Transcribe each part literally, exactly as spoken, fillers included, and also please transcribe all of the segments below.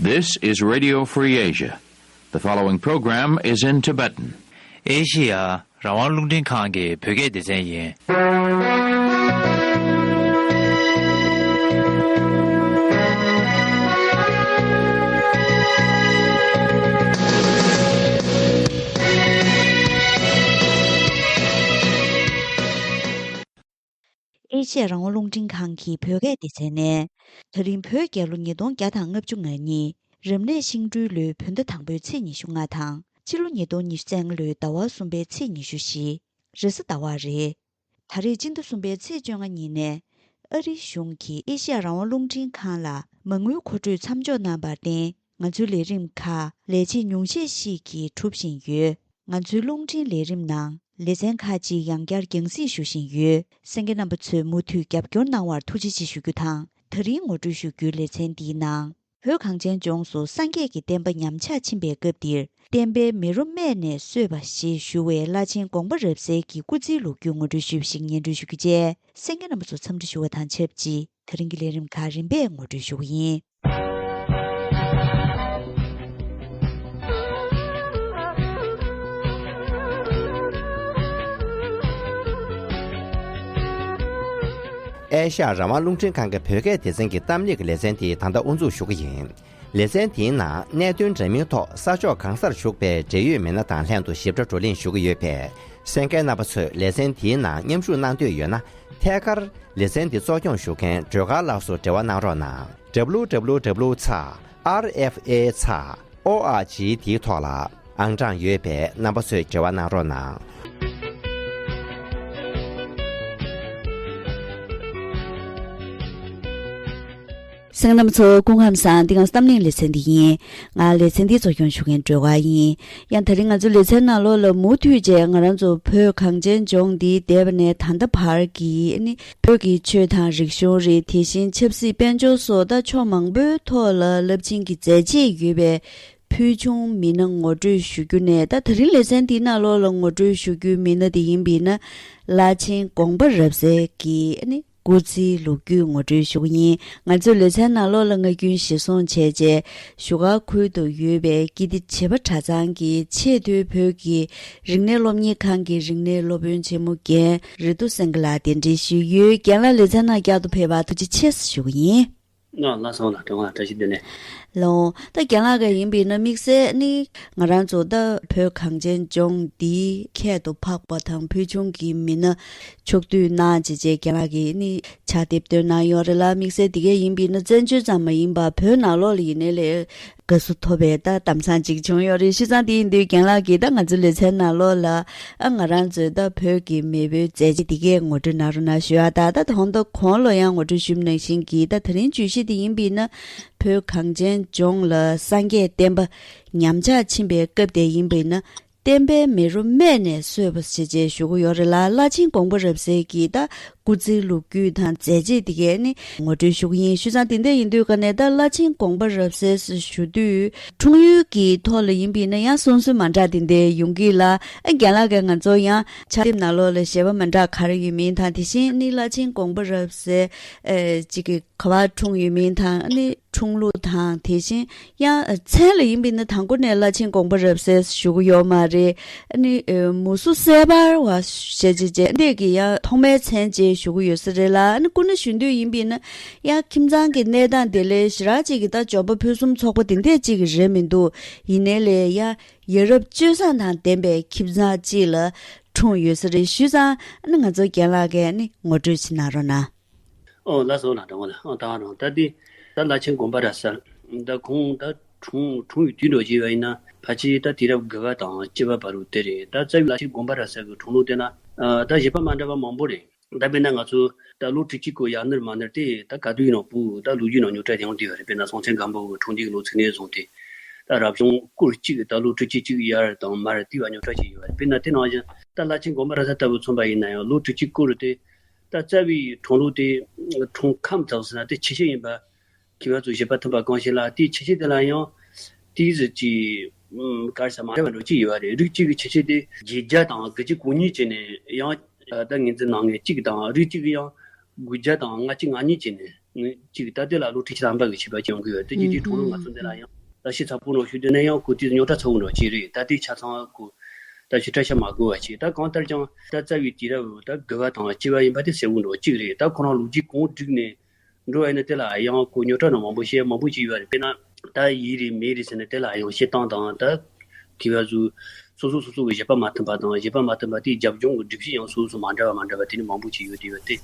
This is Radio Free Asia. The following program is in Tibetan. ཨེ་ཤི་ཡ་རང་དབང་རླུང་འཕྲིན་ཁང་གི་བོད་སྐད་སྡེ་ཚན་ཡིན། ཨེ་ཤི་ཡ་རང་དབང་རླུང་འཕྲིན་ཁང་གི་བོད་སྐད་སྡེ་ཚན་ནས། ད་རིང་བོད་རྒྱལ་ལོ་ཉིས་སྟོང་བརྒྱ་དང་ལྔ་བཅུ་ང་གཉིས། རབ་གནས་ཤིང་སྦྲུལ་ལོའི་བོད་ཟླ་དང་པོའི་ཚེས་ཉི་ཤུ་ལྔ་དང་། ཕྱི་ལོ་ཉིས་སྟོང་ཉི་ཤུ་རྩ་ལྔ་ལོའི་ཟླ་བ་གསུམ་པའི་ཚེས་ཉི་ཤུ་བཞི། རེས་གཟའ་ཟླ་བ་རེད། ད་རེས་སྤྱི་ཟླ་གསུམ་པའི་ཚེས་བཅོ་ལྔ་ཉིན་ནས། ཨ་རིའི་གཞུང་གིས་ཨེ་ཤི་ཡ་རང་དབང་རླུང་འཕྲིན་ཁང་ལ་མ་དངུལ་མཁོ་སྤྲོད་མཚམས་འཇོག་གནང་བར་བརྟེན། ང་ཚོའི་ལས་རིམ་ཁག་ལས་བྱེད་ཉུང་ཤས་ཤིག་གིས་གྲུབ་བཞིན་ཡོད། ང་ཚོའི་རླུང་འཕྲིན་ལས་རིམ་ནང་ལེ་ཚན་ཁག་ཅིག་ཡང་བསྐྱར་རྒྱང་སྲིང་ཞུ་བཞིན་ཡོད། གསན་མཁན་རྣམ་པ་ཚོས་མུ་མཐུད་རྒྱབ་སྐྱོར་གནང་བར་ཐུགས་རྗེ་ཆེ་ཞུ་རྒྱུ་དང་། ད་རིང་ངོ་སྤྲོད་ཞུ་རྒྱུའི་ལེ་ཚན་འདིའི་ནང་། བོད་གངས་ཅན་ལྗོངས་སུ་སངས་རྒྱས་ཀྱི་བསྟན་པ་ཉམས་ཆག་ཕྱིན་པའི་སྐབས་འདིར། བསྟན་པའི་མེ་རོ་རྨས་ནས་གསོས་པ་ཞེས་ཞུ་བའི་བླ་ཆེན་དགོངས་པ་རབ་གསལ་གྱི་སྐུ་ཚེའི་ལོ་རྒྱུས་ངོ་སྤྲོད་ཞུས་པ་ཞིག་སྙན་སྒྲོན་ཞུ་རྒྱུ་བཅས། གསན་མཁན་རྣམ་པ་ཚོ་འཚམས་འདྲི་ཞུ་བ་དང་ཆབས་ཅིག་ད་རིང་གི་ལས་རིམ་ཁག་རིམ་པས་ངོ་སྤྲོད་ཞུ་གི་ཡིན། ཨེ་ཤ་ཡ་རང་དབང་རླུང་འཕྲིན་ཁང་གི་བོད་སྐད་སྡེ་ཚན་གྱི་གཏམ་གླེང་གི་ལེ་ཚན་དེ་ད་ལྟ་དབུ་འཛུགས་ཞུ་གི་ཡིན། ལེ་ཚན་དེའི་ནང་གནད་དོན་འདྲ་མིན་ཐོག་ས་ཕྱོགས་གང་སར་བཞུགས་པའི་འབྲེལ་ཡོད་མི་སྣ་དང་ལྷན་དུ་ཞིབ་ཕྲ་བགྲོ་གླེང་ཞུ་གི་ཡོད་པས། གསན་མཁན་རྣམ་པ་ཚོས་ལེ་ཚན་དེའི་ནང་མཉམ་ཞུགས་གནང་འདོད་ཡོད་ན། ཐད་ཀར་ལེ་ཚན་འདི་གཙོ་སྐྱོང་ཞུ་མཁན་སྒྲོལ་དཀར་ལགས་སུ་འབྲེལ་བ་གནང་རོགས་གནང་། W W W ཚ་R F A ཚ་O R G འདིའི་ཐོག་ལ་ཨང་གྲངས་ཡོད་པས་རྣམ་པ་ཚོས་འབྲེལ་བ་གནང་རོགས་གནང་། གསན་མཁན་རྣམ་པ་ཚོ་སྐུ་ཁམས་བཟང་། འདི་ག་གཏམ་གླེང་ལེ་ཚན་འདི་ཡིན། ང་ལེ་ཚན་འདི་གཙོ་སྐྱོང་ཞུ་མཁན་སྒྲོལ་དཀར་ཡིན། ཡང་ད་རིང་ང་ཚོ་ལེ་ཚན་ནང་ལོགས་ལ་མུ་མཐུད་བྱས་ང་རང་ཚོ་བོད་གངས་ཅན་ལྗོངས་འདིའི་འདས་པ་ནས་ད་ལྟ་བར་གྱི་ནི་བོད་ཀྱི་ཆོས་དང་རིག་གཞུང་རེད། དེ་བཞིན་ཆབ་སྲིད་དཔལ་འབྱོར་སོགས་ད་ཕྱོགས་མང་པོའི་ཐོག་ལ་རླབས་ཆེན་གྱི་མཛད་རྗེས་ཡོད་པའི་ཕུལ་བྱུང་མི་སྣ་ངོ་སྤྲོད་ཞུ་རྒྱུ་ནས། ད་ད་རིང་ལེ་ཚན་འདིའི་ནང་ལོགས་ལ་ངོ་སྤྲོད་ཞུ་རྒྱུའི་མི་སྣ་དེ་ཡིན་པས་ན། བླ་ཆེན་དགོངས་པ་རབ་གསལ་གྱི་ནི་སྐུ་ཚེའི་ལོ་རྒྱུས་ངོ་སྤྲོད་ཞུ་གི་ཡིན། ང་ཚོས་ལེ་ཚན་ནང་ལོགས་ལ་སྔ་རྒྱུན་གཞིར་བཟུང་བྱས་རྗེས་བཞུགས་སྒར་ཁུལ་དུ་ཡོད་པའི་ཀིརྟི་བྱེས་པ་གྲྭ་ཚང་གི་ཆེས་མཐོའི་བོད་ཀྱི་རིག་གནས་སློབ་གཉེར་ཁང་གི་རིག་གནས་སློབ་དཔོན་ཆེན་མོ་རྒན་རེ་ཏུ་སེང་གེ་ལགས་གདན་འདྲེན་ཞུས་ཡོད། རྒན་ལགས་ལེ་ཚན་ནང་བསྐྱར་དུ་ཕེབས་པར་ཐུགས་རྗེ་ཆེ་ཞུ་གི་ཡིན། ང་ལ་སོང་ལ་དྲང་བ་བཀྲ་ཤིས་བདེ་ལེགས། ལོ། ད་རྒན་ལགས་ཀྱི་ཡིན་པས་ན་དམིགས་བསལ་ནི་ང་རང་ཚོ་ད་བོད་གངས་ཅན་ལྗོངས་འདིའི་ཁྱད་དུ་འཕགས་པ་དང་ཕུལ་བྱུང་གི་མི་སྣ་ཕྱོགས་བསྡུས་གནང་བྱས་རྗེས་རྒན་ལགས་ཀྱིས་ནི་ཕྱག་དེབ་བཏོན་གནང་ཡོད་རེད་ལ། དམིགས་བསལ་འདི་གས་ཡིན་པས་ན་བཙན་བྱོལ་ཙམ་མ་ཡིན་པར་བོད་ནང་ལོགས་ལ་ཡིན་ནའི་ལས་དགའ་བསུ་ཐོབ་པའི་ད་གཏམ་བཟང་ཅིག་བྱུང་ཡོད་རེད། བྱས་ཙང་དེ་ཡིན་དུས་རྒན་ལགས་ཀྱིས་ད་ང་ཚོའི་ལེ་ཚན་ནང་ལོགས་ལ་ཨ་ང་རང་ཚོའི་ད་བོད་ཀྱི་མེས་པོའི་མཛད་རྗེས་འདི་གས་ངོ་སྤྲོད་གནང་རོགས་གནང་ཞུ་ཡ། ད་ད་ད་ད་ད་གོང་ལ་ཡང་ངོ་སྤྲོད་ཞུས་པ་ནང་བཞིན་གྱི་ད་ད་རིང་བརྗོད་གཞི་དེ་ཡིན་པས་ན། བོད་གངས་ཅན་ལྗོངས་ལ་སངས་རྒྱས་བསྟན་པ་ཉམས་ཆག་ཕྱིན་པའི་སྐབས་དེ་ཡིན་པས་ན། བསྟན་པའི་མེ་རོ་རྨས་ནས་གསོས་པ་ཞེས་བྱས་ཞུ་གི་ཡོད་རེད་ལ། བླ་ཆེན་དགོངས་པ་རབ་གསལ་གྱི་ད་སྐུ་ཚེའི་ལོ་རྒྱུས་དང་མཛད་རྗེས་དེ་གས་ནི་ངོ་སྤྲོད་ཞུ་གི་ཡིན། བྱས་ཙང་དེ་འདྲ་ཡིན་དུས་ཀ་ནས་ད་བླ་ཆེན་དགོངས་པ་རབ་གསལ་ཞུ་དུས་འཁྲུངས་ཡུལ་གྱི་ཐོག་ལ་ཡིན་པས་ན་ཡང་གསུང་སྲོལ་མ་འདྲ་དེ་འདྲ་ཡོང་གི་ལ། ཨ་རྒན་ལགས་ཀྱིས་ང་ཚོ་ཡང་ཕྱག་དེབ་ནང་ལོགས་ལ་བཞེད་པ་མ་འདྲ་ག་རེ་ཡོད་མིན་དང་། དེ་བཞིན་ནི་བླ་ཆེན་དགོངས་པ་རབ་གསལ་ཨེ་གཅིག་གི་ག་པར་འཁྲུངས་ཡོད་མིན་དང་། ཨ་ནི་འཁྲུངས་ལུགས་དང་། དེ་བཞིན་ཡང་མཚན་ལ་ཡིན་པས་ན་དང་པོ་ནས་བླ་ཆེན་དགོངས་པ་རབ་གསལ་ཞུ་གི་ཡོད་མ་རེད། ཨ་ནི་མུ་སུ་གསལ་འབར་བ་ཞེས་བྱས་བྱས་འདི་གི་ཡང་ཐོག་མའི་མཚན་བཅས་ཞུ་གི་ཡོད་ས་རེད་ལ། ཨ་ནི་སྐུ་ན་གཞོན་དུས་ཡིན་པས་ན་ཡང་ཁྱིམ་ཚང་གི་གནས་སྟངས་དེ་ལས་ཞེ་དྲག་ཅིག་གི་ད་འབྱོར་པ་ཕུན་སུམ་ཚོགས་པ་དེ་འདྲས་ཅིག་གི་རེད་མི་འདུག་ཡིན་ནའི་ལས་ཡང་ཡ་རབས་སྤྱོད་བཟང་དང་ལྡན་པའི་ཁྱིམ་ཚང་ཅིག་ལ་འཁྲུངས་ཡོད་ས་རེད། བྱས་ཙང་ཨ་ནི་ང་ཚོ་རྒན་ལགས་ཀྱིས་ཨ་ནི་ངོ་སྤྲོད་ཅིག་གནང་རོགས་གནང་། ཨོ་ལགས་སོ་ལགས། དྲང་བ་ལ་ཨོ་ད་རང་ད་དེ་ད་བླ་ཆེན་དགོངས་པ་རབ་གསལ་ད་ཁོང་ད་འཁྲུངས་འཁྲུངས་ཡོད་དུས་འགྲོ་བྱས་པ་ཡིན་ན་ཕལ་ཆེར་ད་དུས་རབས་དགུ་པ་དང་བཅུ་པ་བར་དུ་དེ་རེད། ད་རྩ་བའི་བླ་ཆེན་དགོངས་པ་རབ་གསལ་གྱི་འཁྲུངས་ལུགས་དེ་ན་ཨ་ད་བཞེད་པ་མ་འདྲ་བ་མང་པོ་རེད། ད་དཔེར་ན་ང་ཚོ་ད་ལོ་དྲུག་ཅུ་སྐོར་ཡར་ནུར་མར་ནུར་དེ་ད་ག་དུས་ཡིན་ནའང་བོད་ད་ལོ་རྒྱུས་ནང་རྙོག་དྲ་ཡོང་བསྡད་ཡོད་རེད། དཔེར་ན་སྲོང་བཙན་སྒམ་པོ་གི་འཁྲུངས་རྒྱུ་གི་ལོ་ཚིགས་ནས་བཟུང་སྟེ་ད་རབ་བྱུང་སྐོར་གཅིག་ད་ལོ་དྲུག་ཅུ་གཅིག་ཡར་དང་མར་དེ་བར་རྙོག་དྲ་ཅིག་ཡོད་རེད། དཔེར་ན་དེ་ནང་བཞིན་ད་བླ་ཆེན་དགོངས་པ་རབ་གསལ་ལྟ་བུ་མཚོན་པ་ཡིན་ན་ཡང་ལོ་དྲུག་ཅུ་སྐོར་དེ་ད་རྩ་བའི་འཁྲུངས་ལུགས་དེ་འཁྲུངས་ཁམས་ཙམ་ཟེར་ན་དེ་ཆུ་བྱི་ཡིན་པ་མཁས་པ་ཚོས་བཞེད་པ་ཐོན་པ་གང་ཞིག་ལ། དེའི་ཆུ་བྱི་དེ་ལ་ཡང་དེའི་ཟུར་གྱི་ཨུམ་ག་རེ་ཟེར་མ་འདྲ་བ་འདྲ་ཅིག་ཡོད་པ་རེད། རིགས་གཅིག་གི་ཆུ་བྱི་དེ་བརྒྱད་བརྒྱ་དང་དགུ་བཅུ་གོ་གཉིས་བྱས་ནས་ཡང་ད་ངོས་འཛིན་གནང་མཁན་གཅིག་དང་། རིགས་གཅིག་གི་ཡང་དགུ་བརྒྱ་དང་ལྔ་བཅུ་ང་གཉིས་བྱས་ནས་ གཅིག་ད་ལྟའི་ལ་ལོ་ཁྲི་ཆིག་ཐམ་པ་གི་བྱིས་པ་ཅིག་ཡོང་གི་ཡོད། དེ་རྗེས་དེའི་ཁྲོམ་ལ་ང་ཚོ་འདི་ལ་ཡང་ད་ཤི་ཚ་པོ་ནང་ཞུ་དེ་ནས་ཡང་ཁོ་དེ་རྙོག་དྲ་ཚ་བོ་འདྲ་ཅིག་རེད། ད་དེ་ཆ་ཚང་ཁོ་ད་ཞིབ་ཕྲ་བཤད་མ་དགོས་པ་ཅིག་ད་གང་ལྟར་ཀྱང་ད་རྩ་བའི་དུས་རབས་ད་དགུ་པ་དང་བཅུ་པ་ཡིན་པ་དེ་གསལ་བོ་འདྲ་ཅིག་རེད། ད་ཁོ་རང་ལོ་རྒྱུས་གང་བསྒྲིགས་ནས་འགྲོ་བ་ཡིན་ན་དེ་ལ་ཡང་ཁོ་རྙོག་དྲ་ནང་མང་པོ་བཤད་མང་པོ་ཅིག་ཡོད་རེད། དཔེར་ན་ད་ཡིན་རེད་མིན་རེད་ཟེར་ནས་དེ་ལ་ཡང་བཤད་སྟངས་དང་ད་དེ་བ་ཚོ་སོ་སོ་སོ་སོ་གི་བཞེད་པ་མ་མཐུན་པ་དང་བཞེད་པ་མ་མཐུན་པ་དེའི་རྒྱབ་ལྗོངས་ཀྱི་སྒྲུབ་བྱེད་ཡང་སོ་སོ་མ་འདྲ་བ་མ་འདྲ་བ་དེ་ནི་མང་པོ་ཅིག་ཡོད་དེ་ཡོད་དེ།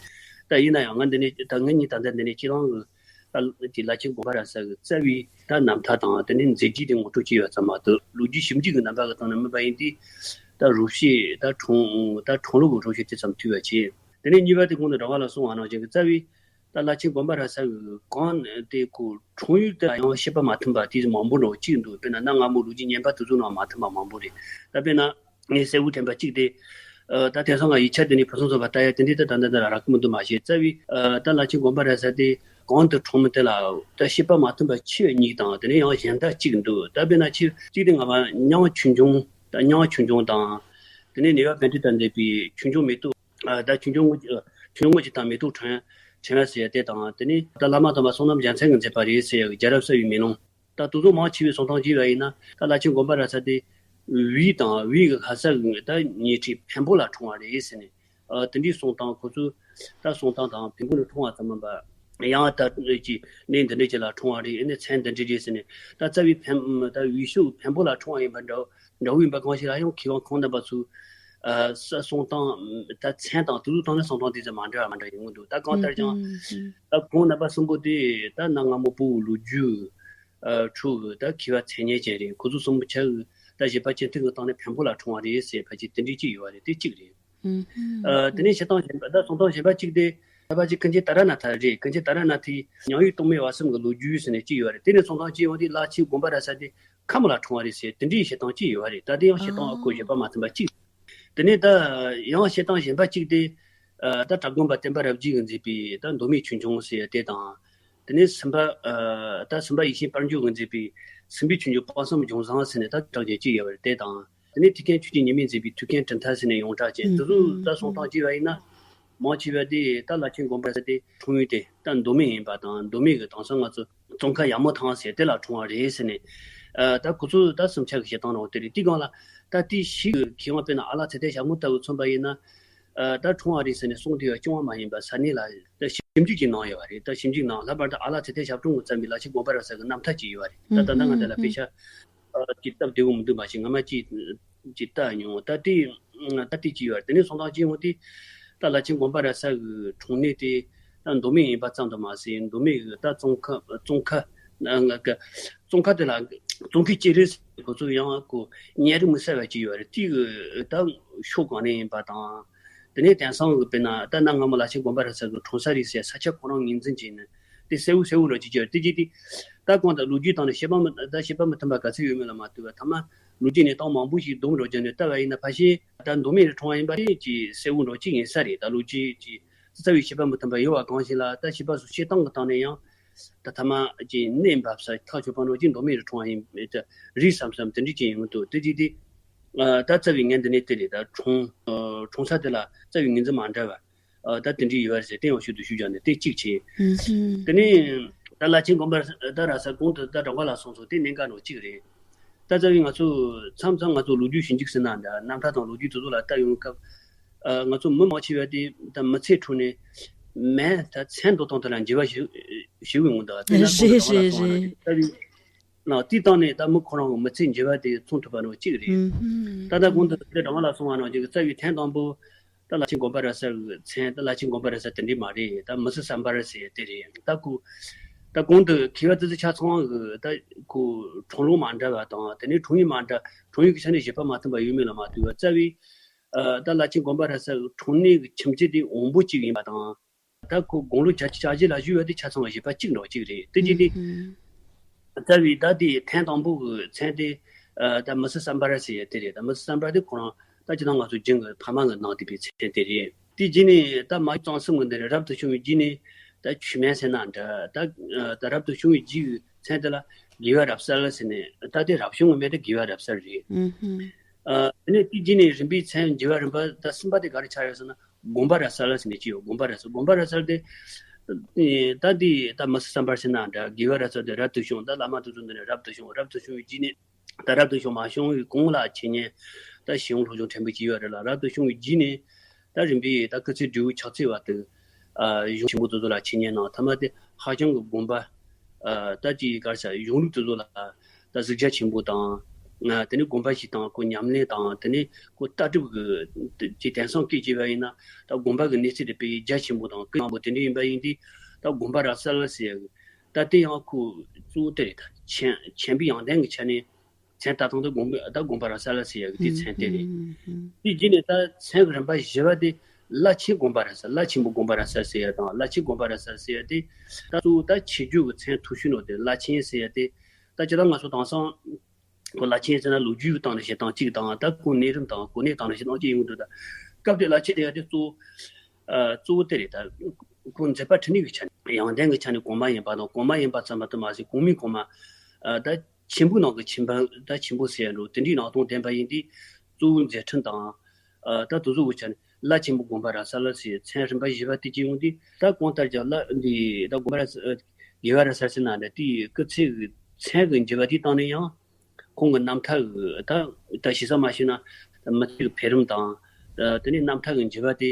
ད་ཡིན་ན་ཡང་ང་འདི་ནས་ད་ངེད་གཉིས་ད་ལྟ་འདི་ནས་སྤྱི་བཏང་གི་ད་དེ་བླ་ཆེན་དགོན་པ་ར་ས་གི་རྩ་བའི་ད་རྣམ་ཐར་དང་དེ་ནས་མཛད་རྗེས་དེ་ངོ་སྤྲོད་བྱས་ཡོད་ཙམ་མ་གཏོགས་ལོ་རྒྱུས་ཞིབ་འཇུག་གི་རྣམ་པ་གི་སྟེང་ནས་མིན་པ་ཡིན་དུས་ད་རོབ་བཤད་ད་ཁྲོམ་ད་ཁྲོམ་ལུགས་ཀྱི་རོབ་བཤད་དེ་ཙམ་ཐུས་པ་བྱས། དེ་ནས་གཉིས་པ་དེ་གོང་དུ་དྲ་བ་ལ་གསུངས་པ་ནང་བཞིན་གི་རྩ་བའི་ད་བླ་ཆེན་དགོན་པ་ར་ས་གི་གང་དེ་ཁོ་འཁྲུངས་ཡུལ་དེ་ལ་ཡང་བཤད་པ་མ་མཐུན་པ་དེ་མང་པོ་འགྲོ་གཅིག་འདུག་དཔེར་ན་གནའ་སྔ་མོ་ལོ་རྒྱུས་ཉན་པ་དེ་ཚོ་ནང་མ་མཐུན་པ་མང་པོ་རེད། ད་དཔེར་ན་ངས་གསལ་བོ་དྲན་པ་གཅིག་དེ་ད་དེང་སང་ང་ཡིག་ཆ་དེ་ནས་ཕུན་སུམ་ཚོགས་པ་ལྟ་ཡ་དེ་འདྲའི་ད་ད་ད་ད་རག་གི་མི་འདུག་མ་གཞི་རྩ་བའི་ད་བླ་ཆེན་དགོན་པ་ར་ས་དེ་གང་དུ་འཁྲུངས་མིན་དེ་ལ་ད་བཤད་པ་མ་མཐུན་པ་ཆེ་བ་གཉིས་དང་དེ་ནས་ཡང་གཞན་དག་གཅིག་འདུག་ད་དཔེར་ན་ཆེ་གཅིག་དེ་ང་བ་ཉང་ཆོས་འབྱུང་ད་ཉང་ཆོས་འབྱུང་དང་དེ་ནས་ནེ་བ་པཎྜི་ཏ་མཛད་པའི་ཆོས་འབྱུང་མེ་ཏོག་ད་ཆོས་འབྱུང་དངོས་ཆོས་འབྱུང་དངོས་ཀྱི་དང་མེ་ཏོག་ཕྲེང་ཕྲེང་བ་ཟེར་ཡ་དེ་དང་དེ་ནས་ད་བླ་མ་དམ་པ་བསོད་ནམས་རྒྱལ་མཚན་གྱིས་མཛད་པ་རེད་ཟེར་ཡ་གི་རྒྱལ་རབས་གསལ་བའི་མེ་ལོང་། ད་དེ་ཚོ་མང་ཆེ་བའི་གསུང་སྟངས་ཅིག་ཡོད་ཡིན་ན་ད་བླ་ཆེན་དགོན་པ་ར་ས་དེ་བི་དང་བི་གི་ལྷ་ས་གི་ད་ཉེ་འཁྲིས་འཕན་པོ་ལ་འཁྲུངས་པ་རེད་ཟེར་ནས་དེ་འདྲའི་གསུང་སྟངས་ཁོ་ཚོས་ད་གསུང་སྟངས་དང་འཕན་པོ་ལ་འཁྲུངས་པ་ཙམ་མིན་པ་ཡང་ད་ཅི་གནས་འདི་འདྲ་ཅིག་ལ་འཁྲུངས་པ་རེད། ཨེ་ནས་མཚན་འདི་འདྲ་རེད་ཟེར་ནས་ད་རྩ་བའི་འཕན་ད་བི་ཤུ་འཕན་པོ་ལ་འཁྲུངས་པ་ཡིན་པ་འདྲ་འདྲ་བོ་ཡིན་པ་གང་ཞིག་ལ་ཡང་མཁས་དབང་ཁོང་རྣམ་པ་ཚོས་ས་གསུང་སྟངས་ད་མཚན་དང་དེ་ཚོའི་སྟེང་ནས་གསུང་སྟངས་དེ་ཚོ་མ་འདྲ་བ་མ་འདྲ་ཡོང་གི་འདུག་ད་གང་ལྟར་ཀྱང་ད་ཁོང་རྣམ་པ་གསུམ་པོ་དེ་ད་གནའ་སྔ་མོ་བོད་ལོ་རྒྱུས་ཁྲོད་ཀྱི་ད་མཁས་པ་མཚན་སྙན་ཅན་རེད། ཁོ་ཚོ་གསུམ་པོ་ཆ་གི་ད་བཞེད་པ་ཅན་ཐུན་གྱི་སྟེང་ནས་འཕན་པོ་ལ་འཁྲུངས་པ་རེད་ཟེར་ཕལ་ཆེར་དེ་འདྲའི་གཅིག་ཡོད་པ་རེད། དེ་གཅིག་རེད། དེ་ནས་བཤད་སྟངས་གཞན་པ་ད་གསུང་སྟངས་གཞན་པ་གཅིག་དེ་ད་ཕལ་ཆེར་ཀུན་མཁྱེན་ཏཱ་ར་ནཱ་ཐ་རེད། ཀུན་མཁྱེན་ཏཱ་ར་ནཱ་ཐའི་མྱང་ཡུལ་སྟོད་སྨད་བར་གསུམ་གྱི་ལོ་རྒྱུས་ཟེར་ནས་གཅིག་ཡོད་པ་རེད། དེ་ནས་གསུང་སྟངས་གཅིག་ཡོང་དུས་བླ་ཆེན་དགོན་པ་ར་ས་དེ་ཁམས་ལ་འཁྲུངས་པ་རེད་ཟེར་དེ་འདྲའི་བཤད་སྟངས་གཅིག་ཡོད་པ་རེད། ད་དེ་ཡང་བཤད་སྟངས་ཨ་ཁོ་གཞན་པ་མ་མཐུན་པ་གཅིག་དེ་ནས་ད་ཡང་བཤད་སྟངས་གཞན་པ་གཅིག་དེ་ད་གྲྭ་དགོན་པ་བསྟན་པ་རབ་རྒྱས་ཀྱིས་མཛད་པའི་ད་མདོ་སྨད་ཆོས་འབྱུང་ཟེར་དེ་དང་། དེ་ནས་སེམས་དཔའ་ད་སེམས་དཔའ་ཡེ་ཤེས་དཔལ་འབྱོར་གྱིས་མཛད་པའི་སེམས་དཔའི་ཆོས་འབྱུང་དཔག་བསམ་ལྗོན་བཟང་ཟེར་ནས་ད་གྲགས་ཅན་གཅིག་ཡོད་པ་རེད། དེ་དང་དེ་ནས་ཐུའུ་བཀྭན་ཆོས་ཀྱི་ཉི་མས་མཛད་པའི་ཐུའུ་བཀྭན་གྲུབ་མཐའ་ཟེར་ནས་ཡོངས་གྲགས་ཅན་དེ་ཚོ་ད་གསུང་སྟངས་གཅིག་པ་ཡིན་ན། མང་ཆེ་བ་དེ་ད་བླ་ཆེན་དགོན་པ་ར་ས་དེ་འཁྲུངས་ཡུལ་དེ་ད་མདོ་སྨད་ཡིན་པ་དང་མདོ་སྨད་ཀྱི་དེང་སང་ང་ཚོ་ཙོང་ཁ་ཡ་མོ་ཐང་ཟེར་དེ་ལ་འཁྲུངས་པ་རེད་ཟེར་ནས་ད་ཁོ་ཚོ་ད་སེམས་ཆགས་ཀྱི་བཤད་སྟངས་རང་དེ་རེད། དེའི་སྒང་ལ་ད་དེའི་ཞིག་མཁས་དབང་དཔེར་ན་ཨ་ལགས་ཚེ་བརྟན་ཞྭ་མོ་ལྟ་བུ་མཚོན་པ་ཡིན་ན་ད་འཁྲུངས་པ་རེད་ཟེར་ནས་གསུངས་དུས་ཡང་སྐྱོན་པ་མ་ཡིན་པ་ས་གནས་ལ་ད་ཞིབ་འཇུག་ཅིག་གནང་ཡོད་པ་རེད། ད་ཞིབ་འཇུག་གནང་ལྷག་པར་དུ་ཨ་ལགས་ཚེ་བརྟན་ཞབས་དྲུང་གིས་བརྩམས་པའི་བླ་ཆེན་དགོན་པ་ར་ས་གི་རྣམ་ཐར་ཅིག་ཡོད་པ་རེད། ད་ད་ལྟ་ང་འདི་ལ་དཔེ་ཆ་ཅིག་སྟབས་བདེ་བོ་མི་འདུག་མ་གཞི་སྔ་མ་ཅིག་ཅིག་ལྟ་མྱོང་། ད་ལྟའི་ད་ལྟའི་ཅིག་ཡོད་རེད། དེ་ནས་གསུང་སྟངས་ཅིག་ཡོང་དུས་ད་བླ་ཆེན་དགོན་པ་ར་ས་གི་འཁྲུངས་གནས་དེ་ད་མདོ་སྨད་ཡིན་པ་ཙམ་དུ་མ་ཟད་མདོ་སྨད་གི་ད་ཙོང་ཁ་ཙོང་ཁ་ཙོང་ཁ་དེ་ལ་ཙོང་ཁའི་སྐྱེས་རིམ་ཁོ་ཚོ་ཡང་ཁོ་གཉན་རིམ་མི་གསལ་བ་ཅིག་ཡོད་རེད། དེ་གི་ད་ཕྱོགས་གང་ནས་ཡིན་པ་དང་། དེ་ནས་དེང་སང་གི་དཔེར་ན་ད་གནའ་སྔ་མོ་བླ་ཆེན་དགོན་པ་ར་ས་གི་འཁྲུངས་ས་རེད་ཟེར་ས་ཆ་ཁོ་རང་ངོས་འཛིན་བྱས་ནས་དེ་གསལ་བོ་གསལ་བོ་ར་ཅིག་ཅར་དེ་ཅིག་དེ་ད་གང་ལྟར་ལོ་རྒྱུས་སྟེང་ནས་བཤད་པ་མི་ད་བཤད་པ་མི་མཐུན་པ་ག་ཚོད་ཡོད་མེད་ལ་མ་ལྟོས་པར་ཐ་མ་ལོ་རྒྱུས་གནས་སྟངས་མང་པོ་ཞིག་སྡོམ་རོགས་བྱས་ནས་ལྟ་བ་ཡིན་ན་ཕལ་ཆེར་ད་མདོ་སྨད་ནས་འཁྲུངས་པ་ཡིན་པ་དེ་ཅིག་གསལ་བོ་འགྲོ་གཅིག་ཡིན་ས་རེད། ད་ལོ་རྒྱུས་ཅིག་རྩ་བའི་བཤད་པ་མི་མཐུན་པ་ཡོད་པ་གང་ཞིག་ལ་ད་བཤད་པ་སོགས་བཤད་སྟངས་ཀྱི་སྟེང་ནས་ཡང་། ད་ཐ་མ་ཅིག་གནས་འབབ་ས་ཐག་ཆོད་པ་འགྲོ་གཅིག་མདོ་སྨད་རུ་འཁྲུངས་པ་ཡིན་མེད་ད་རེད་བསམ་བསམ་དེ་འདྲ་ཅིག་ཡོང་གི་འདུག་དེ་ཅིག་དེ་ད་རྩ་བའི་ངན་འདི་ནས་དེ་རེད། ད་འཁྲུངས་འཁྲུངས་ས་དེ་ལ་རྩ་བའི་ངོས་འཛིན་མ་འདྲ་བ་ད་དེ་འདྲ་ཡོད་རེད་ཟེར་བསྟན་འོག་ཤུལ་དུ་ཞུ་རྒྱུ་ནི་དེ་གཅིག་བྱས། དེ་ནས་ད་བླ་ཆེན་དགོན་པ་ད་ར་ས་གོང་དུ་ད་གྲྭ་པ་ལ་སོང་སོང་དེ་གནད་འགག་ནོ་གཅིག་རེད། ད་རྩ་བའི་ང་ཚོ་མཚམས་མཚམས་ང་ཚོ་ལོ་རྒྱུས་ཞིབ་འཇུག་ཟེར་ན་འདྲ་རྣམ་ཐར་དང་ལོ་རྒྱུས་དེ་ཚོ་ལ་ལྟ་ཡོང་སྐབས། ང་ཚོ་མི་མང་ཆེ་བ་དེ་ད་མི་ཚེ་འཕྲོ་ནས་མེད་ད་མཚན་འདོགས་སྟངས་དེ་ལ་འགྱུར་བ་ཞིག་ཞིག་ཡོང་གི་འདུག་དེ་ན་རེད་ཁོང་རེད་ཚོ་རེད་རེད། རྩ་བའི་ནང་དེའི་སྟེང་ནས་ད་མི་ཁོ་རང་གི་མི་ཚེ་འགྱུར་བ་དེ་མཚོན་ཐུབ་པ་ནང་གཅིག་རེད། ད་ལྟ་གོང་དུ་དེ་གྲྭ་པ་ལ་གསུངས་པ་ནང་བཞིན་གྱི་རྩ་བའི་ཐེངས་དང་པོ་ད་བླ་ཆེན་དགོན་པ་ར་ས་གི་མཚན་ད་བླ་ཆེན་དགོན་པ་ར་ས་དེ་འདྲས་མ་རེད། ད་མི་སི་སམ་བྷར་ཟེར་དེ་རེད། ད་ཁོ་ད་གོང་དུ་མཁས་པ་ཏི་ཙི་ཆ་ཚང་གི་ད་ཁོ་འཁྲུངས་ལུགས་མ་འདྲ་བ་དང་དེ་ནས་འཁྲུངས་ཡུལ་མ་འདྲ་འཁྲུངས་ཡུལ་གྱི་ཆ་ནས་བཞེད་པ་མ་མཐུན་པ་ཡོད་མེད་ལ་མ་ལྟོས་པར་རྩ་བའི་ད་བླ་ཆེན་དགོན་པ་ར་ས་གི་འཁྲུངས་གནས་ཀྱི་ཁྱིམ་མཚེས་དེ་འོམ་བུ་གཅིག་ཡིན་པ་དང་། ད་ཁོ་དགུང་ལོ་བརྒྱད་ཅུ་གྱ་བཞི་ལ་བཞུགས་ཡོད་དེ་ཆ་ཚང་བ་བཞེད་པ་གཅིག་འདྲ་བ་གཅིག་རེད། དེ་རྗེས་དེ་རྩ་བའི་ད་དེ་ཐེངས་དང་པོ་གི་མཚན་དེ་ད་མི་སི་སམ་བྷར་ཟེར་ཡ་དེ་རེད། ད་མི་སི་སམ་བྷར་དེ་ཁོ་རང་ད་ཅི་ད་ང་ཚོ་རྒྱུན་གྱི་ཕ་མ་གི་གནང་བསྡད་པའི་མཚན་དེ་རེད། དེ་རྗེས་ནས་ད་མ་གཙང་གསུམ་གྱི་འདི་རེད། རབ་ཏུ་བྱུང་བའི་རྗེས་ནས་ད་ཆོས་སྨན་ཟེར་ན་འདྲ་ད་ད་རབ་ཏུ་བྱུང་བའི་རྗེས་ཀྱི་མཚན་དེ་ལ་དགེ་བ་རབ་གསལ་ཟེར་ནས་ད་དེ་རབ་བྱུང་གི་མེད་དེ་དགེ་བ་རབ་གསལ་རེད། དེ་ནས་དེ་རྗེས་ནས་རིམ་པའི་མཚན་དགེ་བ་རིམ་པ་ད་གསུམ་པ་དེ་ག་རེ་ཆགས་ཡོད་ཟེར་ན། དགོན་པ་ར་གསལ་ཟེར་ནས་ཅི་ཡོད། དགོན་པ་ར་གསལ་དགོན་པ་ར་གསལ་དེ་ ད་འདི་ད་མི་སེར་བསམ་པར་ཕྱིན་ན་འདྲ། དགེ་བའི་རབ་གསལ་དེ་རབ་ཏུ་བྱུང་། ད་བླ་མ་དེ་ཚོ་འདི་ནས་རབ་ཏུ་བྱུང་། རབ་ཏུ་བྱུང་བའི་རྗེས་ནས་ད་རབ་ཏུ་བྱུང་མ་བྱུང་བའི་གོང་ལ་འཆད་ཉན་ད་ཞི་ཡོང་སློབ་སྦྱོང་ཕྲན་བུ་ཅིག་ཡོད་རེད་ལ། རབ་ཏུ་བྱུང་བའི་རྗེས་ནས་ད་རིམ་པས་ད་སྐུ་ཚེ་འབྲས་བུ་ཕྱག་འཚལ་བ་དེ་གཞུང་ཆེན་པོ་དེ་ཚོ་ལ་འཆད་ཉན་གནང་། ཐ་མ་དེ་ཧ་ཅང་གི་དགོན་པ་ད་ཅིག་ག་རེ་ཟེར། གཞུང་ལུགས་དེ་ཚོ་ལ། ད་གཟིགས་རྒྱ་ཆེན་པོ་དང་། དེ་ནས་དགོན་པ་ཞིག་དང་ཁོ་ཉམས་ལེན་དང་། དེ་ནས་ཁོ་ལྟ་གྲུབ་ཀྱི་ཀྱི་དེང་སང་སྐད་བྱས་པ་ཡིན་ན་ད་དགོན་པ་གི་གནས་ཚད་དེ་དཔེ་རྒྱ་ཆེན་པོ་དང་སྐུ་མང་པོ་དེ་འདྲ་ཡིན་པ་ཡིན་དུས། ད་དགོན་པ་རབ་གསལ་ཟེར་ཡ་གི་ད་དེ་ཡང་ཁོ་གཙོ་བོ་དེ་རེད། ད་མཁྱེན་མཁྱེན་པའི་ཡོན་ཏན་གྱི་ཆ་ནས་མཚན་ལྟ་སྟངས་དེ་དགོན་པ་ད་དགོན་པ་རབ་གསལ་ཟེར་ཡ་གི་དེའི་མཚན་དེ་རེད། དེའི་རྗེས་ནས་ད་མཚན་གྱི་རིམ་པ་བཞི་པ་དེ་བླ་ཆེན་དགོན་པ་རབ་གསལ། བླ་ཆེན་པོ་དགོན་པ་རབ་གསལ་ཟེར་ཡ་དང་། བླ་ཆེན་དགོན་པ་རབ་གསལ་ཟེར་ཡ་དེ་ད་གཙོ་བོ་ད་ཆེ་རྒྱུ་གི་མཚན་མཐོ་ཤོས་ནོ་དེ་བླ་ཆེན་ཟེར་ཡ་དེ། ད་ཅི་ལྟར་ང་ཚོ་དེང་སང་ཁོ་བླ་ཆེན་ཟེར་ན་ལོ་རྒྱུས་ཀྱི་སྟེང་ནས་བཤད་སྟངས་གཅིག་དང་། ད་ཁོ་གནས་རིམ་དང་གོ་གནས་སྟེང་ནས་བཤད་སྟངས་གཅིག་ཡིན་གྱི་འདུག་ད་སྐབས་དེ་བླ་ཆེན་ཟེར་ཡ་དེ་གཙོ་བོ་གཙོ་བོ་དེ་རེད། ད་ཁོ་མཛད་པ་འཕྲིན་ལས་ཀྱི་ཆ་ནས་ཡོན་ཏན་གྱི་ཆ་ནས་གོང་མ་ཡིན་པ་དང་། གོང་མ་ཡིན་པ་ཙམ་མ་གཏོགས་མ་ཟད་གོང་མའི་གོང་མ། ད་ཆེན་པོའི་ནང་གི་ཆེན་པོ། ད་ཆེན་པོ་ཟེར་ཡ་འགྲོ། དེ་འདྲའི་ནང་དོན་ལྡན་པ་ཡིན་དུས་གཙོ་བོ་མཛད་འཕྲིན་དང་། ད་དེ་ཚོ་གི་ཆ་ནས་བླ་ཆེན་པོ་དགོན་པ་རབ་གསལ་ཟེར་མཚན་རིམ་པ་བཞི་པ་དེ་གཅིག་ཡོང་དུས། ད་གང་ལྟར་ཀྱང་བླ་འདི་ད་དགོན་པ་རབ་གསལ། དགེ་བ་རབ་གསལ་ཟེར་ན་འདྲ། དེའི་སྐུ་ཚེ་གི་མཚན་གི་འགྱུར་བ་དེའི་སྟེང་ནས་ཡང་ཁོང་གི་རྣམ་ཐར་གི་ད་ད་ཞིབ་ཚགས་མ་ཞུས་ན་མི་ཚེ་གི་འཕེལ་རིམ་དང་། དེ་ནས་རྣམ་ཐར་གི་འགྱུར་བ་དེ་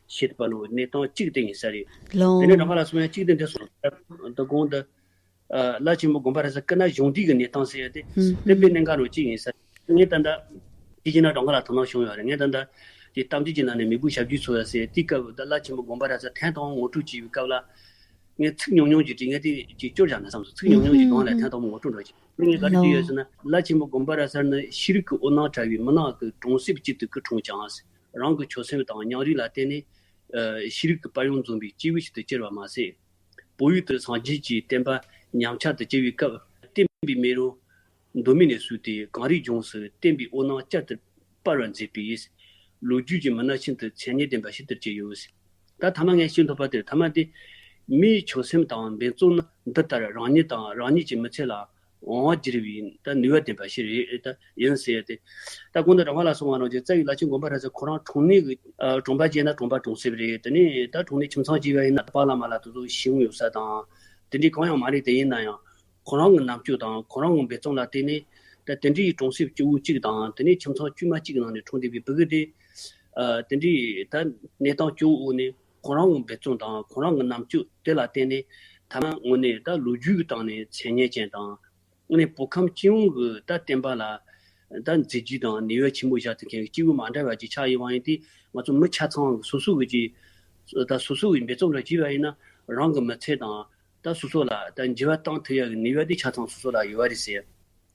ཤེས་ཐུབ་པ་ནོ་གནས་སྟངས་གཅིག་དེ་ཡིན་ས་རེད། དེ་ནས་ལོང་། རང་ཧ་ལ་སོང་ཡང་གཅིག་དེ་འདྲ་སོང་། ད་གོང་དུ་བླ་ཆེན་པོ་དགོན་པ་རབ་གསལ་སྐུ་ན་གཞོན་དུས་ཀྱི་གནས་སྟངས་ཟེར་ཡ་དེ་དེ་དཔེ་གནད་འགག་ནོ་གཅིག་ཡིན་ས་རེད། ངས་ད་ལྟ་དེ་བྱས་ན་རང་ཧ་ལ་དོ་སྣང་བྱུང་ཡོད་རེད། ངས་ད་ལྟ་དེ་གཏམ་རྒྱུད་ཀྱི་ནང་ནས་མེས་པོ་ཞབས་རྗེས་འཚོ་ཡ་ཟེར་དེའི་སྐབས་ད་བླ་ཆེན་པོ་དགོན་པ་རབ་གསལ་ཐེངས་དང་པོ་ངོ་སྤྲོད་བྱས་པའི་སྐབས་ལ། ངས་ཚིག་ཉུང་ཉུང་ཅིག་བྲིས། ངས་དེ་ཅིག་སྐྱོར་བཞག་ན་བསམ་སོང་། ཚིག་ཉུང་ཉུང་ཅིག་གང་ལ་ཐེངས་དང་པོ་ངོ་སྤྲོད་འགྲོ་ཅིག་ངས་ག་རེ་བྲིས་ཡོད་ཟེར་ན། བླ་ཆེན་པོ་དགོན་པ་རབ་གསལ་ནི་ཤེས་རིག་གི་འོད་སྣང་བཀྲ་བའི་མི་ནག་གི་གྲོང་གསེབ་ཅིག་ཏུ་སྐུ་འཁྲུངས་ཀྱང་། རང་གི་ཆོད་སེམས་དང་སྙིང་རུས་ལ་བརྟེན་ནས་ཤེས་རིག་གི་དཔལ་ཡོན་འཛོམས་པའི་སྐྱེས་བུ་ཞིག་ཏུ་གྱུར་བ་མ་ཟད། བོད་ཡུལ་དུ་སངས་རྒྱས་ཀྱི་བསྟན་པ་ཉམས་ཆག་ཏུ་གྱུར་བའི་སྐབས། བསྟན་པའི་མེ་རོ་མདོ་སྨད་ནས་བསུས་ཏེ་གངས་རིའི་ལྗོངས་སུ་བསྟན་པའི་འོད་སྣང་བསྐྱར་དུ་འབར་བར་མཛད་པས། ལོ་རྒྱུས་ཀྱི་མི་སྣ་ཤིན་ཏུ་མཚན་སྙན་ལྡན་པ་ཞིག་ཏུ་གྱུར་ཡོད། ད་ཐ་མ་ངས་ཤེས་ཐུབ་པ་དེར། ཐ་མ་དེ་མིའི་ཆོད་སེམས་དང་འབད་བརྩོན་ནི་འདི་ལྟར་རང་ཉིད་དང་རང་ཉིད་ཀྱི་མི་ཚེ་ལ་དབང་བསྒྱུར་བའི་ད་ནུས་པ་ལྡན་པ་ཞིག་རེད། ད་ཡིན་ཟེར་ཏེ། ད་གོང་དུ་རང་ཧ་ལ་གསུངས་པ་ནང་བཞིན་རྩ་བའི་བླ་ཆེན་དགོན་པ་རབ་གསལ་ཁོ་རང་གྲོང་གནས་ཀྱི་གྲོང་པ་བྱས་ན་གྲོང་པ་གྲོང་གསེབ་རེད། དེ་ནས་ད་གྲོང་ནས་ཁྱིམ་ཚང་བྱས་པ་ཡིན་ན་པཱ་བླ་མ་ལ་དེ་ཚོ་ཞི་ཡོང་ཡོད་ས་དང་། དེ་འདྲའི་གང་ཡང་མ་རེད། དེ་ཡིན་ན་ཡང་ཁོ་རང་གི་རྣམ་དཔྱོད་དང་ཁོ་རང་གི་འབད་བརྩོན་ལ་བརྟེན་ནས་ད་དེ་འདྲའི་གྲོང་གསེབ་སྐྱོ་བོ་གཅིག་དང་། དེ་ནས་ཁྱིམ་ཚང་དཀྱུས་མ་གཅིག་གི་ནང་ནས་འཁྲུངས་བསྡད་པའི་ཕྲུ་གུ་དེ། ཨ། དེ་འདྲའི་ད་གནས་སྟངས་སྐྱོ་བོའི་འོག་ནས་ཁོ་རང་གི་འབད་བརྩོན་དང་ཁོ་རང་གི་རྣམ་དཔྱོད་དེ་ལ་བརྟེན་ནས་ཐ་མ་དངོས་གནས་ད་ལོ་རྒྱུས་ཀྱི་སྟེང་ནས་མཚན་སྙན་ཅན་དང་། དངོས་གནས་བོད་ཁམས་སྤྱི་ཡོངས་ཀྱི་ད་བསྟན་པ་ལ་ད་མཛད་རྗེས་དང་ནུས་པ་ཆེན་པོ་བཞག་ཐུབ་མཁན་གྱི་སྐྱེས་བུ་མ་འདྲ་བ་ཅིག་ཆགས་ཡོད་པ་ཡིན་དུས། ང་ཚོ་མི་ཆ་ཚང་གི་སོ་སོ་གི་ཅིག་ད་སོ་སོ་གི་འབད་བརྩོན་འདྲ་བྱས་པ་ཡིན་ན་རང་གི་མི་ཚེ་དང་ད་སོ་སོ་ལ་ད་འགྱུར་བ་བཏང་ཐུབ་ཡ་གི་ནུས་པ་དེ་ཆ་ཚང་སོ་སོ་ལ་ཡོད་པ་རེད་ཟེར།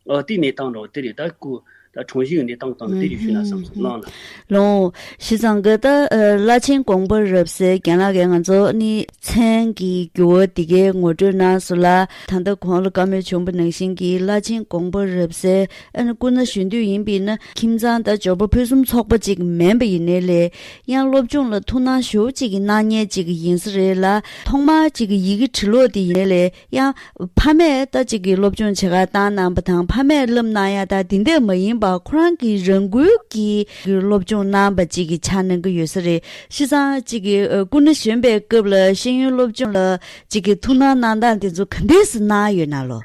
ཨ། དེའི་གནས་སྟངས་འདྲ་བོ་དེ་རེད། ད་ཁོ་ད་གྲོང་གཞིས་ཀྱི་གནས་སྟངས་སྟེང་དེ་རེད་ཞུས་ན་བསམ་སོང་། ལགས་ལགས། ལགས། བྱས་ཙང་གི་ད་ཨ་བླ་ཆེན་དགོན་པ་རབ་གསལ་རྒན་ལགས་ཀྱིས་ང་ཚོ་ནི་མཚན་གྱི་འགྱུར་བ་འདི་གའི་ངོ་སྤྲོད་གནང་སོང་ལ། ད་ལྟ་གོང་ལ་བཀའ་མོལ་བྱུང་བ་ནང་བཞིན་གྱི་བླ་ཆེན་དགོན་པ་རབ་གསལ་ཨ་ནི་སྐུ་ན་གཞོན་དུས་ཡིན་པས་ན་ཁྱིམ་ཚང་ད་འབྱོར་པ་ཕུན་སུམ་ཚོགས་པ་ཅིག་མིན་པ་ཡིན་ནའི་ལས། ཡང་སློབ་སྦྱོང་ལ་ཐུགས་སྣང་ཞེ་པོ་ཅིག་གནང་མཁན་ཅིག་ཡིན་ས་རེད་ལ། ཐོག་མར་ཅིག་ཡི་གེ་འབྲི་ཀློག་དེ་ཡིན་ནའི་ལས། ཡང་ཕ་མས་ད་ཅིག་གི་སློབ་སྦྱོང་བྱེད་གར་བཏང་གནང་བ་དང་། ཕ་མས་བསླབ་གནང་ཡ་ད་དེ་འདྲ་མ་ཡིན་པར་ཁོ་རང་གི་རང་འགུལ་གྱིས་སློབ་སྦྱོང་གནང་བ་ཅིག་གི་ཆགས་གནང་གི་ཡོད་ས་རེད། བྱས་ཙང་ཅིག་གི་ཨ་སྐུ་ན་གཞོན་པའི་སྐབས་ལ་ཤེས་ཡོན་སློབ་སྦྱོང་ལ་ཅིག་གི་ཐུགས་སྣང་གནང་སྟངས་དེ་ཚོ་ག་འདྲས་སེ་གནང་ཡོད་ན་ལོ།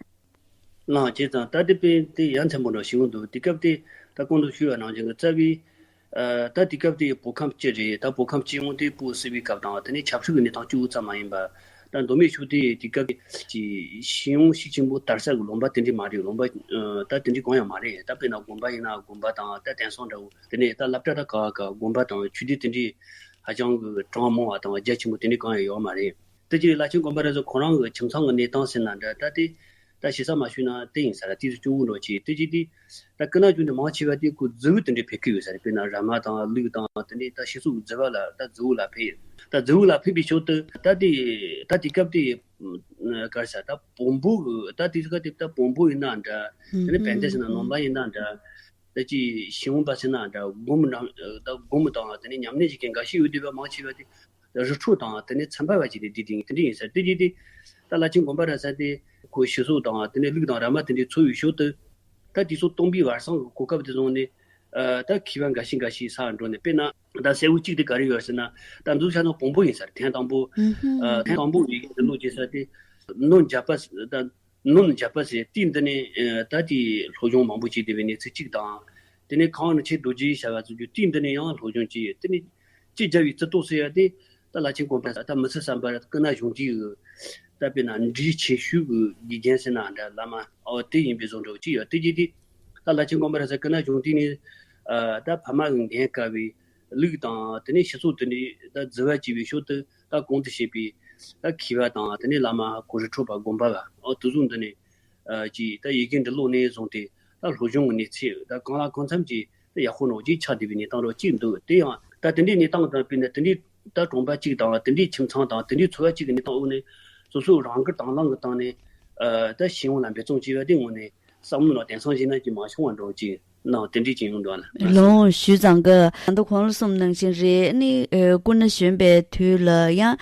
ལགས། བྱས་ཙང་ད་དེ་དཔེ་དེ་ཡ་མཚན་པོ་འདྲ་ཞིག་འདུག་དེ་སྐབས་དེ་ད་གོང་དུ་ཞུས་པ་ནང་བཞིན་གྱི་རྩ་བའི་ཨ་ད་དེ་སྐབས་དེ་བོད་ཁམས་སྤྱི་རེད། ད་བོད་ཁམས་སྤྱི་ཡོངས་དེ་སྤོ་སྲིད་པའི་སྐབས་དང་། དེ་ནས་ཆབ་སྲིད་ཀྱི་གནས་སྟངས་སྐྱོ་བོ་ཙམ་མ་ཡིན་པ། ད་མདོ་སྨད་ཕྱོགས་དེ་དེ་སྐབས་ཀྱི་ཤེས་ཡོན་ཤུགས་ཆེན་པོ་དར་ས་གི་ལུང་པ་དེ་འདྲ་མ་རེད། ལུང་པ་ཨ་ད་དེ་འདྲ་གང་ཡང་མ་རེད། ད་དཔེར་ན་དགོན་པ་ཡིན་ན་དགོན་པ་དང་། ད་དེང་སང་འདྲ་བོ་དེ་ནས་ད་སློབ་གྲྭ་ད་ག་ག་དགོན་པ་དང་ཆོས་སྡེ་དེ་འདྲ་ཧ་ཅང་གི་གྲངས་མང་བ་དང་རྒྱ་ཆེན་པོ་དེ་འདྲ་གང་ཡང་ཡོད་མ་རེད། དེ་རྗེས་བླ་ཆེན་དགོན་པ་རབ་གསལ་ཁོ་རང་གི་ཁྱིམ་ཚང་གི་གནས་སྟངས་ཟེར་ན་འདྲ། ད་དེ་ད་ཞིབ་ཚགས་མ་ཞུས་ན་དེ་ཡིན་ས་ར། དེ་ཚོ་སྐྱོ་བོ་འདྲ་བྱས། དེ་རྗེས་དེ་ད་སྐུ་ན་གཞོན་དུས་མང་ཆེ་བ་དེ་ཁོ་རྫི་བོ་དེ་འདྲ་ཕེབས་ཀྱི་ཡོད་ས་རེད། དཔེར་ན་ར་མ་དང་ལུག་དང་དེ་འདྲ་ད་ཕྱི་སོག་གི་རྫི་བོ་ལ་ད་རྫི་བོ་ལ་ཕེབས། ད་རྫི་བོ་ལ་ཕེབས་པའི་ཞོར་དུ་ད་དེ་ད་དེ་སྐབས་དེ་ག་རེ་ཟེར། ད་བོན་པོ་གི་ད་དེ་སྐབས་དེ་ད་བོན་པོ་ཡིན་ན་འདྲ། དེ་ནས་བན་དེ་ཟེར་ན་ནང་པ་ཡིན་ན་འདྲ། ད་ཅི་ཤེས་ཡོན་པ་ཟེར་ན་འདྲ། དགོན་པ་ནང་ད་དགོན་པ་དང་དེ་ནས་ཉམས་ལེན་བྱེད་མཁན་འགའ་ཤས་ཡོད་དུས་པ་མང་ཆེ་བ་དེ་རི་ཁྲོད་དང་དེ་ནས་ཚན་པ་བ་ཅིག་དེ་དེ་དེ་དེ་འདྲ་ཡིན་ས། དེ་རྗེས་དེ་ད་བླ་ཆེན་དགོན་པ་རབ་གསལ་དེ་ཁོ་ཕྱི་སོག་དང་དེ་ནས་ལུག་དང་ར་མ་དེ་འདྲའི་འཚོ་བའི་ཞོར་དུ། ད་དེ་ཚོ་སྟོན་པའི་བར་གསེང་གི་གོ་སྐབས་དེ་བཟུང་ནས་ ད་མཁས་པ་འགའ་ཤས་འགའ་ཤས་ས་འགྲོ་ནས། དཔེར་ན་ད་གསལ་བོ་གཅིག་དེ་ག་རེ་ཡོད་ཟེར་ན། ད་འདི་ཚོ་ཆ་ཚང་བོན་པོ་ཡིན་ས་རེད། ཐེངས་དང་པོ་ཐེངས་དང་པོ་ཡིན་འདི་ལོ་རྗེས་ས་དེ་ནོར་འཇབ་པ་ད་ནོར་འཇབ་པ་ཟེར་དུས་འདི་ནས་ད་དེ་སློབ་སྦྱོང་མང་པོ་བྱས་བསྡད་པའི་གནས་ཚུལ་གཅིག་དང་། དེ་ནས་ཁམས་རིན་ཆེན་རྡོ་རྗེ་བྱ་བ་ཚོ་རྒྱུ་དུས་འདི་ནས་ཡང་སློབ་སྦྱོང་བྱས་ཡོད། དེ་ནས་སྤྱི་རྒྱ་བའི་རྩི་ཏོག་ཟེར་ཡ་དེ་ད་བླ་ཆེན་དགོན་པ་ད་མི་ཚེ་བསམ་པར་སྐུ་ན་གཞོན་དུས་ཀྱི་ད་དཔེར་ན་འབྲས་ཆེ་ཤོས་ཀྱི་དགེ་རྒན་ཟེར་ན་འདྲ་བླ་མ་ཨོ་དེ་ཡིན་པའི་བཟོ་འདྲ་གཅིག་ཡོད། དེ་རྗེས་དེ་ད་བླ་ཆེན་དགོན་པ་ར་ས་སྐུ་ན་གཞོན་དུས་ནས་ད་ཕ་མ་གི་འགན་དཀར་བའི་ལུགས་དང་། དེ་ནས་སྤྱི་ཚོགས་དེ་འདྲའི་ད་འཛུལ་བ་བྱས་པའི་ཞོར་དུ་ད་གོང་དུ་བཤད་པའི་ད་མཁས་པ་དང་། དེ་ནས་བླ་མ་གོ་རི་ཁྲོད་པ་དགོན་པ་བ་ཨོ་དེ་ཚོ་འདི་ནས་ཀྱིས་ད་ཡི་གེ་འབྲི་ཀློག་ནས་བཟུང་སྟེ་ད་སློབ་སྦྱོང་གི་གནས་ཚད་ད་གང་ལ་གང་འཚམ་གྱིས་ད་ཡག་པོ་ནོར་གྱིས་ཆགས་བསྡད་པའི་གནས་སྟངས་རོ་གཅིག་འདུག་དེ་ཡང་ད་དེ་འདྲའི་གནས་སྟངས་དང་། དཔེར་ན་དེ་འདྲའི་ད་གྲོང་པ་གཅིག་དང་། དེ་འདྲའི་ཁྱིམ་ཚང་དང་། དེ་འདྲའི་འཚོ་བ་གཅིག་གི་གནས་སྟངས་འོག་ནས་སོ་སོ་རང་དགར་དང་བླངས་ཀྱི་སྟེང་ནས་ད་ཤེས་ཡོན་ལ་འབད་བརྩོན་བྱས་པ་དེ་ངོས་ནས་བསམ་བློ་ལ་དེང་སང་བྱས་ན་ཅིག་མ་བྱུང་བ་འདྲ་བོ་ཅིག་ནང་དེ་འདྲའི་ཅིག་ཡོང་འདུག་ལ། ལོངས་ཞུས་ཙང་གི་ད་ལྟ་གོང་ལ་གསུངས་ནང་བཞིན་རེད། ནི་སྐུ་ན་གཞོན་པའི་དུས་ལ་ཡང་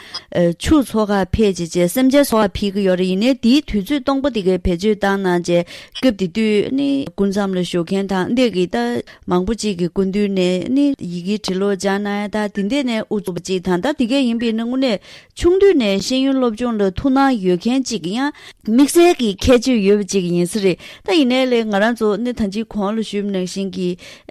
ཆོས་ཚོགས་ཁག་ཕེབས་བྱས་བྱས་སེམས་ཅན་ཚོགས་ཁག་ཕེབས་ཀྱི་ཡོད་རེད། ཡིན་ནའི་དེའི་དུས་ཚོད་སྟོང་པ་དེ་གའི་བེད་སྤྱོད་བཏང་གནང་བྱས་སྐབས་དེ་དུས་ནི་སྐུ་མཚམས་ལ་བཞུགས་མཁན་དང་འདི་གི་ད་མང་པོ་ཅིག་གི་སྐུ་མདུན་ནས་ནི་ཡི་གེ་བྲིས་ཀློག་སྦྱང་གནང་ཡ་ད་དེ་འདྲས་ནས་དབུ་ཚུགས་པ་ཅིག་དང་། ད་དེ་གས་ཡིན་པའི་ནི་དངོས་གནས་ཆུང་དུས་ནས་ཤེས་ཡོན་སློབ་སྦྱོང་ལ་ཐུགས་སྣང་ཡོད་མཁན་ཅིག་ཡང་དམིགས་བསལ་གྱི་ཁྱད་ཆོས་ཡོད་པ་ཅིག་ཡིན་ས་རེད། ད་ཡིན་ནའི་ལས་ང་རང་ཚོ་ནི་ད་ཅི་གོང་ལ་ཞུས་པ་ནང་བཞིན་གྱི་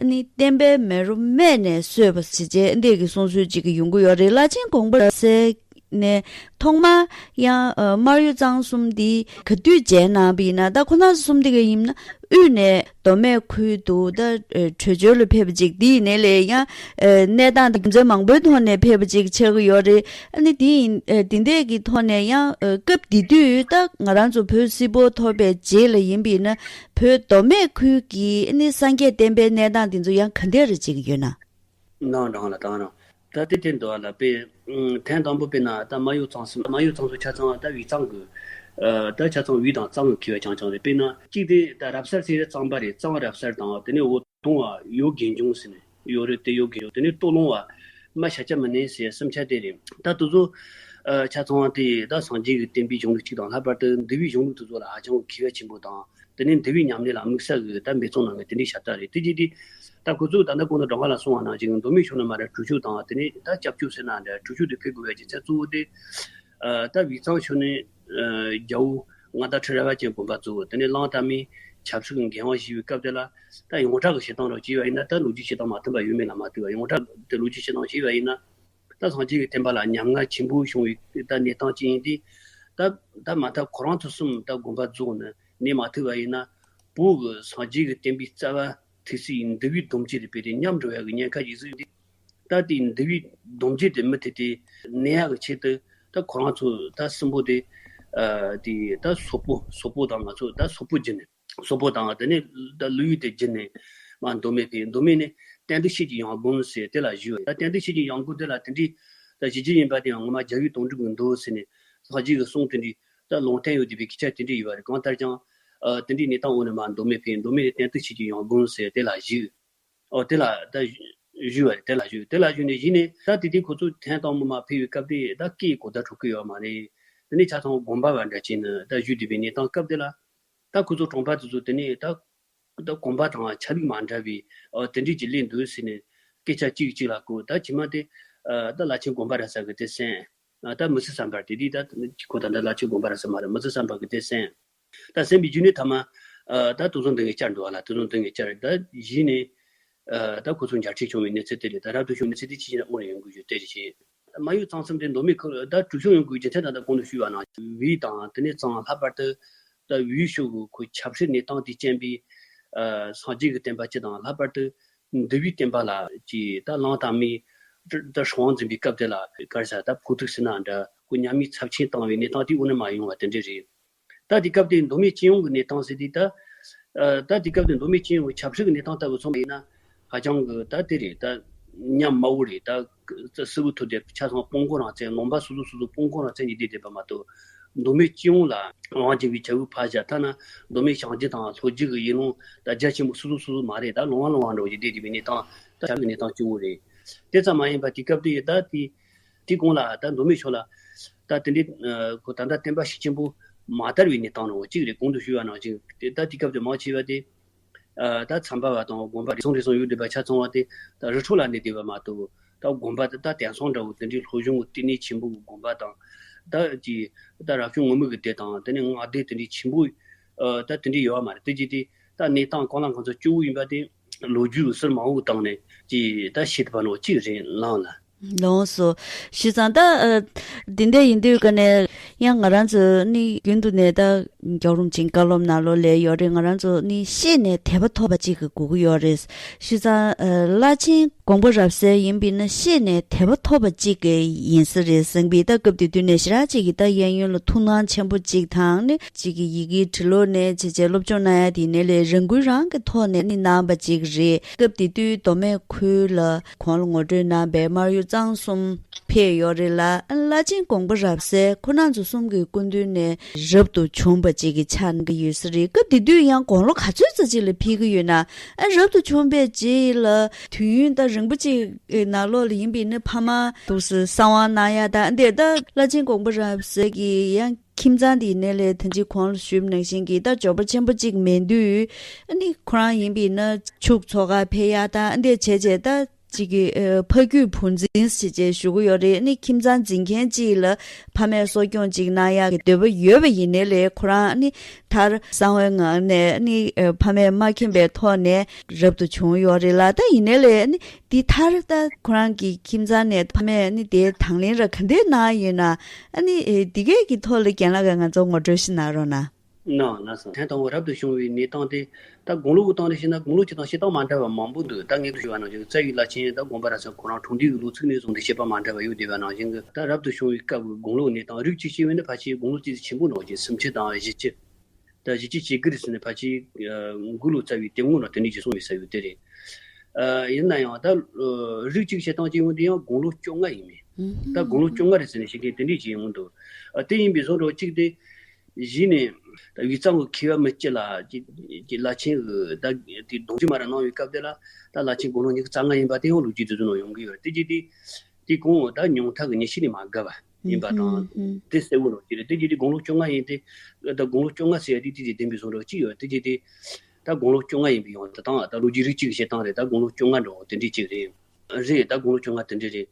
ནི་བསྟན་པའི་མེ་རོ་སྨད་ནས་གསོས་པ་ཞེས་བྱས་འདི་གི་གསུང་སྲོལ་ཅིག་གི་ཡོང་གི་ཡོད་རེད། བླ་ཆེན་དགོངས་པ་རབ་གསལ་ནས་ཐོག་མར་ཡང་སྨར་ཡུལ་གཙང་གསུམ་འདི་ག་དུས་མཇལ་གནང་བ་ཡིན་ན། ད་ཁོ་ན་གསུམ་འདི་ག་ཡིན་ན་དབུས་ནས་མདོ་སྨད་ཁུལ་དུ་ད་བྲོས་བྱོལ་ལ་ཕེབས་པ་ཅིག་འདི་ཡིན་ནའི་ལས་ཡང་གནས་སྟངས་རྒྱུ་མཚན་མང་པོའི་ཐོག་ནས་ཕེབས་པ་ཅིག་ཆགས་ཀྱི་ཡོད་རེད། ཨ་ནི་དེ་ཡིན་དེ་འདྲས་ཀྱི་ཐོག་ནས་ཡང་སྐབས་དེ་དུས་ད་ང་རང་ཚོ་བོད་སིལ་བུར་ཐོར་བའི་རྗེས་ལ་ཡིན་པ་ཡིན་ན་བོད་མདོ་སྨད་ཁུལ་གྱི་ཨ་ནི་སངས་རྒྱས་བསྟན་པའི་གནས་སྟངས་དེ་ཚོ་ཡང་ག་འདྲས་རེ་ཅིག་ཡོད་ན། ནང་རང་ལ་དང་རང་། ད་དེ་དེ་འདུག་ལ་པས། ཐེངས་དང་པོ་དཔེར་ན་ད་སྨར་ཡུལ་གཙང་གསུམ། སྨར་ཡུལ་གཙང་གསུམ་ཆ་ཚང་ད་དབུས་གཙང་གི་ད་ཆ་ཚང་དབུས་དང་གཙང་གི་མཁས་པ་རྐྱང་རྐྱང་རེད། དཔེར་ན་གཅིག་དེ་ད་རབ་གསལ་ཟེར་རེད། གཙང་པ་རེད། གཙང་རབ་གསལ་དང་། དེ་ནས་འོ་དུང་བ་ཡོ་དགེ་འབྱུང་ཟེར་ནས་ཡོད་རེད། དེ་ཡོ་དགེ་འབྱུང་། དེ་ནས་སྟོད་ལུང་བ་མ་ཤ་ཆ་མི་ནས་ཟེར་གསུམ་ཆ་དེ་རེད། ད་དེ་ཚོ་ཆ་ཚང་དེ་ད་སངས་རྒྱས་ཀྱི་བསྟན་པའི་གཞུང་ལུགས་གཅིག་དང་། ལྷག་པར་དུ་འདུལ་བའི་གཞུང་ལུགས་དེ་ཚོ་ལ་ཧ་ཅང་མཁས་པ་ཆེན་པོ་དང་། དེ་ནས་འདུལ་བའི་ཉམས་ལེན་ལ་དམིགས་བསལ་གྱི་ད་འབད་བརྩོན་གནང་མཁན་དེ་འདྲའི་ཤ་སྟག་རེད། དེ་རྗེས་དེ་ད་ཁོ་ཚོས་ད་ལྟ་གོང་དུ་སྒྲོལ་དཀར་ལགས་གསུངས་པ་ནང་བཞིན་མདོ་སྨད་ཕྱོགས་ནས་མར་དྲུག་ཞོལ་དང་། དེ་ནས་ད་སྐྱབས་ཆུ་ཟེར་ན་འདྲ། དྲུག་ཞོལ་དུ་ཕེབས་དགོས་པའི་རྒྱུ་མཚན་གཙོ་བོ་དེ་ད་དབུས་གཙང་ཕྱོགས་ནས་རྒྱལ་པོ་མངའ་བདག་ཁྲི་རལ་པ་ཅན་དགོངས་པ་རྫོགས། དེ་ནས་གླང་དར་མས་ཆབ་སྲིད་ཀྱི་འགན་དབང་བཞེས་པའི་སྐབས་དེ་ལ་ད་ཡོངས་གྲགས་ཀྱི་བྱེད་སྟངས་རང་བྱས་པ་ཡིན་ན། ད་ལོ་རྒྱུས་བྱེད་སྟངས་མ་མཐུན་པ་ཡོད་མེད་ལ་མ་ལྟོས་པར། ཡོངས་གྲགས་དེ་ལོ་རྒྱུས་བྱེད་སྟངས་བྱས་པ་ཡིན་ན། ད་སངས་རྒྱས་ཀྱི་བསྟན་པ་ལ་ཉམ་ང་ཆེན་པོ་བྱུང་བའི་ད་གནས་སྟངས་ཅིག་ཡིན་ཏེ། ད་ད་མ་མཐའ་ཁོ་རང་ཚོ་གསུམ་ད་དགོངས་པ་རྫོགས་ནས་ནས་མ་ཐུབ་པ་ཡིན་ན། བོད་ཀྱི་སངས་རྒྱས་ཀྱི་བསྟན་པའི་རྩ་བ་ཐུག་སའི་འདུལ་བའི་སྡོམ་རྒྱུན་དེ་རྦད་དེ་ཉམས་འགྲོ་ཡག་གི་ཉེན་ཁ་ཡོད་ཟེར་ཏེ། ད་དེའི་འདུལ་བའི་སྡོམ་རྒྱུན་དེ་མུ་མཐུད་དེ་གནས་ཡག་གི་ཆེད་དུ་ད་ཁོ་རང་ཚོ་ད་གསུམ་པོ་དེ་དེ་ད་སོག་པོ་སོག་པོ་དང་ང་ཚོ་ད་སོག་པོ་བརྒྱུད་ནས། སོག་པོ་དང་། དེ་ནས་ད་ལུས་དེ་བརྒྱུད་ནས་མར་མདོ་སྨད་ཕེབས། མདོ་སྨད་ནས་བསྟན་འདུལ་ཕྱིས་ཀྱི་ཡང་དགོན་ཟེར་དེ་ལ་བཞུགས། ད་བསྟན་འདུལ་ཕྱིས་ཀྱི་ཡང་དགོན་དེ་ལ་དེ་འདྲའི་ད་བཞུགས་རྒྱུ་ཡིན་པ་དེ་ཡང་ངོ་མ་རྒྱལ་བའི་དོན་སྒྲུབ་ཀྱི་མདོ་ཟེར་ནས་སངས་རྒྱས་ཀྱི་གསུང་དེ་འདྲའི་ད་ལུང་བསྟན་ཡོད་བསྡད་པའི་སྐད་ཆ་དེ་འདྲ་ཡོད་པ་རེད། གང་ལྟར་ཀྱང་ཨ་དེ་འདྲའི་གནས་སྟངས་འོག་ནས་མར་མདོ་སྨད་ཕེབས། མདོ་སྨད་ནས་བསྟན་འདུལ་ཕྱིས་ཀྱི་ཡང་དགོན་ཟེར་དེ་ལ་བཞུགས། ཨོ་དེ་ལ་ད་བཞུགས་པ་རེད། དེ་ལ་བཞུགས། དེ་ལ་བཞུགས་ནས་གཞི་ནས་ད་དེ་དུས་ཁོ་ཚོ་ཐེངས་དང་པོ་མར་ཕེབས་པའི་སྐབས་དེ་ད་སྐད་གོ་བརྡ་འཕྲོད་ཀྱི་ཡོད་མ་རེད། དེ་ནས་ཆ་ཚང་དགོན་པ་བ་འདྲ་བྱས་ནས་ད་བཞུགས་བསྡད་པའི་གནས་སྟངས་སྐབས་དེ་ལ། ད་ཁོ་ཚོ་གྲོང་པ་དེ་ཚོ་དེ་ནས་ད་ད་གོམ་པ་དང་ཆ་ལུགས་མ་འདྲ་བའི་ཨ་དེ་འདྲས་ཀྱི་སླེབས་འདུག་ཟེར་ནས་སྐད་ཆ་གཅིག་གཅིག་ལ་གོ། ད་ཕྱི་མ་དེ་ཨ་ད་བླ་ཆེན་དགོན་པ་ར་ས་གི་དེ་གསན། ཨ་ད་མི་ཚེ་བསམ་པར་དེ་དུས་ད་ཁོ་ད་ད་བླ་ཆེན་དགོན་པ་ར་ས་མ་རེད། མི་ཚེ་བསམ་པར་གི་དེ་གསན། ད་གསན་པའི་རྗེས་ནས་ཐ་མ་ཨ་ད་དུ་ཚོ་འདི་ངས་བཅར་འདུག་ཨ་ལ། དུ་ཚོ་འདི་ངས་བཅར། ད་གཞི་ནས་ཨ་ད་ཁོ་ཚོ་མཇལ་འཕྲད་བྱུང་བའི་གནས་ཚུལ་དེ་རེད། ད་རབ་ཏུ་བྱུང་གནས་ཚུལ་དེ་ཅི་ཞིག་ན་དངོས་ཡོང་གི་ཡོད་དེ་རེད། སྨར་ཡུལ་གཙང་གསུམ་དེ་མདོ་སྨད་ཁུལ་ད་དྲུག་ཞོལ་ཡོང་དགོས་རྒྱུ་མཚན་ད་ལྟ་གོང་དུ་ཞུས་པ་ནང་བཞིན་དབུས་དང་དེ་ནས་གཙང་། ལྷག་པར་དུ་ད་དབུས་ཕྱོགས་ཀྱི་ཁོ་ཆབ་སྲིད་གནས་སྟངས་དེ་རྐྱེན་པས་ཨ་སངས་རྒྱས་ཀྱི་བསྟན་པ་སྤྱི་དང་། ལྷག་པར་དུ་འདུལ་བའི་བསྟན་པ་ལ་ཀྱི་ད་གླང་དར་མས་ད་སྲིད་དབང་འཛིན་པའི་སྐབས་དེ་ལ་ག་རེ་ཟེར། ད་ཕོག་ཐུག་ཟེར་ན་འདྲ། ཁོ་ཉམས་མྱོང་ཚབས་ཆེན་བཏང་བའི་གནས་སྟངས་དེ་དབུ་ནས་མ་ཡོང་བ་དེ་འདྲ་རེད། ད་དེ་སྐབས་དེ་མདོ་སྨད་སྤྱི་ཡོངས་ཀྱི་གནས་སྟངས་ཟེར་དུས་ད། ཨ་ད་དེ་སྐབས་དེ་མདོ་སྨད་སྤྱི་ཡོངས་ཀྱི་ཆབ་སྲིད་ཀྱི་གནས་སྟངས་ལྟ་བུ་མཚོན་པ་ཡིན་ན། ཧ་ཅང་གི་ད་དེ་རེད། ད་ཉམས་དམའ་བོ་རེད། ད་སིལ་བུར་ཐོར་དེ་ཆ་ཚང་སྤོང་གོང་རང་བཙན། ལུང་པ་སོ་སོ་སོ་སོ་སྤོང་གོང་རང་བཙན་གྱི་བསྡད་བསྡད་པ་མ་གཏོགས། མདོ་སྨད་སྤྱི་ཡོངས་ལ་དབང་བྱེད་པའི་བྱ་བའི་ཕར་བཞག་ཐ་ན་མདོ་སྨད་ཞང་རྒྱ་དང་ལྷོ་རྒྱ་གི་ཡུལ་ལུང་ད་རྒྱ་ཆེན་པོ་སོ་སོ་སོ་སོ་མ་རེད། ད་ལུང་བ་ལུང་བ་འདྲ་བོ་ཞིག་བསྡད་བསྡད་པའི་གནས་སྟངས། ད་ཆབ་སྲིད་ཀྱི་གནས་སྟངས་སྐྱོ་བོ་རེད། དེ་ཙམ་མ་ཡིན་པ་དེ་སྐབས་དེ་ད་དེ། དེ་གོང་ལ་ད་མདོ་སྨད་ཕྱོགས་ལ་ད་དེ་འདྲའི་ཁོ་ད་ལྟ་བསྟན་པ་ཤུགས་ཆེན་པོ་མ་དར་བའི་གནས་སྟངས་རང་བ་གཅིག་རེད། གོང་དུ་ཞུས་པ་ནང་བཞིན་དེ་ད་དེ་སྐབས་དེ་མང་ཆེ་བ་དེ་ ཨ་ད་ཚན་པ་བ་དང་དགོན་པ་རེ་ཟུང་རེ་ཟུང་ཡོད་བསྡད་པ་ཆ་ཚང་བ་དེ་ད་རི་ཁྲོད་ལ་གནས་བསྡད་པ་མ་གཏོགས། ད་དགོན་པ་དེ་ད་དེང་སང་འདྲ་བོ་དེ་འདྲའི་སློབ་སྦྱོང་གི་བསྟི་གནས་ཆེན་པོ་གི་དགོན་པ་དང་། ད་ཅི་ད་རབ་བྱུང་ངུར་སྨྲིག་གི་སྡེ་དང་དེ་ནས་སྔགས་སྡེ་དེ་འདྲའི་ཆེན་པོ་ཨ་ད་དེ་འདྲའི་ཡོད་པ་མ་རེད། དེ་ཅི་དེ་ད་གནས་སྟངས་གང་ལ་གང་འཚམ་སྐྱོ་བོ་ཡིན་པ་དེ་ལོ་རྒྱུས་ཟུར་མང་བོ་བཏང་ནས་ཅི་ད་ཤེས་ཐུབ་པ་ནོ་གཅིག་རེད་ལགས་ལ། ལགས་སོ། བྱས་ཙང་ད་ཨ་འདི་འདྲ་ཡིན་དུས་ཀ་ནས་ཡང་ང་རང་ཚོ་ནི་རྒྱུན་དུ་ནས་ད་རྒྱལ་བ་རིན་པོ་ཆེའི་བཀའ་སློབ་ནང་ལོགས་ལ་ཡོད་རེད། ང་རང་ཚོ་ནི་ཤེས་ནས་དད་པ་ཐོབ་པ་གཅིག་གི་དགོས་ཀྱི་ཡོད་རེད། བྱས་ཙང་ཨ་བླ་ཆེན་དགོངས་པ་རབ་གསལ་ཡིན་པས་ན་ཤེས་ནས་དད་པ་ཐོབ་པ་གཅིག་གི་ཡིན་ས་རེད་བསམ་པས། ད་སྐབས་དེ་དུས་ནས་ཞེ་དྲག་ཅིག་གིས་ད་གཡས་གཡོན་ལ་ཐུགས་སྣང་ཆེན་པོ་གཅིག་དང་ནི་གཅིག་གི་ཡི་གེ་འབྲི་ཀློག་ནས་བྱས་བྱས་སློབ་སྦྱོང་གནང་ཡ་དེ་ནས་ལས་རང་འགུལ་རང་གི་ཐོག་ནས་ནི་གནང་པ་གཅིག་རེད། སྐབས་དེ་དུས་མདོ་སྨད་ཁུལ་ལ་ཁོང་ལ་ངོ་སྤྲོད་གནང་བའི་སྨར་ཡུལ་གཙང་གསུམ་ཕེབས་ཡོད་རེད་ལ། ཨ་བླ་ཆེན་དགོངས་པ་རབ་གསལ་ཁོང་རྣམ་ཚོ་གསུམ་གྱི་སྐུ་མདུན་ནས་རབ་ཏུ་བྱུང་བ་ཅིག་གི་ཆགས་ཀྱི་ཡོད་ས་རེད། སྐབས་དེ་དུས་ཡང་དགུང་ལོ་ག་ཚོད་ཙམ་ཅིག་ལ་ཕེབས་ཀྱི་ཡོད་ན། ཨ་རབ་ཏུ་བྱུང་བའི་རྗེས་ལ་དུས་ཡུན་ད་རིང་པོ་ཅིག་ནང་ལོགས་ལ་ཡིན་པས་ནི་ཕ་མ་འདུག་སེ་གསང་བ་གནང་ཡ་ད་འདི་ད་བླ་ཆེན་དགོངས་པ་རབ་གསལ་གྱི་ཡང་ཁྱིམ་ཚང་དེའི་ནང་ལས་དེ་འདྲའི་གོང་ལ་ཞུས་པ་ནང་བཞིན་གྱི་ད་འབྱོར་པ་ཆེན་པོ་གཅིག་མེད་དུས། ཨ་ནི་ཁོ་རང་ཡིན་པས་ན་ཕྱུགས་འཚོ་གར་ཕེབས་ཡག་དང་ཨ་འདི་བྱས་བྱས་ད་གཅིག་གི་ཨ་ཕ་རྒྱུད་བུ་འཛིན་ཞེས་བྱས་ཞུ་གི་ཡོད་རེད། ཨ་ནི་ཁྱིམ་ཚང་འཛིན་མཁན་གཅིག་ལ་ཕ་མས་གསོ་སྐྱོང་གཅིག་གནང་ཡག་གི་འདོད་པ་ཡོད་པ་ཡིན་ནའི་ལས་ཁོ་རང་ཨ་ནི་མཐར་གསང་བའི་ངང་ནས་ཨ་ནི་ཨ་ཕ་མས་མ་མཁྱེན་པའི་ཐོག་ནས་རབ་ཏུ་བྱུང་ཡོད་རེད་ལ། ད་ཡིན་ནའི་ལས་ཨ་ནི། འདི་མཐར་ད་ཁོ་རང་གི་ཁྱིམ་ཚང་ནས་ཕ་མས་ནི་དེའི་དང་ལེན་ར་ག་འདྲས་གནང་ཡོད་ན། ཨ་ནི་ཨེ་འདི་གས་ཀྱི་ཐོག་ལ་རྒན་ལགས་ཀྱིས་ང་ཚོ་ངོ་སྤྲོད་ཞིག་གནང་རོགས་གནང་། གནང་གནང་སོང་། ཐེངས་དང་པོ་རབ་ཏུ་བྱུང་བའི་གནས་སྟངས་དེ་ད་དགུང་ལོ་གི་སྟེང་ནས་བཤད་ན་དགུང་ལོ་གཅིག་དང་བྱེ་ཐང་མ་འདྲ་བ་མང་པོ་འདུག་ད་ངས་ཞུ་བ་ནང་བཞིན་རྩ་བའི་བླ་ཆེན་ད་དགོངས་པ་རབ་གསལ་ཁོ་རང་འཁྲུངས་འདས་ཀྱི་ལོ་ཚིགས་ནས་བཟུང་སྟེ་བཤད་པ་མ་འདྲ་བ་ཡོད་བསྡད་པ་ནང་བཞིན་གྱི། ད་རབ་ཏུ་བྱུང་བའི་སྐབས་ཀྱི་དགུང་ལོ་གནས་སྟངས་རིགས་གཅིག་བཤད་པ་ཡིན་ན་ཕལ་ཆེར་དགུང་ལོ་གཅིག་ཆེན་པོ་ནང་བཞིན་སུམ་ཅུ་དང་བཞི་བཅུ། ད་བཞི་བཅུ་ཞེ་དགུ་རེད་ཟེར་ནས་ཕལ་ཆེར་མགུལ་ལོ་བཙའ་བའི་དེབ་ངོ་ནང་དེ་འདྲས་ཅིག་གསུངས་ཡོད་ས་ཡོད་དེ་རེད། ཨ་ཡིན་ན་ཡང་ད་རིགས་གཅིག་བཤད་སྟངས་ཅིག་ཡོང་དུས་ཡང་དགུང་ལོ་བཅོ་ལྔ་ཡིན་མིན། ད་དགུང་ལོ་བཅོ་ལྔ་རེད་ཟེར་ནས་བཤད་མཁན་དེ་འདྲས་ཅིག་ཡོང་འདུག་ཨ་དེ་ཡིན་པའི་བཟོ་འདྲ་གཅིག་དེ་གཞི་ནས་ད་དབུས་གཙང་གི་མཁས་པ་མི་སྤྱི་ལ་ཀྱི་ཀྱི་བླ་ཆེན་གི་ད་དེ་གདུང་རྒྱུད་མ་ར་གནང་བའི་སྐབས་དེ་ལ་ད་བླ་ཆེན་དགུང་ལོ་ཉི་ཤུ་རྩ་ལྔ་ཡིན་པ་དེ་ཡང་ལོ་རྒྱུས་དེ་ཚོ་ནང་ཡོང་གི་ཡོད་རེད། དེ་གཅིག་དེ། དེ་གོང་ད་ཉུང་མཐའ་གི་ཉི་ཤུ་ནས་མ་བརྒལ་བ་ཡིན་པ་དང་། དེ་གསལ་བོ་རོ་ཅི་རེད། དེ་རྗེས་དེ་དགུང་ལོ་བཅོ་ལྔ་ཡིན་ཏེ། ད་དགུང་ལོ་བཅོ་ལྔ་ཟེར་ཡ་དེ་དེ་དེ་བདེན་པའི་བཟོ་འདྲ་ཅི་ཡོད་དེ་རྗེས་དེ། ད་དགུང་ལོ་བཅོ་ལྔ་ཡིན་པའི་ཡང་དེ་དང་ད་ལོ་རྒྱུས་རིགས་གཅིག་གི་བཤད་སྟངས་རེད། ད་དགུང་ལོ་བཅོ་ལྔ་འདྲ་བོ་དེ་འདྲས་ཅིག་རེད། རེད། ད་དགུང་ལོ་བཅོ་ལྔ་དེ་འདྲས་རེད།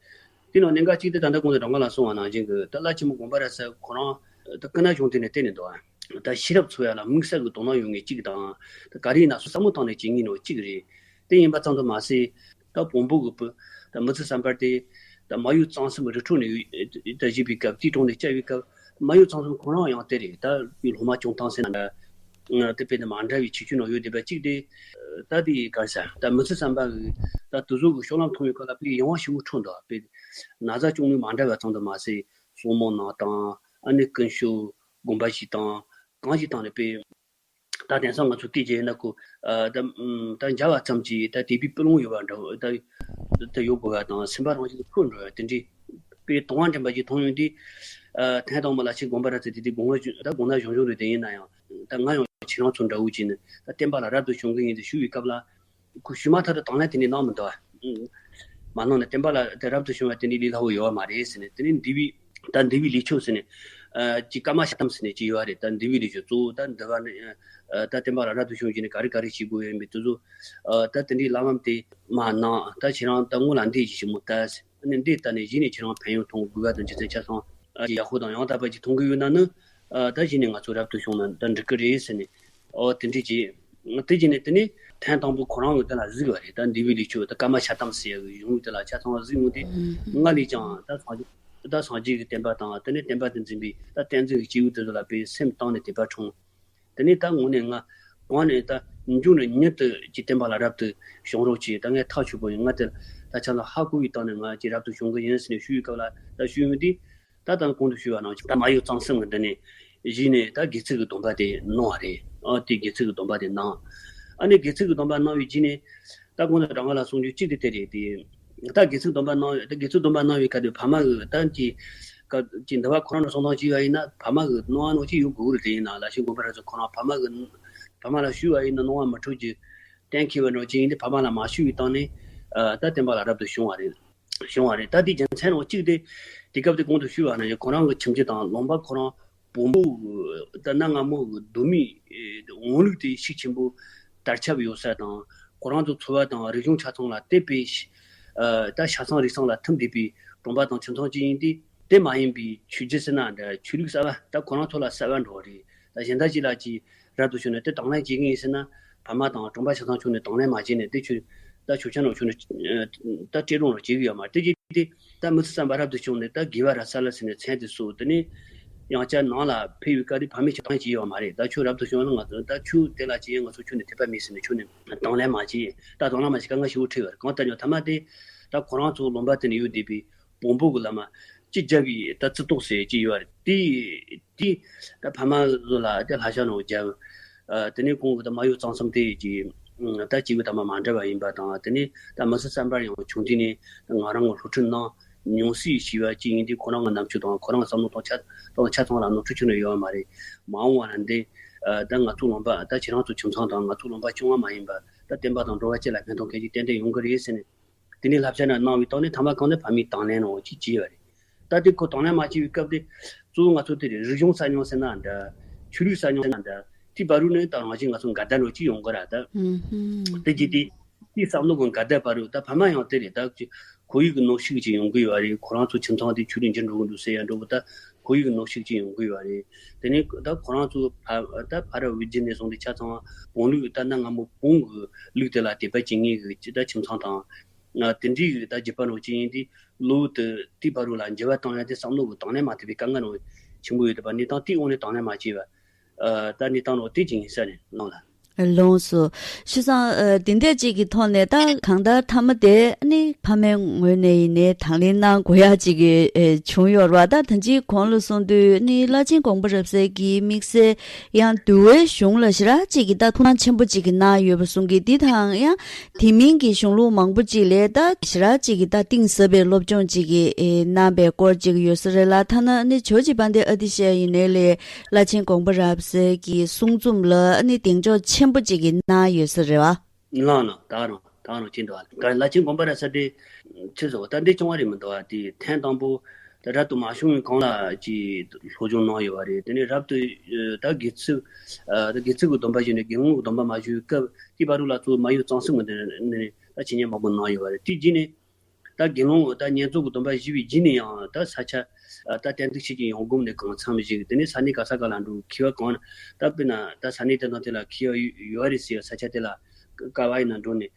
དེ་ནང་གནད་འགག་གཅིག་དེ་ད་ལྟ་གོང་དུ་དྲང་ག་ལ་གསུངས་པ་ནང་བཞིན་གི་ད་བླ་ཆེན་མོ་དགོངས་པ་རབ་གསལ་ཁོ་རང་ད་སྐུ་ན་གཞོན་དུས་ནས་བསྟེན་ནས་འདུག་ཨ། ད་ཤེས་རབ་འཚོལ་ཡ་ལ་དམིགས་བསལ་གི་དོ་སྣང་ཡོད་མཁན་གཅིག་དང་། ད་ག་རེ་ཡིན་ན་སོ་བསམ་བློ་བཏང་ནས་བྱེད་མཁན་ནོ་གཅིག་རེད། དེ་ཡིན་པ་ཙམ་དུ་མ་ཟད། ད་བོན་པོ་གི་བུ་ད་མི་ཚེ་བསམ་པར་དེ་ད་མ་ཡུལ་གཙང་གསུམ་རི་ཁྲོད་ནས་ད་བཞུད་པའི་སྐབས་དེའི་གྲོང་ནས་བསྐྱལ་བའི་སྐབས་མ་ཡུལ་གཙང་གསུམ་ཁོ་རང་ཡང་དེ་རེད། ད་ཡུལ་སློབ་མ་བྱུང་བཏང་ཟེར་ན་འདྲ། དེ་དཔེ་དེ་མ་འདྲ་བའི་ཁྱད་ཆོས་ནང་ཡོད་བསྡད་པ་གཅིག་དེ། ད་དེ་ག་རེ་ཟེར་ད་མི་ཚེ་བསམ་པ་གི་ད་དེ་ཚོ་གི་སྤྱོད་ལམ་མཐོང་བའི་སྐབས་ལ་དཔེ་ཡང་བ་ཞིག་འཕྲོ་འདུག་དཔེ་ན་ཚ་བཅོས་མིན་མ་འདྲ་བ་ཙམ་དུ་མ་ཟད་གསོལ་མོ་གནང་དང་ཨ་ནི་ཀུན་སྤྱོད་སྒོམ་པ་ཞིག་དང་གང་ཞིག་དང་ནི་དཔེ། ད་དེང་སང་ང་ཚོ་སྐད་ཆ་ཡིན་ན་ཁོ། ཨ་ད་ཨམ་ད་མཇལ་བ་ཙམ་གྱིས་ད་དད་པའི་སྤུ་ལོང་ཡོད་པ་འདྲ་བོ་ད་ད་ཡོད་དགོས་པ་དང་སེམས་པ་རང་བཞིན་དུ་འཕྲོད་འགྲོ་བ་དེ་འདྲའི་དཔེ་དང་བ་འདྲེན་པ་ཞིག་མཐོང་ཡོང་དུས། ཨ་ཐེངས་དང་པོ་ལ་ཆེ་དགོན་པ་ར་ཚེ་དེ་དུས་དགུང་ལོ་ད་དགུང་ན་གཞོན་གཞོན་རེད། དེ་ཡིན་ན་ཡང་ད་ང་ཡང་ཁྱེད་རང་ཚོ་འདྲ་བོ་བྱས་ནས་ད་བསྟན་པ་ལ་རབ་ཏུ་བྱུང་གི་ཡིན་ཏེ་ཞུ་བའི་སྐབས་ལ། ཁོ་ཞུས་མ་ཐག་ཏུ་དང་ལེན་དེ་འདྲས་གནང་མི་འདུག་ཨ། མ་གནང་ནས་བསྟན་པ་ལ་དེ་རབ་ཏུ་བྱུང་བ་དེ་འདྲས་ལས་སླ་བོ་ཡོད་པ་མ་རེད་ཟེར་ནས་དེ་ནས་འདུལ་བའི་ད་འདུལ་བའི་ལས་ཆོད་ཟེར་ནས། ཨ་ཅིག་བཀའ་མ་ཞལ་གདམས་ཟེར་ནས་ཅིག་ཡོད་པ་རེད། ད་འདུལ་བའི་ལས་ཆོད་གཙོ་བོ་ད་འདུལ་བ་ནི་ཨ་ད་བསྟན་པ་ལ་རབ་ཏུ་བྱུང་རྗེས་ནས་ག་རེ་ག་རེ་བྱེད་དགོས་ཡོད་མེད་དེ་ཚོ། ཨ་ད་དེ་འདྲས་བླ་མ་དེ་མ་གནང་ད་ཁྱེད་རང་ད་སྔོན་ལ་འདི་ཞིག་ཞིག་མོ་ད་ཟེར་ནས་འདི་ལྟ་ནས་གཞི་ནས་ཁྱེད་རང་ཕན་ཡོན་མཐོང་དགོས་པ་དང་རྒྱུ་མཚན་ཆ་ཚང་ཨ་ཅིག་ཡག་པོ་དང་ཡང་དག་པ་ཅིག་མཐོང་གི་ཡོད་ན་ནི། ཨ་ད་གཞི་ནས་ང་ཚོ་རབ་ཏུ་བྱུང་ན་ད་འགྲིག་གི་རེད་ཟེར་ནས། ཨོ་དེ་འདྲས་ཀྱིས། དེ་རྗེས་ནས་དེ་ནས་ཐེངས་དང་པོ་ཁོ་རང་གིས་དེ་ལ་གཟིགས་པ་རེད། ད་འདུལ་བའི་ལས་ཆོད་ད་བཀའ་མ་ཞལ་གདམས་ཟེར་ཡག་གི་གཞུང་ལུགས་དེ་ལ་ཆ་ཚང་བ་གཟིགས་ཡོང་དུས། སྔར་ལས་ཀྱང་ད་སངས་རྒྱས་ད་སངས་རྒྱས་ཀྱི་བསྟན་པ་དང་དེ་ནས་བསྟན་པ་དེ་འཛིན་པའི་ད་བསྟན་འཛིན་གྱི་སྐྱེས་བུ་དེ་ཚོ་ལ་དཔེ་སེམས་གཏིང་ནས་དད་པ་འཁྲུངས། དེ་ནས་ད་དངོས་གནས་ང་གང་ནས་ད་མཇུག་ནས་མྱུར་དུ་ཀྱི་བསྟན་པ་ལ་རབ་ཏུ་བྱུང་རོགས་གྱིས། ད་ངས་ཐག་ཆོད་པོ་ཡིན། ང་དེ་ད་ཆ་ལ་ཧ་གོ་བའི་སྟེང་ནས་ང་ཀྱི་རབ་ཏུ་བྱུང་གི་ཡིན་ཟེར་ནས་ཞུ་བའི་སྐབས་ལ་ད་ཞུ་ཡོང་དུས། ད་ལྟ་གོང་དུ་ཞུས་པ་ནང་བཞིན་ད་མ་ཡུལ་གཙང་གསུམ་གྱི་འདི་ནས་གཞི་ནས་ད་དགེ་ཚུལ་གྱི་སྡོམ་པ་དེ་གནང་བ་རེད། ཨ་དེ་དགེ་ཚུལ་གྱི་སྡོམ་པ་དེ་གནང་། ཨ་ནི་དགེ་ཚུལ་གྱི་སྡོམ་པ་གནང་བའི་རྗེས་ནས་ད་གོང་དུ་དྲང་ག་ལ་གསུང་རྒྱུ་གཅིག་དེ་དེ་རེད་དེ། ད་དགེ་ཚུལ་སྡོམ་པ་གནང་ད་དགེ་ཚུལ་སྡོམ་པ་གནང་བའི་སྐབས་དུ་ཕ་མ་གི་ད་ཀྱི་ཀ་ཀྱི་འདི་བ་ཁོ་རང་ལ་གསུང་སྟངས་ཅིག་ཡོད་ཡིན་ན་ཕ་མ་གི་གནང་བ་ནང་ཅིག་ཡོད་དགོས་རེད། དེ་ཡིན་ན་ལ་ཤིང་དགོན་པ་ར་ཚོ་ཁོ་རང་ཕ་མ་གི་ཕ་མ་ལ་ཞུས་པ་ཡིན་ན་གནང་བ་མི་འཕྲོད་རྒྱུ་གཏན་འཁེལ་བ་འདྲ་ཅིག་ཡིན་ཏེ་ཕ་མ་ལ་མ་ཞུས་པའི་སྟེང་ནས་ཨ་ད་བསྟན་པ་ལ་རབ་ཏུ་བྱུང་བ་རེད། བྱུང་བ་རེད། ད་དེའི་རྒྱུ་མཚན་རང་གཅིག་དེ་དེ་སྐབས་དེ་གོང་དུ་ཞུས་པ་ནང་བཞིན་ཁོ་རང་གི་ཁྱིམ་རྒྱུད་དང་ལུང་པ་ཁོ་རང་བོན་པོ་གི་ད་གནའ་སྔ་མོ་གི་གདོད་མའི་ངོ་ལུགས་དེ་ཤུགས་ཆེན་པོ་ དར་ཁྱབ་ཡོད་ས་དང་། ཁོ་རང་ཚོ་འཚོ་བ་དང་རིག་གཞུང་ཆ་ཚང་ལ་དད་པའི་ཤ- ཨ་ད་ཆ་ཚང་རིག་གཞུང་ལ་མཐུན་བསྡད་པའི་གྲོང་པ་དང་ཁྱིམ་ཚང་ཅིག་ཡིན་དུས། དེ་མ་ཡིན་པའི་ཆོས་བརྒྱུད་ཟེར་ན་འདྲ། ཆོས་ལུགས་གསར་པ་ད་ཁོ་རང་ཚོ་ལ་གསར་པ་འགྲོ་བ་རེད། ད་གཞན་དག་ཅིག་ལ་ཅིག་རབ་ཏུ་བྱུང་ནས་དེ་དང་ལེན་བྱེད་ཀྱི་ཡིན་ཟེར་ན། ཕ་མ་དང་གྲོང་པ་ཆ་ཚང་ཕྱོགས་ནས་དང་ལེན་མ་བྱས་ནས། དེ་ཆོས་ད་ཆོས་ཁྱོན་ནས་ཆོས་ནས་ད་སྤྲད་རུང་རུང་བྱེད་ཀྱི་ཡོད་མ་རེད། དེ་ཅིག་དེ་ད་མི་ཚེ་བསམ་པ་རབ་ཏུ་བྱུང་ནས་ད་དགེ་བ་ར་ས་ལ་ཟེར་ནས་མཚན་དེ་གསོལ། དེ་ནས་ཡང་བསྐྱར་ནང་ལ་ཕེབས་ཡོད་སྐབས་དེ་ཕ་མས་ཆོས་དང་ལེན་བྱས་ཡོད་མ་རེད། ད་ཆོས་རབ་ཏུ་བྱུང་ན་ང་ཚོ་ད་ཆོས་དེ་ལ་ཅི་ཡང་ང་ཚོ་ཁྱོན་ནས་དད་པ་མེད་ཟེར་ནས་ཁྱོན་ནས་དང་ལེན་མ་བྱས། ད་དང་ལེན་མ་བྱས་ཀ་ང་ཞེ་པོ་ཁྲེལ་བ་རེད། གང་ལྟར་ཀྱང་མཐའ་མ་དེ་ད་ཁོ་རང་ཚོ་ལུང་པ་དེ་ནས་ཡོད་བསྡད་པའི་བོན་པོ་གི་བླ་མ་སྤྱི་རྒྱལ་གྱི་ད་རྩི་ཏོག་ཟེར་ཅིག་ཡོད་རེད། དེ་དེ་ད་ཕ་མ་ཚོ་ལ་དེ་ལྷ་ཤ་ནང་རྒྱབ། ཨ་དེ་ནས་ཁོང་གི་ད་མ་ཡུ་གཙང་གསུམ་དེ་གྱི་ད་སྐྱེས་བུ་དམ་པ་མ་འདྲ་བ་ཡིན་པ་དང་། དེ་ནས་ད་མི་ཚེ་བསམ་པར་ཡང་ཆུང་དུས་ནས་ང་རང་གི་སློབ་ཁྲིད་གནང་མྱོང་སྲིད་ཞེས་པ་ཅིག་ཡིན་དུས། ཁོ་རང་གི་རྣམ་དཔྱོད་དང་ཁོ་རང་གི་བསམ་བློ་དང་ཆ་དང་ཆ་ཚང་ལ་ནོར་འཁྲུལ་ཁྱོན་ནས་ཡོད་པ་མ་རེད། མ་འོངས་པ་ན་འདི་ཨ་ད་ང་ཚོ་ལུང་པ་ད་ཁྱེད་རང་ཚོ་ཁྱིམ་ཚང་དང་ང་ཚོ་ལུང་པ་རྐྱང་པ་མ་ཡིན་པ་ད་བསྟན་པ་དང་འགྲོ་བ་སྤྱི་ལ་ཕན་ཐོགས་མཁན་ཅིག་ཏན་ཏན་ཡོང་གི་རེད་ཟེར་ནས། དེ་ནས་བསླབ་བྱ་ན་གནང་བའི་ཐོག་ནས་མཐའ་མ་གང་ནས་ཕ་མས་དང་ལེན་རོགས་ཅིག་བྱས་པ་རེད། ད་དེ་ཁོ་དང་ལེན་མ་བྱས་པའི་སྐབས་དེ་གཙོ་བོ་ང་ཚོ་དེ་རེད། རིག་གཞུང་གསར་རྙིང་ཟེར་ན་འདྲ། ཆོས་ལུགས་གསར་རྙིང་ཟེར་ན་འདྲ། དེ་བར་དུ་ནས་ད་རང་བཞིན་ང་ཚོ་འགལ་ཟླ་འགྲོ་ཅིག་ཡོང་གི་ར། ད་ཨུམ་ཧུམ། དེ་རྗེས་དེ་དེ་བསམ་བློ་གི་འགལ་ཟླ་བར་དུ་ད་ཕ་མ་ཡང་དེ་རེད། ད་ཅི་ཁོར་ཡུག་གི་གནོན་ཤུགས་ཅིག་ཡོང་གི་ཡོད་རེད། ཁོ་རང་ཚོ་ཁྱིམ་ཚང་དེ་ཆོས་ལུགས་འགྱུར་འགྲོ་གི་འདུག་ཟེར་ཡ་འདྲ་བོ་ད་ཁོར་ཡུག་གི་གནོན་ཤུགས་ཅིག་ཡོང་གི་ཡོད་རེད། དེ་ནས་ད་ཁོ་རང་ཚོ་ཕ་ད་ཕ་ར་བུ་རྒྱུད་ནས་བཟུང་སྟེ་ཆ་ཚང་བོན་ལུགས་ད་གནའ་སྔ་མོ་བོན་གི་ལུགས་དེ་ལ་དད་པ་བྱེད་མཁན་གི་ཅི་ད་ཁྱིམ་ཚང་དང་། ང་དེ་འདྲའི་ད་རྒྱུད་པ་ནང་ཅིག་ཡིན་དུས། གློ་བུར་དུ་དེའི་བར་དུ་ལ་འགྱུར་བ་བཏང་ཡ་དེ་བསམ་བློ་གི་དང་ལེན་མ་ཐེབས་པའི་དཀའ་ངལ་རང་ཆེན་པོ་ཡོད་དེ་བ། གནས་སྟངས་དེའི་འོག་ནས་དང་ལེན་མ་བྱས་པ། ཨ་ད་གནས་སྟངས་རང་དེ་ཅིག་ཡིན་ས་རེད་ལོང་ལ། ལོངས་སུ། བྱས་ཙང་ཨ་དེ་འདྲ་ཅིག་གི་ཐོག་ནས་ད་གང་ལྟར་མཐའ་མ་དེ་ནི་ཕ་མའི་ངོས་ནས་ཡིན་ནའི་དང་ལེན་གནང་དགོས་ཡ་ཅིག་གི་ཨེ་བྱུང་ཡོད་རེད་བ། ད་ད་ཅིག་གོང་ལ་གསུངས་དུས་ནི་བླ་ཆེན་དགོངས་པ་རབ་གསལ་གྱི་དམིགས་བསལ་ཡང་འདུལ་བའི་གཞུང་ལ་ཞེ་དྲག་ཅིག་གི་ད་ཐུགས་སྣང་ཆེན་པོ་ཅིག་གི་གནང་ཡོད་པ་གསུང་གི། འདི་དང་ཡང་དེ་མིན་གྱི་གཞུང་ལུགས་མང་པོ་ཅིག་ལས་ད་ཞེ་དྲག་ཅིག་གི་ད་གཏིང་ཟབ་པའི་སློབ་སྦྱོང་ཅིག་གི་ཨེ་གནང་པའི་སྐོར་ཅིག་ཡོད་ས་རེད་ལ། ཐ་ན་ནི་ཇོ་བོ་རྗེ་དཔལ་ལྡན་ཨ་ཏི་ཤ་ཡིན་ནའི་ལས་བླ་ཆེན་དགོངས་པ་རབ་གསལ་གྱི་གསུང་རྩོམ་ལ་ནི་གདེང་འཇོག་ཆེན་པོ་ཅིག་གི་གནང་ཡོད་ས་རེད་བ། ལགས་ལགས། ད་རང་ད་རང་ཅི་འདུག་ཨ། བླ་ཆེན་དགོངས་པ་རབ་གསལ་དེ་ཆི་ཟེར་བ་ད་འདི་བྱུང་བ་རེད་མི་འདུག་ཨ། དེ་ཐེངས་དང་པོ་ད་རབ་ཏུ་མ་བྱུང་བའི་གོང་ལ་ཅིག་སློབ་སྦྱོང་གནང་ཡོད་པ་རེད། དེ་ནས་རབ་ཏུ་ད་དགེ་ཚུལ་ད་དགེ་ཚུལ་གྱི་སྡོམ་པ་བཞེས་ནས་དགེ་སློང་གི་སྡོམ་པ་མ་བཞེས་པའི་སྐབས་དེའི་བར་དུ་ལ་གཙོ་བོ་མ་ཡུམ་གཙང་གསུམ་གྱི་ནས་ད་འཆད་ཉན་མང་པོ་གནང་ཡོད་པ་རེད། དེའི་རྗེས་ནས་ད་དགེ་སློང་ད་བསྙེན་རྫོགས་ཀྱི་སྡོམ་པ་བཞེས་པའི་རྗེས་ནས་ཡང་ད་ས་སྐྱ་ད་ཏན་ཏིག་ཤེས་ཀྱི་ཡང་སྒོམ་ནས་གང་འཚམ་བཞེས། དེ་ནས་ས་གནས་ག་ས་ག་ལ་འགྲོ། མཁས་པ་གང་ད་དཔེར་ན་ད་ས་གནས་དེ་དང་དེ་ལ་མཁས་པ་ཡོད་རེད་ཟེར་ས་ཆ་དེ་ལ་ག་བ་ཡིན་ན་འགྲོ་ནས་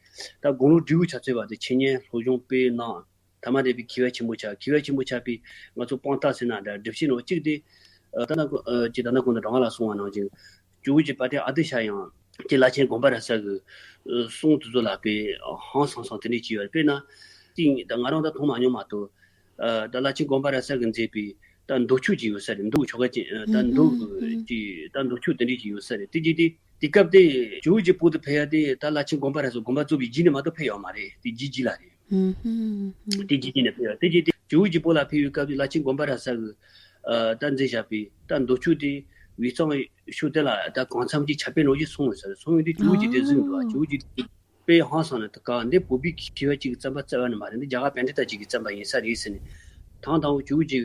ད་དགུང་ལོ་བགྲེས་པོ་ཆགས་ཚོད་བར་དུ་འཆད་ཉན་སློབ་སྦྱོང་སྤེལ་གནང་། ཐ་མ་དེ་བའི་མཁས་པ་ཆེན་པོ་ཆགས། མཁས་པ་ཆེན་པོ་ཆགས་པའི་ང་ཚོ་དཔང་རྟགས་ཟེར་ན་འདྲ་སྒྲུབ་བྱེད་ནང་གཅིག་དེ་ད་ན་ཀུན་ད་ན་ཀུན་ད་རང་ལ་གསུང་བ་ནང་བཞིན། ཇོ་བོ་རྗེ་དཔལ་ལྡན་ཨ་ཏི་ཤ་ཡང་ཀྱེ་བླ་ཆེན་དགོངས་པ་རབ་གསལ་གྱི་གསུང་དེ་ཚོ་ལ་དཔེ་ཧང་སང་སང་དེ་འདྲས་ཅིག་ཡོད་རེད། དཔེར་ན་ཏིང་ད་ང་རང་ད་མཐོང་མ་མྱོང་མ་གཏོགས། ད་བླ་ཆེན་དགོངས་པ་རབ་གསལ་གྱིས་མཛད་པའི་ད་མདོ་ཆོས་ཅིག་ཡོད་ས་རེད། མདོ་ཆོ་ག་ཅིག་ད་མདོ་ཅིག་ད་མདོ་ཆོས་དེ་འདྲས་ཅིག་ཡོད་ས་རེད། དེ་རྗེས་དེ་དེ་སྐབས་དེ་ཇོ་བོ་རྗེ་བོད་དུ་ཕེབས་ཡ་དེ་ད་བླ་ཆེན་དགོངས་པ་རབ་གསལ་དགོངས་པ་རྫོགས་པའི་རྗེས་ནས་མ་གཏོགས་ཕེབས་ཡོད་མ་རེད། དེ་རྗེས་རྗེས་ལ་རེད། དེ་རྗེས་རྗེས་ནས་ཕེབས་ཡ་དེ་རྗེས་དེ་ཇོ་བོ་རྗེ་བོད་ལ་ཕེབས་ཡོད་སྐབས་དེ་བླ་ཆེན་དགོངས་པ་རབ་གསལ་གྱིས་ད་མཛད་བཞག་པའི་ད་མདོ་ཆོས་དེ་དབུས་གཙང་ཤོད་དེ་ལ་ད་གང་འཚམ་གྱི་ཁྱབ་སྤེལ་རོགས་ཀྱིས་སོང་ཡོད་ས་རེད། སོང་ཡོད་དུས་ཇོ་བོ་རྗེ་དེ་གཟིགས་འདུག་ཇོ་བོ་རྗེ་དེ་དཔེ་ཧང་སང་ནས་ད་ག་འདི་བོད་པའི་མཁས་པ་གཅིག་གིས་བརྩམས་པ་རྩ་བ་ནས་མ་རེད། འདི་རྒྱ་གར་པཎྜི་ཏ་གཅིག་གིས་བརྩམས་པ་ཡིན་ས་རེད་ཟེར་ནས། དང་དང་པོ་ཇོ་བོ་རྗེ་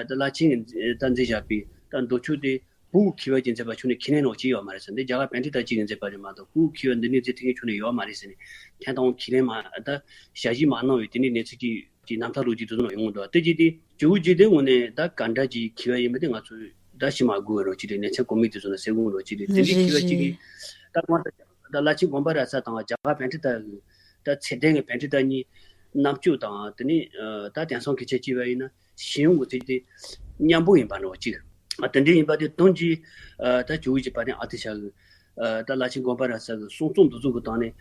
ད་བླ་ཆེན་གྱིས་ད་མཛད་བཞག་པའི་ད་མདོ་ཆོས་དེ་བོད་མཁས་པ་གཅིག་མཛད་པ་ཁྱོན་ནས་ཁས་ལེན་རོགས་བྱས་ཡོད་མ་རེད་ཟེར། འདི་རྒྱ་གར་པཎྜི་ཏ་གཅིག་གིས་མཛད་པ་རེད་མ་གཏོགས་བོད་མཁས་པ་འདི་ནས་མཛད་ཐུབ་མཁན་ཁྱོན་ནས་ཡོད་མ་རེད་ཟེར་ནས། ཐེངས་དང་པོ་ཁས་ལེན་མ་ད་ཞལ་བཞེས་མ་གནང་བའི་དེ་ནས་གནས་ཚུལ་གྱི་ཀྱི་རྣམ་ཐར་ལོ་རྒྱུས་དེ་ཚོ་ནང་ཡོང་གི་འདུག་དེ་རྗེས་དེ་ཇོ་བོ་རྗེ་དེ་དངོས་གནས་ད་ག་འདྲ་ཅིག་མཁས་པ་ཡིན་པ་དེ་ང་ཚོས་ད་ཤེས་མ་དགོས་པ་རོགས་ཅིག་རེད། གནས་ཚུལ་གོ་མིག་དེ་ཚོ་ནས་གསལ་པོ་རོགས་ཅིག་རེད། དེ་འདྲའི་མཁས་པ་གཅིག་གིས་ད་གང་ལྟར་ད་བླ་ཆེན་དགོངས་པ་རབ་གསལ་དང་རྒྱ་གར་པཎྜི་ཏ་གི་ད་ཚད་ལྡན་གྱི་པཎྜི་ཏ་གཉིས་རྣམ་དཔྱོད་དང་དེ་ནས་ད་དེང་སང་སྐད་ཆ་བྱས་པ་ཡིན་ན་ཤེས་ཡོན་གྱི་ཐད་དེ་མཉམ་པོ་ཡིན་པ་འདྲ་བོ་གཅིག་དེ་འདྲའི་ཡིན་པ་དེ་དོན་གྱིས་ད་ཇོ་བོ་རྗེ་དཔལ་ལྡན་ཨ་ཏི་ཤ་གི་ད་བླ་ཆེན་དགོངས་པ་རབ་གསལ་གྱི་གསུང་རྩོམ་འདི་ཚོ་གི་སྟེང་ནས་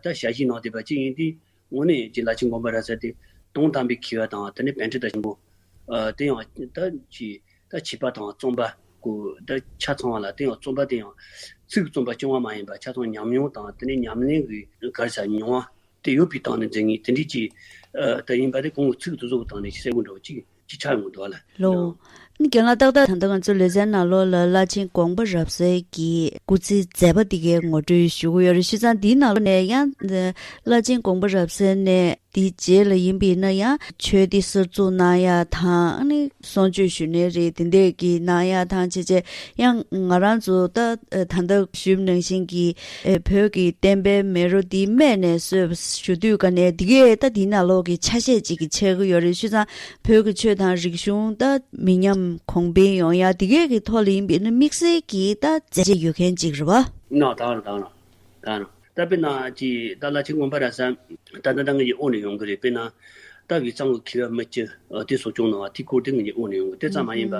ད་ཞལ་བཞེས་གནང་བསྡད་པ་གཅིག་ཡིན་དུས། དངོས་གནས་ཀྱི་བླ་ཆེན་དགོངས་པ་རབ་གསལ་དེ་དོན་དམ་པའི་མཁས་པ་དང་དེ་ནས་པཎྜི་ཏ་ཆེན་པོ། ཨ་དེ་ཡང་ད་ཅི་ད་བྱིས་པ་དང་རྩོམ་པ་ཀུན་ད་ཆ་ཚང་བ་ལ། དེ་ཡང་རྩོམ་པ་དེ་ཡང་ཚིག་རྩོམ་པ་རྐྱང་བ་མ་ཡིན་པར་ཆ་ཚང་ཉམས་མྱོང་དང་དེ་ནས་ཉམས་ལེན་གྱི་ག་རེ་ཟེར་མྱོང་བ་དེ་ཡོད་པའི་སྟེང་ནས་མཛད་མཁན་དེ་འདྲའི་ཅིག་ཨ་ད་ཡིན་པ་དེ་ཁོང་གི་ཚིག་དེ་ཚོ་གི་སྟེང་ནས་ཅིག་གསལ་པོ་འདྲ་བོ་ཅིག་ཅིག་ཆགས་ཡོང་གི་འདུག་བ་ལ། ལོ། ནི་རྒན་ལགས། ཏག་ཏག་ད་ལྟ་ང་ཚོ་ལེ་ཚན་ནང་ལོགས་ལ་བླ་ཆེན་དགོངས་པ་རབ་གསལ་གྱི་སྐུ་ཚེའི་མཛད་པ་འདི་གའི་ངོ་སྤྲོད་ཞུ་གི་ཡོད་རེད། བྱས་ཙང་འདིའི་ནང་ལོགས་ནས་ཡང་བླ་ཆེན་དགོངས་པ་རབ་གསལ་ནས་ དེའི་རྗེས་ལ་ཡིན་པས་ན་ཡང་ཆོས་སྡེ་གསར་འཛུགས་གནང་ཡ་དང་ནི་གསུང་ཆོས་ཞུ་ནི་རེད། དེ་འདྲས་ཀྱི་གནང་ཡ་དང་བྱས་བྱས་ཡང་ང་རང་ཚོ་ད་ད་ལྟ་ཞུས་ནང་བཞིན་གྱི་བོད་ཀྱི་བསྟན་པའི་མེ་རོ་འདི་རྨས་ནས་གསོས་པ་ཞུ་དུས་ཀ་ནས་འདི་གས་ད་འདི་ནང་ལོགས་ཀྱི་ཆ་ཤས་ཅིག་གི་ཆགས་ཀྱི་ཡོད་རེད། བྱས་ཙང་བོད་ཀྱི་ཆོས་དང་རིག་གཞུང་ད་མི་ཉམས་གོང་འཕེལ་ཡོང་ཡ་འདི་གས་ཀྱི་ཐོག་ལ་ཡིན་པས་ན་དམིགས་བསལ་གྱི་ད་མཛད་རྗེས་ཡོད་མཁན་ཅིག་རེད་བ། ན་ད་ར་ད་ར་ད་ར་ད་དཔེར་ན་ཅི་ད་བླ་ཆེན་དགོན་པ་ར་ས་ད་ད་ད་ངེད་ཀྱི་འོག་ནས་ཡོང་གི་རེད། དཔེར་ན་ད་དབུས་གཙང་གི་མཁས་པ་མི་སྤྱི་དེ་སོགས་བྱུང་ནོ་བ་དེ་སྐོར་དེ་ངེད་ཀྱི་འོག་ནས་ཡོང་གི། དེ་ཙམ་མ་ཡིན་པ་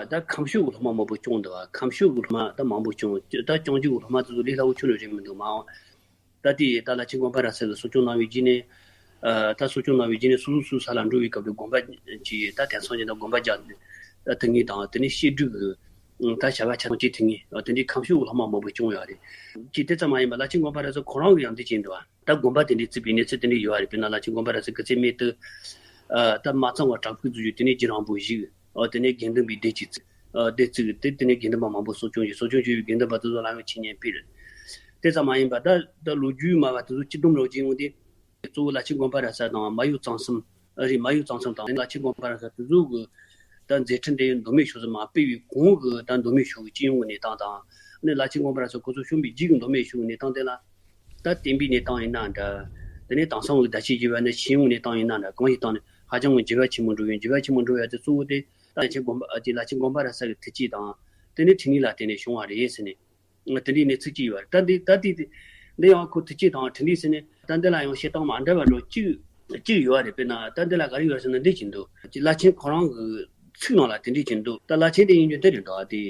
ད་ཁམས་ཕྱོགས་ཀྱི་སློབ་མ་མང་པོ་བྱུང་འདུག་བ། ཁམས་ཕྱོགས་ཀྱི་སློབ་མ་ད་མང་པོ་བྱུང་། ད་ལྕང་རྒྱུད་ཀྱི་སློབ་མ་དེ་ཚོ་ལས་སླ་བོ་ཁྱོན་ནས་རེད་མི་འདུག་མ་འོང་། ད་དེ་ད་བླ་ཆེན་དགོན་པ་ར་ས་གི་གསོ་སྐྱོང་གནང་བའི་རྗེས་ནས། ཨ་ད་གསོ་སྐྱོང་གནང་བའི་རྗེས་ནས་སོ་སོ་སོའི་ས་ལ་འགྲོ་བའི་སྐབས་དུ་དགོན་པ་ཅིག་ད་དེང་སང་ཅིག་ད་དགོན་པ་རྒྱག་ཐུབ་ངེས་དང་། དེ་ནས་བཤད་སྒྲུབ་ཀྱི་ད་བྱ་བ་ཆ་ཚང་བྱེད་ཐུབ་ངེས་དེ་འདྲའི་ཁམས་ཕྱོགས་ཀྱི་སློབ་མ་མང་པོ་བྱུང་ཡོད་རེད། ཅིག་དེ་ཙམ་མ་ཡིན་པར་བླ་ཆེན་དགོན་པ་ར་ས་ཁོ་རང་གི་ཡང་འདི་བྱས་འདུག་བ། ད་དགོན་པ་དེ་འདྲའི་བརྩིགས་པའི་གནས་ཚུལ་དེ་འདྲ་ཡོད་རེད། དཔེར་ན་བླ་ཆེན་དགོན་པ་ར་ས་སྐུ་ཚེ་སྨད་དུ་ཨ་ད་མ་གཙང་བ་བྲག་ཕུག་བཙུགས་རྒྱུ་དེ་ནས་རྗེ་རིན་པོ་ཆེ་ཞིག་ཨོ་དེ་ནས་དགེ་འདུན་པའི་སྡེ་གཅིག་བཙུགས། ཨོ་སྡེ་བཙུགས་དེ་དེ་ནས་དགེ་འདུན་པ་མང་པོ་གསོ་སྐྱོང་བྱས། གསོ་སྐྱོང་བྱས་པའི་དགེ་འདུན་པ་དེ་ཚོ་ལམ་ལུགས་འཆད་ཉན་སྤེལ་རེད། དེ་ཙམ་མ་ཡིན་པར་ད་ད་ལོ་རྒྱུས་སྨྲ་བ་དེ་ཚོ་སྤྱི་སྡོམ་རོགས་བྱེད་ཡོང་དུས་གཙོ་བོ་བླ་ཆེན་དགོན་པ་ར་ས་དང་མ་ཡུམ་གཙང་གསུམ་ཨ་རེད། མ་ཡུམ་གཙང་གསུམ་དང་བླ་ཆེན་དགོན་པ་ར་ས་དེ་ཚོ་གི་ད་མཛད་འཕྲིན་དེ་མདོ་སྨད་ཕྱོགས་སུ་མ་སྤེལ་བའི་གོང་གི་ད་མདོ་སྨད་ཕྱོགས་ཀྱི་སྤྱི་ཡོངས་ཀྱི་གནས་སྟངས་དང་། ཨ་ནི་བླ་ཆེན་དགོན་པ་ར་ས་ཁོ་ཚོ་བྱོན་པའི་རྗེས་ཀྱི་མདོ་སྨད་ཕྱོགས་ཀྱི་གནས་སྟངས་དེ་ལ་ད་བསྟན་པའི་གནས་སྟངས་ཡིན་ན་འདྲ། དེ་ནས་དེང་སང་གི་ད་ཆའི་བརྗོད་པ་ནི་ཤེས་ཡོན་གནས་སྟངས་ཡིན་ན་འདྲ། གང་ཞིག་སྟེང་ནས་ཧ་ཅང་གི་འགྱུར་བ་ཆེན་པོ་འགྲོ་ཡོད། འགྱུར་བ་ཆེན་པོ་འགྲོ་ཡ་དེ་གཙོ་བོ་དེ་ད་བླ་ཆེན་དགོན་པ་ཨ་ཅེ་བླ་ཆེན་དགོན་པ་ར་ས་གི་ཐུགས་བསྐྱེད་དང་དེ་ནས་འཕྲིན་ལས་ལ་བརྟེན་ནས་བྱུང་བ་རེད་ཟེར་ནས་ང་དེ་འདྲའི་གནས་ཚུལ་ཅིག་ཡོད་རེད། ད་འདི་ད་འདི་འདི་ཡང་ཁོ་ཐུགས་བསྐྱེད་དང་འཕྲིན་ལས་ཟེར་ནས་ད་འདི་ལ་ཡང་བཤད་སྟངས་མ་འདྲ་བ་འགྲོ་གཅིག་གཅིག་ཡོད་རེད། དཔེར་ན་ད་འདི་ལ་ག་རེ་ཡོད་ཟེར་ན་འདི་བཞིན་དུ་བླ་ཆེན་ཁོ་རང་གི་ཚིག་ནང་ལ་དེ་འདྲའི་བཞིན་དུ་ད་བླ་ཆེན་དེ་ཡིན་རྒྱུ་དེ་རེད་འདུག་ཨ་དེ།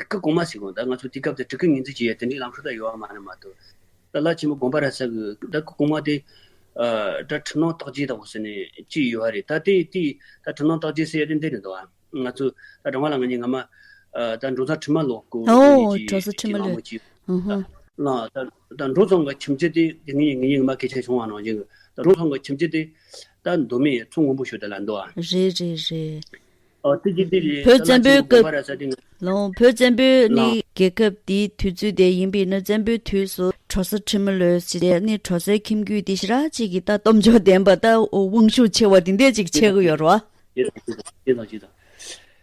སྐུ་གོང་མ་ཟེར་གོ་ད་ང་ཚོ་དེ་སྐབས་དེ་སྤྲུལ་སྐུ་ངོས་འཛིན་བྱེད་ཡ་དེ་འདྲའི་ལམ་སྲོལ་ད་ཡོད་བ་མ་རེད་མ་གཏོགས། ད་བླ་ཆེན་པོ་དགོན་པ་ར་ས་གི་ད་སྐུ་གོང་མ་དེ་ཨ་ད་ཁྲི་ནང་རྟགས་བརྒྱད་དང་པོ་ཟེར་ནས་ཅིག་ཡོད་བ་རེད། ད་དེ་དེ་ད་ཁྲི་ནང་རྟགས་བརྒྱད་ཟེར་ཡ་དེ་འདི་རེད་འདུག་ཨ། ང་ཚོ་ད་དྲང་བ་ལ་ང་གཉིས་སྔ་མ་ཨ་ད་འབྲོང་ཚང་ཁྲི་མ་ལོ་སྐུ་ཨོ་འབྲོང་ཚང་ཁྲི་མ་ལོ་ཨ་ཧོ། ད་ད་འབྲོང་ཚང་གི་ཁྱིམ་རྒྱུད་དེ་དེ་ངེད་ངེད་གཉིས་སྔ་མ་སྐད་ཆ་བྱུང་བ་ནང་བཞིན་གི་ད་འབྲོང་ཚང་གི་ཁྱིམ་རྒྱུད་དེ་ད་མདོ་སྨད་མཚོ་སྔོན་པོ་ཕྱོགས་དེ་ལ་འདུག་ཨ། རེད་རེད་རེད། ཨོ་དེ་གི་དེ་རེད། བོད་བཙན་པོའི་སྐབས་ལོ་བོད་བཙན་པོའི་ནི་རྒྱལ་ཁབ་དེའི་དུས་ཚོད་དེ་ཡིན་པས་ན་བཙན་པོའི་དུས་སུ་བྲོ་ས་ཁྲི་མ་ལོས་ཟེར་ཏེ་ནི་བྲོ་སའི་ཁྱིམ་རྒྱུད་དེ་ཞེ་དྲག་ཅིག་གི་ད་སྟོབས་འབྱོར་ལྡན་པ་ད་དབང་ཤུགས་ཆེ་བ་དེ་འདྲས་ཅིག་ཆགས་ཀྱི་ཡོད་རེད་བ། དེ་དང་དེ་དང་དེ་དང་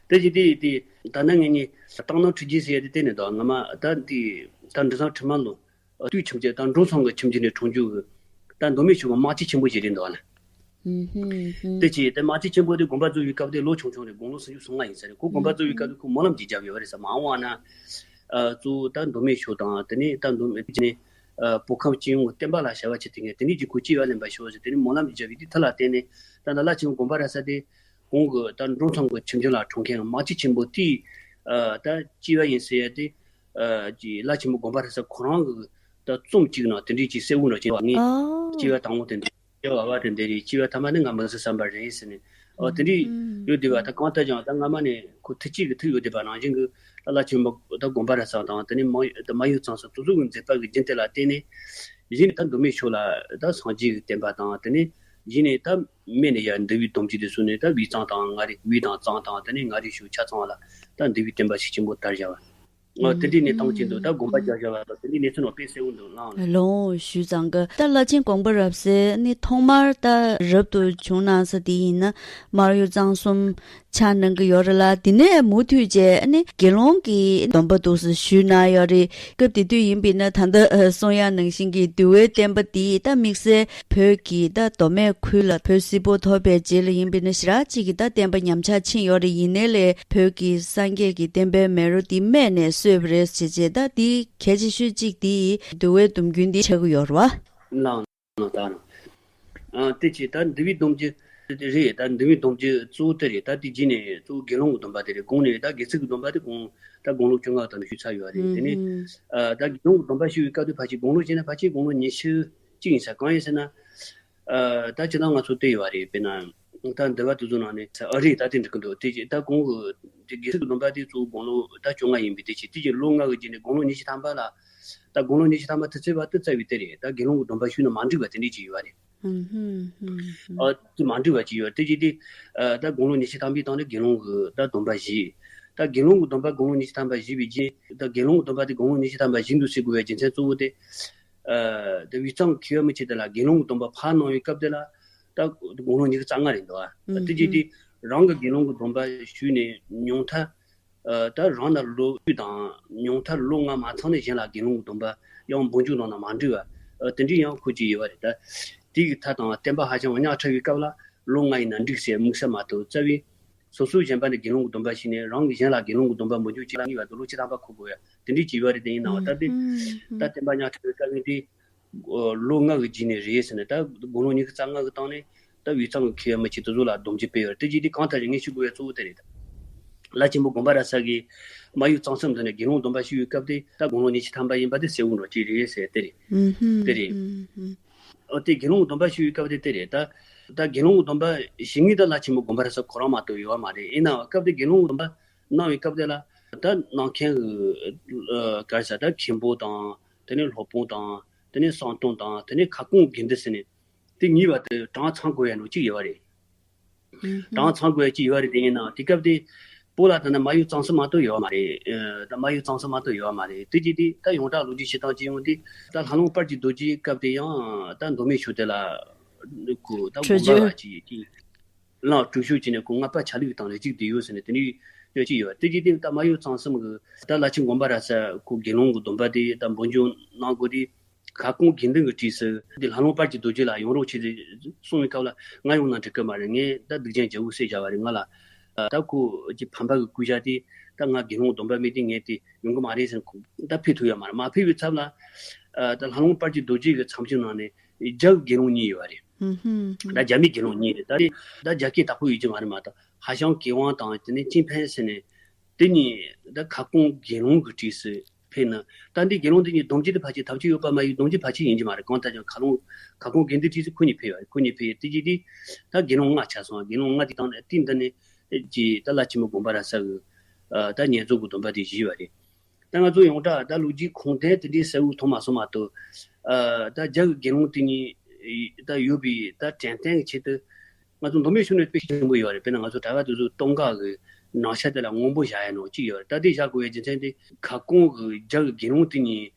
དེ་གི་དེ་དེ་ད་ནང་ངེད་གཉིས་སྟག་ནོར་ཁྲི་རྒྱལ་ཟེར་ཡ་དེ་བལྟས་ནས་འདུག་ཨ། སྔ་མ་ད་དེ་ད་འབྲོང་ཚང་ཁྲི་མ་ལོ། ཨ་དུས་ཁྱིམ་རྒྱུད་དང་འབྲོང་ཚང་གི་ཁྱིམ་རྒྱུད་ནས་འཁྲུངས་རྒྱུ་གི་ད་མདོ་སྨད་ཕྱོགས་ཀྱི་དམག་སྤྱི་ཆེན་པོ་ཞིག་རེད་འདུག་ཨ་ལ། ཧུམ་ཧུམ་ཧུམ། དེ་ཅི་དེ་དམག་སྤྱི་ཆེན་པོ་དེ་དགོན་པ་བཙུགས་པའི་སྐབས་དེ་ལོ་ཆུང་ཆུང་རེད། དགུང་ལོ་སུམ་ཅུ་སོ་ལྔ་ཡིན་ས་རེད། ཁོ་དགོན་པ་བཙུགས་པའི་སྐབས་དེ་ཁོ་སྨོན་ལམ་ཅིག་བརྒྱབ་ཡོད་རེད་ས། མ་འོངས་པ་ན་ཨ་གཙོ་བོ་ད་མདོ་སྨད་ཕྱོགས་དང་དེ་ནས་ད་མདོ་སྨད་དེ་ནས་ཨ་བོད་ཁམས་སྤྱི་ཡོངས་ཀྱི་བསྟན་པ་ལ་བྱ་བ་བྱེད་ཐུབ་མཁན་དེ་འདྲའི་ཅིག་ཁོ་སྐྱེ་བ་ལེན་པ་ཤོག་ཟེར་དེ་ནས་སྨོན་ལམ་ཅིག་བརྒྱབ་ཡོད། དེ་དེ་ལ་བརྟེན་ནས་ད་ནཱ་བླ་ཆེན་དགོན་པ་ར་ས་དེ་གོང་གི་ད་འབྲོང་ཚང་གི་ཁྱིམ་རྒྱུད་ལ་འཁྲུངས་མཁན་དམག་སྤྱི་ཆེན་པོ་དེས་ཨ་ད་སྐྱེ་བ་ཡིན་ཟེར་ཡ་དེ། ཨ་ཀྱི་བླ་ཆེན་པོ་དགོན་པ་ར་ས་ཁོ་རང་གི་ད་རྩོམ་གཅིག་ནང་དེ་འདྲའི་ཅིག་གསལ་བོ་འདྲ་ཅིག་བ། ངས་ཨོ། སྐྱེ་བ་དང་པོ་དེ་འདྲ་སྐྱེ་བ་བ་དེ་འདྲ་རེད། སྐྱེ་བ་ཐ་མ་ནི་ང་མི་ཟིན་བསམ་པ་རེད་ཟེར་ནས། ཨོ་དེ་འདྲའི་ཡོད་བསྡད་པ། ད་གང་ལྟར་ཀྱང་ད་སྔ་མ་ནས་ཁོ་ཐུགས་བསྐྱེད་ཀྱི་ཐུགས་ཡོད་བསྡད་པ་ནང་བཞིན་གྱི་ད་བླ་ཆེན་པོ་ད་དགོན་པ་ར་ས་དང་དེ་ནས་མ་ད་མ་ཡུམ་གཙང་གསུམ་དེ་ཚོ་གི་མཛད་པ་གི་རྒྱུན་དེ་ལ་བརྟེན་ནས་གཞི་ནས་ད་མདོ་སྨད་ཕྱོགས་ལ་ད་སངས་རྒྱས་ཀྱི་བསྟན་པ་དང་དེ་ནས་གཞི་ནས་ད་སྨད་ནས་ཡར་འདུལ་བའི་སྡོམ་རྒྱུན་དེ་ཚོ་ནས་ད་དབུས་གཙང་དང་མངའ་རིས། དབུས་དང་གཙང་དང་དེ་ནས་མངའ་རིས་ཕྱོགས་ཆ་ཚང་བ་ལ་ད་འདུལ་བའི་བསྟན་པ་ཤུགས་ཆེན་པོ་དར་བཞག་པ། ཨ་དེ་འདྲའི་གནས་སྟངས་ཅན་དུ་ད་དགོན་པ་རྒྱག་བཞག་པ་དང་དེ་འདྲའི་གནས་ཚུལ་ནང་དཔེ་གསལ་བོ་འདུག་ལགས། ལོང་ཞུས་ཙང་གི་ད་བླ་ཆེན་དགོན་པ་རབ་གསལ་ནི་ཐོག་མར་ད་རབ་ཏུ་བྱུང་གནང་ས་དེ་ཡིན་ན་མར་ཡུམ་གཙང་གསུམ་ཆགས་གནང་གི་ཡོད་རེད་ལ། དེ་ནས་མུ་མཐུད་བྱས་ནི་དགེ་སློང་གི་སྡོམ་པ་འདུག་སེ་ཞུས་གནང་ཡོད་རེད། སྐབས་དེ་དུས་ཡིན་པས་ན་ད་ལྟ་གསུང་ཡག་ནང་བཞིན་གྱི་འདུལ་བའི་བསྟན་པ་དེ་ད་དམིགས་བསལ་བོད་ཀྱི་ད་མདོ་སྨད་ཁུལ་ལ་བོད་སིལ་བུ་ཐོབ་པའི་རྗེས་ལ་ཡིན་པས་ན་ཞེ་དྲག་ཅིག་གི་ད་བསྟན་པ་ཉམས་ཆག་ཕྱིན་ཡོད་རེད། ཡིན་ནའི་ལས་བོད་ཀྱི་སངས་རྒྱས་ཀྱི་བསྟན་པའི་མེ་རོ་འདི་རྨས་ནས་གསོས་པ་རེད་ཟེར་བྱས། ད་འདི་གལ་ཆེ་ཤོས་གཅིག་འདི་འདུལ་བའི་སྡོམ་རྒྱུན་འདི་ཆགས་ཀྱི་ཡོད་རེད་བ། ལགས་ལགས་ད་ལགས། ཨ་དེ་ཅི་ད་འདུལ་བའི་སྡོམ་རྒྱུན་རེད། ད་འདུལ་བའི་སྡོམ་རྒྱུན་གཙོ་བོ་དེ་རེད། ད་དེ་རྗེས་ནས་གཙོ་བོ་དགེ་སློང་གི་སྡོམ་པ་དེ་རེད། གོང་ནས་ད་དགེ་ཚུལ་གྱི་སྡོམ་པ་དེ་གོང་ད་དགུང་ལོ་བཅོ་ལྔ་ཙམ་ཞུས་ཚར་ཡོད་རེད། དེ་ནས་ཨ་ད་དགེ་སློང་གི་སྡོམ་པ་ཞུ་བའི་སྐབས་དུ་ཕལ་ཆེར་དགུང་ལོ་བྱས་ན་ཕལ་ཆེར་དགུང་ལོ་ཉི་ཤུ་གཅིག་ཡིན་ས། གང་ཡིན་ཟེར་ན། ཨ་ད་ཅི་ད་ང་ཚོ་བལྟས་ཡོད་རེད། དཔེར་ན་ད་འདུལ་བ་དེ་ཚོ་ནང་ནས་ཨ་རེད། ད་དེ་འགྲིག་གི་འདུག་དེ་ཅི་ད་གོང་གི་དགེ་ཚུལ་གྱི་སྡོམ་པ་དེ་གཙོ་བོ་དགུང་ལོ་ད་བཅོ་ལྔ་ཡིན་པས། དེ་ཅི་དེ་ཅི་ལོ་ལྔ་གི་རྗེས་ནས་དགུང་ལོ་ཉི་ཤུ་ཐམ་པ་ལ། ད་དགུང་ལོ་ཉི་ཤུ་ཐམ་པ་དུས་ཚོད་བར་དུ་བཙལ་བའི་དེ་རེད། ད་དགེ་སློང་གི་སྡོམ་པ་ཞུས་ན་མ་འགྲིག་པ་དེ་འདྲས་ཅིག་ཡོད་རེད། ཨ་དེ་མ་འགྲིག་པ་ཅིག་ཡོད། དེ་ཅི་དེ་ཨ་ད་དགུང་ལོ་ཉི་ཤུ་ཐམ་པའི་སྟེང་དུ་དགེ་སློང་གི་ད་སྡོམ་པ་བཞེས། ད་དགེ་སློང་གི་སྡོམ་པ་དགུང་ལོ་ཉི་ཤུ་ཐམ་པ་བཞེས་པའི་རྗེས། ད་དགེ་སློང་གི་སྡོམ་པ་དེ་དགུང་ལོ་ཉི་ཤུ་ཐམ་པ་བཞེས་འདུག་ཟེར་དགོས་པའི་རྒྱུ་མཚན་གཙོ་བོ་དེ། ཨ་དེ་དབུས་གཙང་གི་མཁས་པ་མི་ཆེ་དེ་ལ་དགེ་སློང་གི་སྡོམ་པ་ཕར་གནང་བའི་སྐབས་དེ་ལ་ད་དགུང་ལོ་ཉི་ཤུ་རྩ་ལྔ་རེད་འདུག་ཨ། ཨུ་དེ་རྗེས་ཧུམ། དེ་རང་གི་དགེ་སློང་གི་སྡོམ་པ་ཞུས་ནས་ཉུང་མཐའ་ཨ་ད་རང་ན་ལོ་དྲུག་དང་ཉུང་མཐར་ལོ་ལྔ་མ་ཚང་ནས་གཞན་ལ་དགེ་སློང་གི་སྡོམ་པ་ཡང་འབུལ་འཇུག་གནང་ན་མ་འགྲིག་པ། ཨ་དེ་འདྲའི་ཡང་ཁོ་ཅིག་ཡོད་པ་རེད། ད་དེ་གི་མཐའ་དང་བསྟན་པ་ཧ་ཅང་ཉག་ཕྲ་བའི་སྐབས་ལ་ལོ་ལྔ་ཡིན་ན་འགྲིག་ཟེར་དམིགས་བསལ་མ་གཏོགས་རྩ་བའི་སོ་སོ་གཞན་པ་ནས་དགེ་སློང་གི་སྡོམ་པ་ཞུས་ནས་རང་གིས་གཞན་ལ་དགེ་སློང་གི་སྡོམ་པ་འབུལ་འཇུག་བྱེད་ལ་ངེས་པ་དུ་ལོ་བཅུ་ཐམ་པ་འཁོར་དགོས་ཡ་དེ་འདྲའི་ཅིག་ཡོད་པ་རེད། དེ་ཡིན་ནའང་ད་དེ་ད་བསྟན་པ་ཉག་ཕྲ་བའི་སྐབས་ཡིན་དེ། ལོ་ལྔ་གི་རྗེས་ནས་རེད་ཟེར་ནས་ད་དགུང་ལོ་ཉི་ཤུ་རྩ་ལྔ་གི་སྟེང་ནས་ད་དབུས་གཙང་གི་མཁས་པ་མི་ཆེ་དེ་ཚོ་ལ་སྡོམ་རྒྱུ་སྤེལ་བར་དེ་རྗེས་དེ་གང་ལྟར་ངས་ཞུ་དགོས་པའི་གཙོ་བོ་དེ་རེད། ད་བླ་ཆེན་པོ་དགོན་པ་ར་ས་གིས་མ་ཡུལ་གཙང་གསུམ་དུ་ནས་དགེ་སློང་སྡོམ་པ་ཞུ་བའི་སྐབས་དེ་ད་དགུང་ལོ་ཉི་ཤུ་ཐམ་པ་ཡིན་པ་དེ་གསལ་བོ་འགྲོ་གི་རེད་ཟེར་དེ་རེད། ཨུ་ཧུམ། དེ་རེད། ཨུ་ཧུམ། ཨོ་དེ་དགེ་སློང་སྡོམ་པ་ཞུ་བའི་སྐབས་དེ་དེ་རེད། ད་ད་དགེ་སློང་སྡོམ་པ་ཞུ་མཁན་ད་བླ་ཆེན་པོ་དགོན་པ་ར་ས་ཁོ་རང་མ་གཏོགས་ཡོད་པ་མ་རེད། ཡིན་ནའང་སྐབས་དེ་དགེ་སློང་སྡོམ་པ་གནང་བའི་སྐབས་དེ་ལ་ད་གནང་མཁན་གི་ག་རེ་ཟེར་ད་མཁན་པོ་དང་དེ་ནས་སློབ་དཔོན་དང་དེ་ནས་གསང་སྟོང་དང་དེ་ནས་ཁ་སྐོང་དགེ་འདུན་ཟེར་ནས་དེ་གཉིས་པ་དེ་གྲངས་ཚང་དགོས་ཡ་ནོ་གཅིག་ཡོད་པ་རེད། ཨུ་ཧུམ། གྲངས་ཚང་དགོས་ཡ་གཅིག་ཡོད་པ་རེད། དེ་ཡིན་ནའང་དེ་སྐབས་དེ་སྤོ་ལགས་ད་ནི་མ་ཡུལ་གཙང་གསུམ་མ་གཏོགས་ཡོད་པ་མ་རེད། ཨ་ད་མ་ཡུལ་གཙང་གསུམ་མ་གཏོགས་ཡོད་པ་མ་རེད། དེ་རྗེས་དེ་ད་ཡོངས་གྲགས་ལོ་རྒྱུས་བྱེད་སྟངས་ཅིག་ཡོང་དུས་ད་ལྷ་ལུང་དཔལ་གྱི་རྡོ་རྗེའི་སྐབས་དེ་ཡང་ད་མདོ་སྨད་ཆོས་སྡེ་ལ་ཁོ་ད་ཆོས་དགོན་པ་རྒྱུད་ལ་ཅིག་ཅིག་ལ་གྲོས་ཞུ་བྱས་ནས་ཁོ་ལྔ་པ་ཆ་ལུགས་དང་ལས་གཅིག་བསྡད་ཡོད་ཟེར་ནས་དེ་འདྲའི་ཡོད་ཅིག་ཡོད། དེ་རྗེས་དེ་ད་མ་ཡུལ་གཙང་གསུམ་གི་ད་བླ་ཆེན་དགོན་པ་ར་ས་ཁོ་དགེ་སློང་གི་སྡོམ་པ་དེ་ད་འབུལ་འཇུག་གནང་དགོས་དེ། ཁ་སྐོང་དགེ་འདུན་གྱི་གྲས་སུ་འདི་ལྷ་ལུང་དཔལ་གྱི་རྡོ་རྗེ་ལ་ཡོང་རོགས་བྱེད་ཟེར་གསུངས་པའི་སྐབས་ལ་ང་ཡོང་ན་འགྲིག་གི་མ་རེད། ངས་ད་སྡིག་ཅན་རྒྱལ་པོ་བསད་བཞག་པ་རེད། ང་ལ་ད་ཁོ་ཀྱི་ཕམ་པ་གི་སྐུ་ཞབས་དེ་ད་ང་དགེ་སློང་སྡོམ་པ་མེད་དེ་ངས་དེ་ཡོང་གི་མ་རེད་ཟེར་ད་ཕེབས་ཐུབ་ཡོད་མ་རེད། མ་ཕེབས་པའི་ཚབ་ལ་ད་ལྷ་ལུང་དཔལ་གྱི་རྡོ་རྗེ་གི་མཚམས་སྤྱོད་ནང་ནས་རྒྱ་གི་དགེ་སློང་གཉིས་ཡོད་པ་རེད། ད་རྒྱ་མི་དགེ་སློང་གཉིས་རེད། ད་རེད་ད་རྒྱ་སྐད་དག་པོ་ཡོད་ཀྱི་མ་རེད་མ་གཏོགས་ཧ་ཤང་གེ་ཝང་དང་དེ་ནས་ཅིན་ཕན་ཟེར་ནས་དེ་གཉིས་ད་ཁ་སྐོང་དགེ་སློང་གི་གྲས་སུ་ཕེབས་ན། ད་འདི་དགེ་སློང་དེ་གཉིས་སྡོམ་རྒྱུ་དེ་ཕལ་ཆེར་ཐབས་ཅིག་ཡོད་པ་མ་ཡིན་སྡོམ་རྒྱུ་ཕལ་ཆེར་ཡིན་གྱི་མ་རེད། གང་ལྟར་ཀྱང་ཁ་ལོང་ཁ་སྐོང་དགེ་འདུན་གྲས་སུ་ཁོ་གཉིས་ཕེབས་པ་རེད། ཁོ་གཉིས་ཕེབས་དེ་གྱིས་དེ་ད་དགེ་སློང་ལྔ་ཆགས་སོང་། དགེ་སློང་ལྔ་དེ་དང་དེ་འདི་ནས་ཀྱི་ད་བླ་ཆེན་པོ་དགོན་པ་ར་ས་གི་ད་ཉེར་བཟློག་གི་སྡོམ་པ་དེ་བཞེས་པ་རེད། ད་ང་ཚོ་ཡོངས་གྲགས་ད་ལོ་རྒྱུས་ཁུངས་ལྡན་དེ་འདྲའི་གསལ་བོ་མཐོང་མ་སོང་མ་གཏོགས། ད་རྒྱ་གི་དགེ་སློང་དེ་གཉིས་ད་ཡོད་པའི་ད་དྲན་རྟེན་གྱི་ཆེད་དུ། ང་ཚོ་མདོ་སྨད་ཕྱོགས་ནས་དཔེ་ཆེན་པོ་ཡོད་རེད། དཔེར་ན་ང་ཚོ་གྲྭ་པ་དེ་ཚོ་སྟོད་འགག་གི་ནང་ཤ་དེ་ལ་སྔོན་པོ་བཞག་ཡ་ནོ་གཅིག་ཡོད་རེད། ད་དེ་བཞག་དགོས་པའི་རྒྱུ་མཚན་དེ་ཁ་སྐོང་གི་རྒྱ་གི་དགེ་སློང་དེ་གཉིས་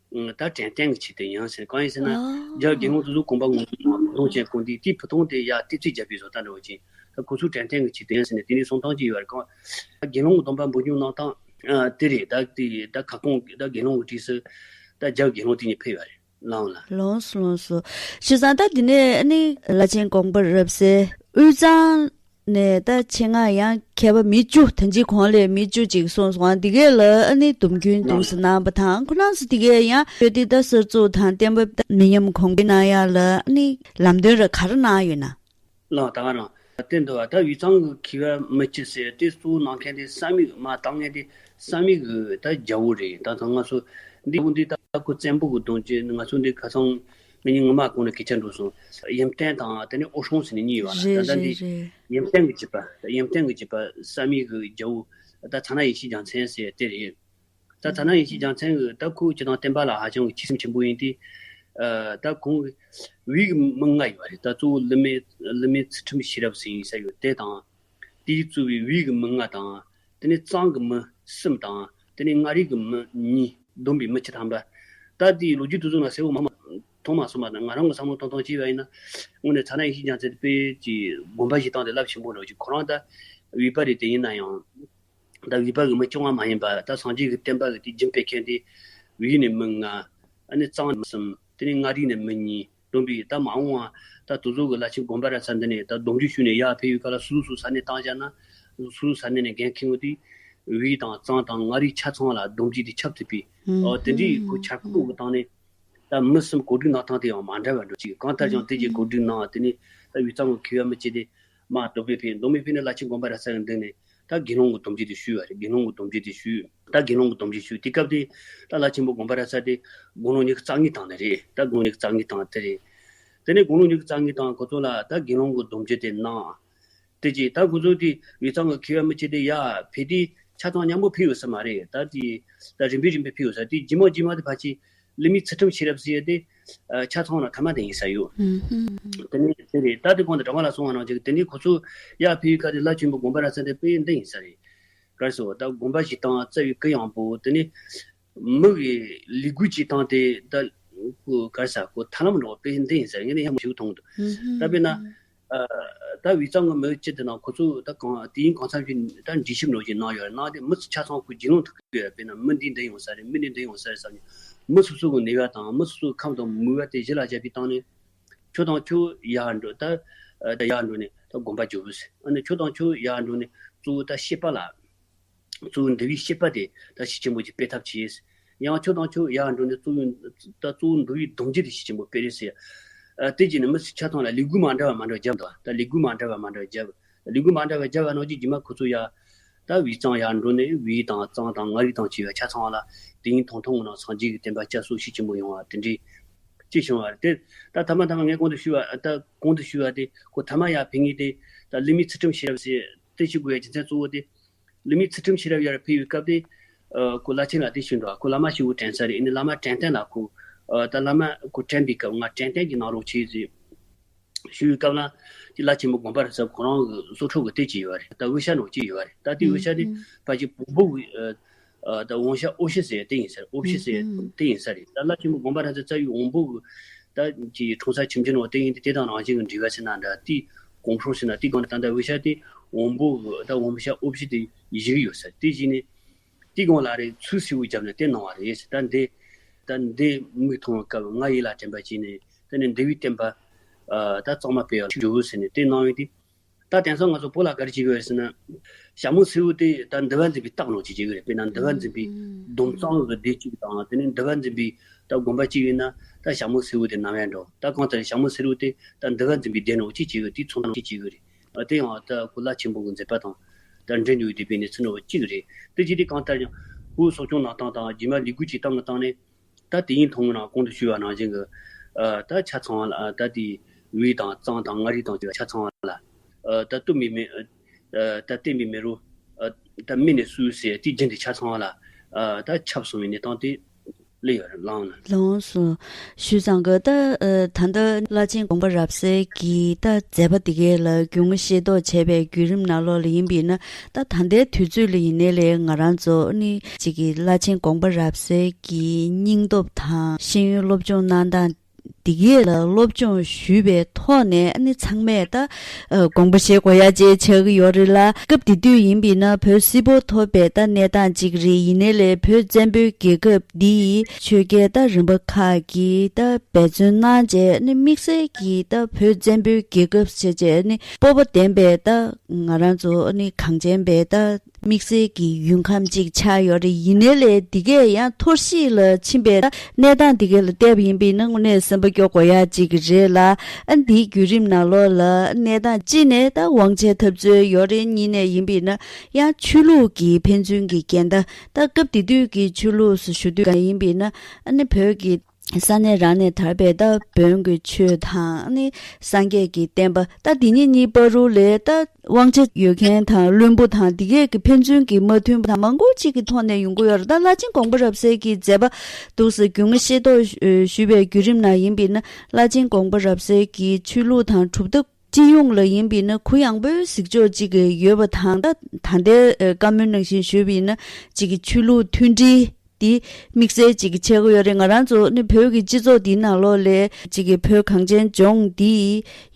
ད་དྲན་རྟེན་གྱི་ཆེད་དུ་ཡིན་ཟེར། གང་ཡིན་ཟེར་ན་རྒྱ་གི་དགེ་སློང་དེ་ཚོ་གོམ་པ་སྔོན་པོ་དང་བུ་ཐུང་ཅན་གོན་དུས་དེའི་བུ་ཐུང་དེ་ཡ་ཏི་ཙི་རྒྱབ་པའི་བཟོ་ལྟ་འདྲ་བོ་ཅན། ད་ཁོ་ཚོའི་དྲན་རྟེན་གྱི་ཆེད་དུ་ཡིན་ཟེར་ནས་དེ་ནས་གསུང་སྟངས་ཅིག་ཡོད་རེད། གང་དགེ་སློང་གི་སྡོམ་པ་འབུལ་འཇུག་གནང་སྟངས་དེ་རེད། ད་དེ་ད་ཁ་སྐོང་ད་དགེ་སློང་གི་གྲས་སུ་ད་རྒྱ་གི་དགེ་སློང་དེ་གཉིས་ཕེབས་ཡོད་རེད། ལའང་ལ། ལོངས་སུ་ལོངས་སུ། བྱས་ཙང་ད་འདི་ནས་ཨ་ནི་བླ་ཆེན་དགོངས་པ་རབ་གསལ་དབུས་གཙང་ནས་ད་ཆེད་མངགས་ཡང་མཁས་པ་མི་བཅུ་ད་ཅི་གོང་ལས་མི་བཅུ་ཅིག་གསུངས་སོང་། འདི་གས་ལ་ཨ་ནི་སྡོམ་རྒྱུན་འདུག་ཟེར་གནང་བ་དང་ཁོ་རང་ཚོ་འདི་གས་ཡང་ཡོད་དེ་ད་གསར་འཛུགས་དང་བསྟན་པ་མི་ཉམས་གོང་འཕེལ་གནང་ཡག་ལ་ཨ་ནི་ལམ་སྟོན་ར་ག་རེ་གནང་ཡོད་ན། ལགས་ད་ག་རང་བསྟན་འདུག་བ། ད་དབུས་གཙང་གི་མཁས་པ་མི་བཅུ་ཟེར་དེ་གཙོ་བོ་གནང་མཁན་དེ་བསམ་ཡས་མ་བཏང་མཁན་དེ་བསམ་ཡས་ཀྱི་ད་རྒྱལ་པོ་རེད། ད་ད་ང་ཚོ་འདི་འོ་འདི་ད་ཁོ་བཙན་པོ་གི་གདོང་ཅན་ང་ཚོ་འདི་ཁ་སང་མི་ཉིན་ངོ་མ་གོང་ནས་སྐད་ཆ་འགྲོ་སོང་། ཡུམ་བརྟན་དང་དེ་ནས་ཨོ་ཧྲོང་ཟེར་ནས་གཉིས་ཡོད་བ། རེད་ད་ད་འདི་རེད་རེད། ཡུམ་བརྟན་གྱི་བྱིས་པ་ད་ཡུམ་བརྟན་གྱི་བྱིས་པ་བསམ་ཡས་ཀྱི་རྒྱལ་པོ་ད་ཚ་ན་ཡེ་ཤེས་རྒྱལ་མཚན་ཟེར་དེ་རེད། ད་ཐ་ན་ཡེ་ཤེས་རྒྱལ་མཚན་གྱིས་ད་ཁོའི་སྤྱིར་བཏང་བསྟན་པ་ལ་ཧ་ཅང་གི་ཆེ་སེམས་ཆེན་པོ་ཡིན་ཏེ། ཨ་ད་ཁོང་གི་བོད་ཀྱི་མི་ལྔ་ཡོད་རེད། ད་གཙོ་བོ་ཀླུ་མེ་ཀླུ་མེ་ཚུལ་ཁྲིམས་ཤེས་རབ་ཟེར་ཡིན་ས་ཡོད་དེ་དང་། དེའི་གཙོས་པའི་བོད་ཀྱི་མི་ལྔ་དང་། དེ་ནས་གཙང་གི་མི་གསུམ་དང་དེ་ནས་མངའ་རིས་ཀྱི་མི་གཉིས་བསྡོམས་པའི་མི་བཅུ་ཐམ་པ། ད་དེའི་ལོ་རྒྱུས་དེ་ཚོ་ང་གསལ་བོ་མ་མཐོང་མ་སོང་བ་དང་ང་རང་གི་བསམ་བློ་གཏོང་སྟངས་བྱས་པ་ཡིན་ན། དངོས་གནས་ཐ་ན་ཡེ་ཤེས་རྒྱལ་མཚན་དེ་དཔེ་ཀྱི་དགོངས་པ་བཞེས་སྟངས་དེ་རླབས་ཆེན་པོ་འདྲ་བོ་ཅིག་ཁོ་རང་ད་བོད་པ་རེད། དེ་ཡིན་ན་ཡང་། ད་བོད་པ་གི་མི་སྐྱོ་བ་མ་ཡིན་པ་ད་སངས་རྒྱས་ཀྱི་བསྟན་པ་གི་དེ་རྒྱུན་སྤེལ་མཁན་དེ་བོད་ནས་མི་ལྔ། ཨ་ནི་གཙང་ནས་མི་གསུམ་དེ་ནས་མངའ་རིས་ནས་མི་གཉིས་བསྡོམས་པས་ད་མ་འོངས་པ་ད་དེ་ཚོ་གི་བླ་ཆེན་དགོན་པ་ར་ས་འདི་ནས་ད་སྡོམ་རྒྱུན་ཞུས་ནས་ཡར་ཕེབས་ཡོད་ག་ལ་སོ་སོ་ས་གནས་བཏང་བཞག་ན་སོ་སོ་ས་གནས་ནས་འགན་འཁྱེར་ཡོང་དུས་བོད་དང་གཙང་དང་མངའ་རིས་ཆ་ཚང་ལ་སྡོམ་རྒྱུན་དེ་ཁྱབ་ཐུབ་པས། ཨོ་དེ་འདྲའི་ཁོ་ཁྱབ་ཁོངས་གི་སྟེང་ནས་ད་མི་གསུམ་གོ་སྒྲིག་གནང་སྟངས་དེ་ཡང་མ་འདྲ་བ་འགྲོ་ཅིག་གང་ལྟར་ཀྱང་དེ་རྗེས་གོ་སྒྲིག་གནང་དེ་ནས་ད་དབུས་གཙང་གི་མཁས་པ་མི་བཅུ་དེ་མར་མདོ་སྨད་ཕེབས། མདོ་སྨད་ཕེབས་ནས་བླ་ཆེན་དགོན་པ་ར་ས་གི་མདུན་ནས། ད་དགེ་སློང་གི་སྡོམ་རྒྱུན་དེ་ཞུས་པ་རེད། དགེ་སློང་གི་སྡོམ་རྒྱུན་དེ་ཞུས། ད་དགེ་སློང་གི་སྡོམ་རྒྱུན་ཞུས་དེ་སྐབས་དེ་ད་བླ་ཆེན་པོ་དགོན་པ་ར་ས་དེ་དགུང་ལོ་ཉི་ཤུ་རྩ་གཉིས་དང་ནི་རེད། ད་དགུང་ལོ་ཉི་ཤུ་རྩ་གཉིས་དང་དེ་རེད། དེ་ནས་དགུང་ལོ་ཉི་ཤུ་རྩ་གཉིས་དང་ཁོ་ཚོ་ལ་ད་དགེ་སློང་གི་སྡོམ་རྒྱུན་དེ་གནང་། དེ་རྗེས་ད་ཁོ་ཚོ་དེ་དབུས་གཙང་གི་མཁས་པ་མི་བཅུ་དེ་ཡར་ཕེབས་དུས་ཆ་ཚང་མཉམ་པོ་ཕེབས་ཡོད་ས་མ་རེད། ད་དེ་ད་རིམ་པས་རིམ་པས་ཕེབས་ཡོད་ས་དེ་རྗེས་མ་རྗེས་མ་དེ་ཕལ་ཆེར། ཀླུ་མེ་ཚུལ་ཁྲིམས་ཤེས་རབ་ཟེར་ཡ་དེ་ཆ་ཚང་ན་ཐ་མ་དེ་ཡིན་ས་ཡོད། དེ་ནས་དེ་རེད། ད་དེ་གོང་དུ་དྲ་བ་ལ་གསུང་བ་ནང་བཞིན་དེ་ནས་ཁོ་ཚོ་ཡར་ཕེབས་ཡུལ་ཁ་དེ་བླ་ཆེན་པོ་དགོན་པ་ར་ས་དེ་དཔེ་འདི་ཡིན་ས་རེད། ག་རེ་ཟེར་བ་ད་དགོན་པ་ཞིག་དང་རྩ་བའི་གུ་ཡངས་པོ་དེ་ནས་མི་གི་ལས་འགུལ་གྱི་སྟངས་དེ་ད་ ཁོ་ག་རེ་ཟེར། ཁོ་ཐབས་ལམ་འདྲ་བོ་དཔེ་འདི་ཡིན་ཟེར། ངས་ནི་ཡང་མ་ཞུ་མཐོང་འདུག་ད་དཔེར་ན། ཨ། ད་དབུས་གཙང་གི་མི་སྤྱི་དེ་ནང་ཁོ་ཚོ་ད་གང་དུས་ཡུན་གང་འཚམ་ཞིག་ད་འདྲི་ཞིབ་འདྲ་བོ་ཞིག་གནང་ཡོད་རེད། གནང་སྟེ་མི་ཚོ་ཆ་ཚང་ཁོ་རྒྱུས་ལོན་ཐུབ་ཀྱི་ཡོད་རེད། དཔེར་ན་མི་འདི་འདི་ཡོང་ས་རེད། མི་འདི་འདི་ཡོང་ས་རེད་བསམ་ནས་མི་སོ་སོ་གི་ནུས་པ་དང་མི་སོ་སོའི་ཁམས་དང་མོས་པ་དེ་གཞི་ལ་བཞག་པའི་སྟེང་ནས། ཁྱོད་དང་ཁྱོད་ཡར་འགྲོ་ད། ད་ཡར་འགྲོ་ནས་ད་དགོན་པ་རྒྱུགས་ཟེར། ཨ་ནི་ཁྱོད་དང་ཁྱོད་ཡར་འགྲོ་ནས་གཙོ་བོ་ད་སྐྱེས་པ་ལ། གཙོ་བོ་འདུལ་བའི་སྐྱེས་པ་དེ་ད་ཤུགས་ཆེན་པོ་ཅིག་སྤེལ་ཐབས་བྱས། ཡང་ཁྱོད་དང་ཁྱོད་ཡར་འགྲོ་ནས་གཙོ་བོ་ད་གཙོ་བོ་འདུལ་བའི་སྡོམ་རྒྱུན་དེ་ཤུགས་ཆེན་པོ་སྤེལ་རེས་ཟེར། ཨ། དེ་བྱས་ནས་མི་ཆ་ཚང་ལ་ལས་འགུལ་མ་འདྲ་བ་མ་འདྲ་བ་བརྒྱབ་འདུག་ད་ལས་འགུལ་མ་འདྲ་བ་མ་འདྲ་བ་བརྒྱབ། ལས་འགུལ་མ་འདྲ་བ་བརྒྱབ་པ་ནང་བཞིན་རྗེས་མ་ཁོ་ཚོ་ཡར་ད་དབུས་གཙང་ཡར་འགྲོ་ནས་དབུས་དང་གཙང་དང་མངའ་རིས་དང་བཅས་པ་ཆ་ཚང་བ་ལ་དུས་ཡུན་ཐུང་ཐུང་གི་ནང་སངས་རྒྱས་ཀྱི་བསྟན་པ་བསྐྱར་གསོ་ཤུགས་ཆེན་པོ་ཡོང་བ་དེ་འདྲའི་ཅིག་བྱུང་བ་རེད། དེ་ད་ཐ་མ་ཐ་མ་ངས་གོང་དུ་ཞུས་པ་ད་གོང་དུ་ཞུས་པ་དེ་ཁོ་ཐ་མ་ཡར་ཕེབས་མཁན་དེ་ད་བླ་མའི་ཚུལ་ཁྲིམས་ཤེས་རབ་ཟེར་དེ་ཞུ་དགོས་ཡ་རྒྱུ་མཚན་གཙོ་བོ་དེ། བླ་མའི་ཚུལ་ཁྲིམས་ཤེས་རབ་ཡར་ཕེབས་པའི་སྐབས་དེ། ཨ། ཁོ་བླ་ཆེན་ལ་དེ་ཞུས་འདུག་ཁོ་བླ་མ་སྐྱེས་བུ་དྲན་ས་རེད། ཨ་ནི་བླ་མ་དྲན་རྟེན་ལ་ཁོ། ཨ། ད་བླ་མ་ཁོ་དྲན་པའི་སྐབས་ང་དྲན་རྟེན་གྱི་གནང་རོགས་བྱེད་ཟེར་ཞུས་པའི་སྐབས་ལ། དེ་བླ་ཆེན་པོ་དགོངས་པ་རབ་གསལ་ཁོ་རང་གི་གསོལ་ཁྲོམ་གྱི་དེ་ཅིག་ཡོད་རེད། ད་དབུ་ཞྭ་ནང་ཅིག་ཡོད་རེད། ད་དེ་དབུ་ཞྭ་དེ་ཕལ་ཆེར་བོན་པོ་གི། ཨ། ད་དབང་ཞྭ་འོག་ཞུ་ཟེར་དེ་ཡིན་ས་རེད། འོག་ཞུ་ཟེར་དེ་ཡིན་ས་རེད། ད་བླ་ཆེན་པོ་དགོངས་པ་རབ་གསལ་རྩ་བའི་དབང་པོ་གི་ད་ཀྱི་འཁྲུངས་ས་ཁྱིམ་རྒྱུད་ནང་དེ་ཡིན་དུས་དེ་དང་རང་བཞིན་གྱི་འབྲེལ་བ་ཟེར་ན་འདྲ། དེ་གོང་འཕྲོ་ཟེར་ན་དེ་སྒང་ནས་ད་ལྟ་དབུ་ཞྭ་དེ་དབང་པོ་གི་ད་དབང་པོ་ཞྭ་འོག་ཞུ་དེ་བཞུགས་ཡོད་ས་རེད། དེ་བཞུགས་ནས་དེ་སྒང་ལ་རེད་ཚུལ་གསལ་བོ་བརྒྱབ་ནས་དེ་གནང་བ་རེད་ཟེར། ད་འདི་ད་འདི་མིག་མཐོང་བའི་སྐབས་ང་ཡིད་ལ་དྲན་པ་བྱས་ནས་དེ་ནས་འདུལ་བའི་བསྟན་པ། ཨ། ད་གཙང་མ་སྤེལ་བར་ཞུ་ཟེར་ནས་དེ་གནང་བས་དེ། ད་དེང་སང་ང་ཚོ་བོད་ལ་ག་རེ་བྱེད་ཀྱི་ཡོད་ཟེར་ན། ཞྭ་མོ་སེར་པོ་དེ་ད་འདུལ་བ་འཛིན་པའི་རྟགས་ནང་ཅིག་བྱེད་ཀྱི་རེད། དཔེར་ན་འདུལ་བ་འཛིན་པའི་སྡོམ་གཙང་གི་སྡེ་གཅིག་དང་དེ་ནས་འདུལ་བ་འཛིན་པའི་ད་དགོན་པ་གཅིག་ཡིན་ན་ད་ཞྭ་མོ་སེར་པོ་དེ་ནམ་ཡང་འགྲོ། ད་གང་ལྟར་ཞྭ་མོ་སེར་པོ་དེ་ད་འདུལ་བ་འཛིན་པའི་སྡེ་ནང་ཅིག་བྱེད་ཀྱི་དེའི་ཚོགས་ནང་ཅིག་བྱེད་ཀྱི་རེད། ཨ། དེ་ཡང་ད་གུ་ལ་ཆེན་པོ་གི་མཛད་པ་དང་ད་འབྲེལ་འདུག་དེ་དཔེ་ནས་ཚུལ་འདྲ་བོ་གཅིག་རེད། དེ་བྱེད་དུས་གང་ལྟར་ཀྱང་བོད་སྲོག་སྐྱོང་གནང་སྟངས་དང་རྗེས་མ་ལས་འགུལ་གྱི་སྟངས་ཀྱི་སྟེང་ནས། ད་དེ་ཡིན་མཐོང་ན་གོང་དུ་ཞུས་པ་ནང་བཞིན་གྱི། ཨ། ད་ཆ་ཚང་བ་ལ་ད་དེ་དབུས་དང་གཙང་དང་མངའ་རིས་དང་བཅས་པ་ཆ་ཚང་བ་ལ། ཨ། ད་སྟོད་མི་མེ། ཨ། ད་སྟོད་མི་མེ་རོ། ཨ། ད་སྨད་ནས་བསུ་ཟེར་དེ་རྒྱུན་དུ་ཆ་ཚང་བ་ལ། ཨ། ད་ཁྱབ་སོང་བའི་གནས་སྟངས་དེ་སླེབས་ཡོད་རེད་ལགས་ན། ལགས་སོ། ཞུས་ཙང་གི་ད། ཨ། ད་ལྟ་བླ་ཆེན་དགོངས་པ་རབ་གསལ་གྱི་ད་མཛད་པ་དེ་གའི་ལ་རྒྱུས་མངའ་ཤེས་རྟོགས་བྱས་པའི་བརྒྱུད་རིམ་ནང་ལོགས་ལ་ཡིན་པས་ན། ད་ད་ལྟའི་དུས་ཚོད་ལ་ཡིན་ནའི་ལས་ང་རང་ཚོ་ནི་གཅིག་གི་བླ་ཆེན་དགོངས་པ་རབ་གསལ་གྱི་སྙིང་སྟོབས་དང་ཤེས་ཡོན་སློབ་སྦྱོང་གནང་སྟངས་འདི་གས་ལ་སློབ་སྦྱོང་ཞུས་པའི་ཐོག་ནས་ནི་ཚང་མས་ད་དགོངས་པ་བཞེས་དགོས་ཡ་ཅིག་ཆགས་ཀྱི་ཡོད་རེད་ལ། སྐབས་དེ་དུས་ཡིན་པས་ན་བོད་སིལ་བུར་ཐོར་པའི་ད་གནས་སྟངས་ཅིག་རེད། ཡིན་ནའི་ལས་བོད་བཙན་པོའི་རྒྱལ་ཁབ་འདིའི་ཆོས་རྒྱལ་ད་རིམ་པ་ཁག་གིས་ད་འབད་བརྩོན་གནང་བྱས་ནི་དམིགས་བསལ་གྱིས་ད་བོད་བཙན་པོའི་རྒྱལ་ཁབ་བྱས་བྱས་ནི་སྤོབས་པ་ལྡན་པའི་ད་ང་རང་ཚོ་ནི་གངས་ཅན་པའི་ད་དམིགས་བསལ་གྱི་ཡུལ་ཁམས་ཅིག་ཆགས་ཡོད་རེད། ཡིན་ནའི་ལས་འདི་གས་ཡང་འཐོར་ཞིག་ལ་ཕྱིན་པའི་ད་གནས་སྟངས་འདི་གས་ལ་བལྟས་པ་ཡིན་པས་ན་དངོས་གནས་སེམས་པ་སྐྱོ་དགོས་ཡ་ཅིག་རེད་ལ། ཨ། འདིའི་བརྒྱུད་རིམ་ནང་ལོགས་ལ་གནས་སྟངས་གཅིག་ནས་ད་དབང་ཆའི་འཐབ་རྩོད་ཡོད་རེད། གཉིས་ནས་ཡིན་པས་ན་ཡང་ཆོས་ལུགས་ཀྱི་ཕན་ཚུན་གྱི་འགལ་ཟླ། ད་སྐབས་དེ་དུས་ཀྱི་ཆོས་ལུགས་སུ་ཞུ་དུས་གང་ཡིན་པས་ན། ཨ་ནི་བོད་ཀྱི་ས་གནས་རང་ནས་དར་བའི་ད་བོན་གྱི་ཆོས་དང་ནི་སངས་རྒྱས་ཀྱི་བསྟན་པ། ད་འདི་གཉིས་གཉིས་བར་དུ་ལས་ད་དབང་ཆ་ཡོད་མཁན་དང་བློན་པོ་དང་འདི་གས་ཀྱི་ཕན་ཚུན་གྱི་མ་མཐུན་པ་དང་མང་པོ་གཅིག་གི་ཐོག་ནས་ཡོང་གི་ཡོད་རེད། ད་བླ་ཆེན་དགོངས་པ་རབ་གསལ་གྱི་མཛད་པ་འདུག་སེ་རྒྱུས་མངའ་ཤེས་རྟོགས་ཞུས་པའི་བརྒྱུད་རིམ་ནང་ཡིན་པས་ན། བླ་ཆེན་དགོངས་པ་རབ་གསལ་གྱི་ཆོས་ལུགས་དང་གྲུབ་མཐའ་སྤྱི་ཡོངས་ལ་ཡིན་པས་ན་གུ་ཡངས་པོའི་གཟིགས་ཕྱོགས་གཅིག་ཡོད་པ་དང་། ད་ད་ལྟའི་བཀའ་མོལ་ནང་བཞིན་ཞུས་པ་ཡིན་ན་གཅིག་གི་ཆོས་ལུགས་མཐུན་སྒྲིལ་འདི་དམིགས་བསལ་གཅིག་ཆགས་ཀྱི་ཡོད་རེད། ང་རང་ཚོ་ནི་བོད་ཀྱི་སྤྱི་ཚོགས་འདིའི་ནང་ལོགས་ལ་གཅིག་གི་བོད་གངས་ཅན་ལྗོངས་འདི་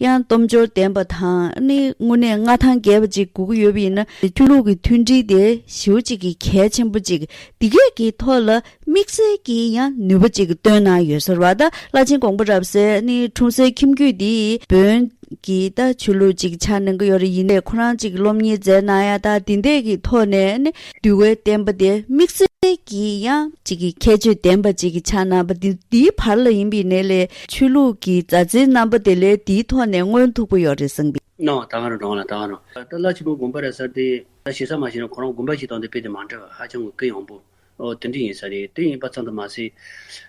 ཡང་སྟོབས་འབྱོར་ལྡན་པ་དང་ནི་དངོས་གནས་མངའ་ཐང་རྒྱས་པ་ཅིག་དགོས་ཀྱི་ཡོད་པ་ཡིན་ན་ཆོས་ལུགས་ཀྱི་མཐུན་སྒྲིལ་དེ་ཞེ་པོ་ཅིག་གི་གལ་ཆེན་པོ་ཅིག་འདི་གས་ཀྱི་ཐོག་ལ། དམིགས་བསལ་གྱིས་ཡང་ནུས་པ་ཅིག་བཏོན་གནང་ཡོད་ཟེར་བ། ད་བླ་ཆེན་དགོངས་པ་རབ་གསལ་ནི་འཁྲུངས་སའི་ཁྱིམ་རྒྱུད་འདི་བོན་གྱི་ད་ཆོས་ལུགས་ཅིག་ཆགས་གནང་གི་ཡོད་རེད། ཡིན་ནའི་ཁོ་རང་ཅིག་སློབ་གཉེར་མཛད་གནང་ཡ་ད་འདི་འདྲས་ཀྱི་ཐོག་ནས་ནི་འདུལ་བའི་བསྟན་པ་དེ་དམིགས་བསལ་གྱིས་ཡང་ཅིག་གི་ཁྱད་ཆོས་ལྡན་པ་ཅིག་གི་ཆགས་གནང་བ་འདི། འདིའི་བར་ལ་ཡིན་པའི་ནས་ལས་ཆོས་ལུགས་ཀྱི་མཛའ་བརྩེའི་རྣམ་པ་དེ་ལས་འདིའི་ཐོག་ནས་མངོན་ཐུབ་ཀྱི་ཡོད་རེད་བསམ་གི། ནོ། ད་ག་རང་འགྲོ་ལ་ད་ག་རང་ད་བླ་ཆེན་པོ་དགོངས་པ་རབ་གསལ་དེ་ད་ཞེ་ས་མ་ཞེ་ན་ཁོ་རང་དགོངས་པ་ཞིག་དང་དེ་དཔེ་དེ་མ་འདྲ་བ་ཧ་ཅང་གི་གུ་ཡངས་པོ། ཨོ། དེ་འདྲ་ཡིན་ས་རེད། དེ་ཡིན་པ་ཙམ་དུ་མ་ཟད།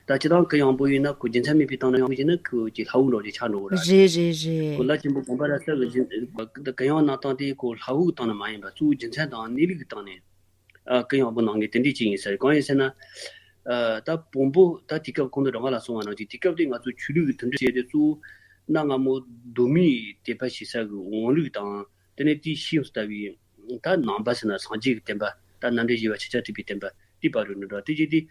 ད་སྤྱིར་བཏང་གུ་ཡངས་པོ་ཡིན་ན་ཁོ་རྒྱུ་མཚན་མེད་པའི་སྟེང་ནས་ཡོང་གི་ན་ཁོ་ཀྱི་ལྷ་བུ་འདྲ་ཅིག་ཆགས་འགྲོ་གི་རེད། རེད་རེད་རེད། ཁོ་བླ་ཆེན་པོ་དགོངས་པ་རབ་གསལ་གྱི་གུ་ཡངས་གནང་སྟངས་དེ་ཁོ་ལྷ་བུ་གི་སྟེང་ནས་མ་ཡིན་པ་གཙོ་བོ་རྒྱུ་མཚན་དང་གནས་ལུགས་ཀྱི་སྟེང་ནས། ཨ། གུ་ཡངས་པོ་གནང་མཁན་དེ་འདྲ་ཅིག་ཡིན་ས་རེད། གང་ཡིན་ཟེར་ན། ཨ། ད་བོན་པོ་ད་དེ་སྐབས་གོང་དུ་རང་ག་ལ་གསུངས་པ་ནང་བཞིན་དེ་སྐབས་དེ་ང་ཚོ་ཆོས་ལུགས་ཀྱི་མཐུན་སྒྲིལ་བྱས་ཏེ་གཙོ་བོ་གནའ་སྔ་མོ་གདོད་མའི་དད་པ་བྱེད་ས་གི་འོང་ལུགས་དང་། དེ་ནས་དེའི་ཤེས་ཡོན་ལྟ་བུའི་ད་ནང་པ་ཟེར་ན་སངས་རྒྱས་ཀྱི་བསྟན་པ་ད་རྣམ་འདྲེན་བཞི་པ་ཤཱཀྱ་ཐུབ་པའི་བསྟན་པ་དེའི་བར་དུ་འགྲོ་འགྲོ་དེ་བྱས་ཏེ།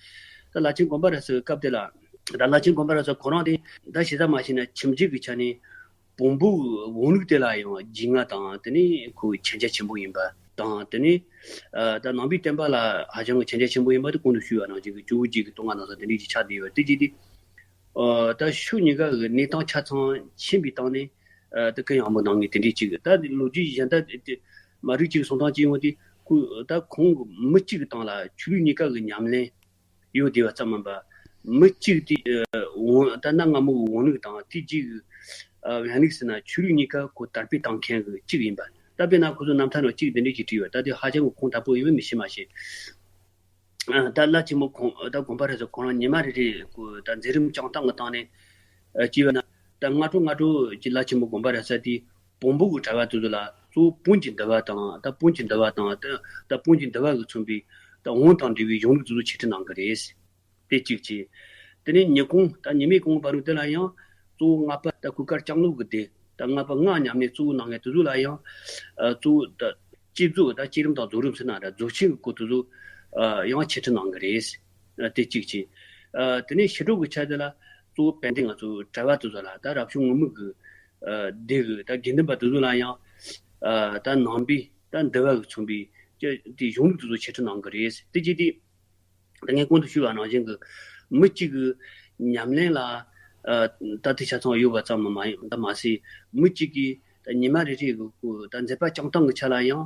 ད་བླ་ཆེན་དགོངས་པ་རབ་གསལ་གྱི་སྐབས་དེ་ལ་ ད་བླ་ཆེན་དགོན་པ་རབ་གསལ་ཁོ་རང་དེ་ད་ཞེ་ས་མ་ཤེས་ན་ཁྱིམ་རྒྱུད་ཀྱི་ཆ་ནས་བོན་པོ་གི་དབང་ལུགས་དེ་ལ་ཡང་རྒྱུས་མངའ་དང་དེ་ནས་ཁོ་མཁྱེན་རྒྱ་ཆེན་པོ་ཡིན་པ་དང་། དེ་ནས་ད་ནང་པའི་བསྟན་པ་ལ་ཧ་ཅང་གི་མཁྱེན་རྒྱ་ཆེན་པོ་ཡིན་པ་དེ་གོང་དུ་ཞུས་པ་ནང་བཞིན་གྱི་ཇོ་བོ་རྗེ་གི་བསྟོད་བསྔགས་གནང་ས་དེ་འདྲས་ཀྱི་ཆ་དེ་ཡོད། དེ་རྗེས་དེ་ད་ཕྱོགས་གཉིས་ཀ་གི་གནས་སྟངས་ཆ་ཚང་མཁྱེན་པའི་སྟེང་ནས་ད་གུ་ཡངས་པོ་གནང་མཁན་དེ་འདྲས་ཅིག་ད་ལོ་རྒྱུས་གཞན་དག་དེ་མ་རིག་ཅིག་གསུང་སྟངས་ཅིག་ཡོང་དུས་ཁོ་ད་ཁོང་གི་མི་གཅིག་གི་སྟེང་ལ་ཆོས་ལུགས་གཉིས་ཀ་གི་ཉམས་ལེན་ཡོད་བསྡད་པ་ཙམ་མིན་པ། མི་གཅིག་དེ་ཨ་འོང་ད་གནའ་སྔ་མོ་གི་འོང་ལུགས་དང་དེ་རྗེས་ཀྱི་ཨ་བན་ལུགས་ཟེར་ན་ཆོས་ལུགས་གཉིས་ཀ་ཁོ་དར་སྤེལ་བཏང་མཁན་གྱི་གཅིག་ཡིན་པ། ད་དཔེར་ན་ཁོ་ཚོ་རྣམ་ཐར་ནང་གཅིག་འདི་འདྲས་ཀྱི་བྲིས་ཡོད། ད་དེ་ཧ་ཅང་གི་ཁུངས་དག་པོ་ཡིན་མིན་མི་ཤེས་མ་ཤེས། ཨ་ད་བླ་ཆེན་མོ་ཁོང་ད་དགོན་པ་རེད་ཟེར་ཁོང་རང་ཉི་མ་རེ་རེ་ཁོ་ད་མཛད་རིམ་བསྐྱངས་སྟངས་ཀྱི་སྟེང་ནས་ཨ་བྱས་པ་ན་ད་སྔ་དྲོ་སྔ་དྲོ་ཀྱི་བླ་ཆེན་མོ་དགོན་པ་རེད་ཟེར་དེ། བོན་པོ་གི་གྲྭ་བ་དེ་ཚོ་ལ་གཙོ་བོ་བོན་གྱི་འདུལ་བ་དང་ད་བོན་གྱི་འདུལ་བ་དང་ད་ད་བོན་གྱི་འདུལ་བ་གི་མཚོན་པའི་ད་དབང་དང་འབྲེལ་བའི་གཞུང་ལུགས་དེ་ཚོ་འཆད་ཁྲིད་གནང་གི་རེད། དེ་གཅིག་བྱས། དེ་ནས་ཉིན་གུང་ད་ཉི་མའི་གུང་བར་དུ་དེ་ལ་ཡང་གཙོ་བོ་ལྔ་པ་ད་གོས་དཀར་ལྕང་ལོ་གི་སྡེ་ད་ལྔ་པ་སྔགས་ཉམས་ལེན་གཙོ་བོ་གནང་མཁན་དེ་ཚོ་ལ་ཡང་ཨ་གཙོ་བོ་ད་བསྐྱེད་རྫོགས་ད་བསྐྱེད་རིམ་དང་རྫོགས་རིམ་ཟེར་ན་ད་རྫོགས་ཆེན་གྱི་སྐོར་དེ་ཚོ་ཨ་ཡང་འཆད་ཁྲིད་གནང་གི་རེད། ཨ་དེ་གཅིག་བྱས། ཨ་དེ་ནས་ཕྱི་དྲོ་གི་ཆ་དེ་ལ་གཙོ་བོ་དཔལ་ལྡན་ང་ཚོ་གྲྭ་བ་དེ་ཚོ་ལ་ད་རབ་བྱུང་ངུར་སྨྲིག་གི་ཨ་སྡེ་གི་ད་དགེ་འདུན་པ་དེ་ཚོ་ལ་ཡང་ཨ་ད་ནང་པའི་ད་འདུལ་བ་གི་མཚོན་པའི་ཀྱ་དེ་གཞུང་ལུགས་དེ་ཚོ་འཆད་ཁྲིད་གནང་གི་རེད། དེ་རྗེས་དེ་ད་ངས་གོང་དུ་ཞུས་པ་ནང་བཞིན་གྱི་མི་གཅིག་གི་ཉམས་ལེན་ལ་ཨ་ད་དེ་ཆ་ཚང་ཡོད་པ་ཙམ་མ་ཡིན་ད་མ་ཟད་མི་གཅིག་གིས་ད་ཉི་མ་རེ་རེ་གི་ཁོ་ད་མཛད་པ་བསྐྱངས་སྟངས་ཀྱི་ཆ་ལ་ཡང་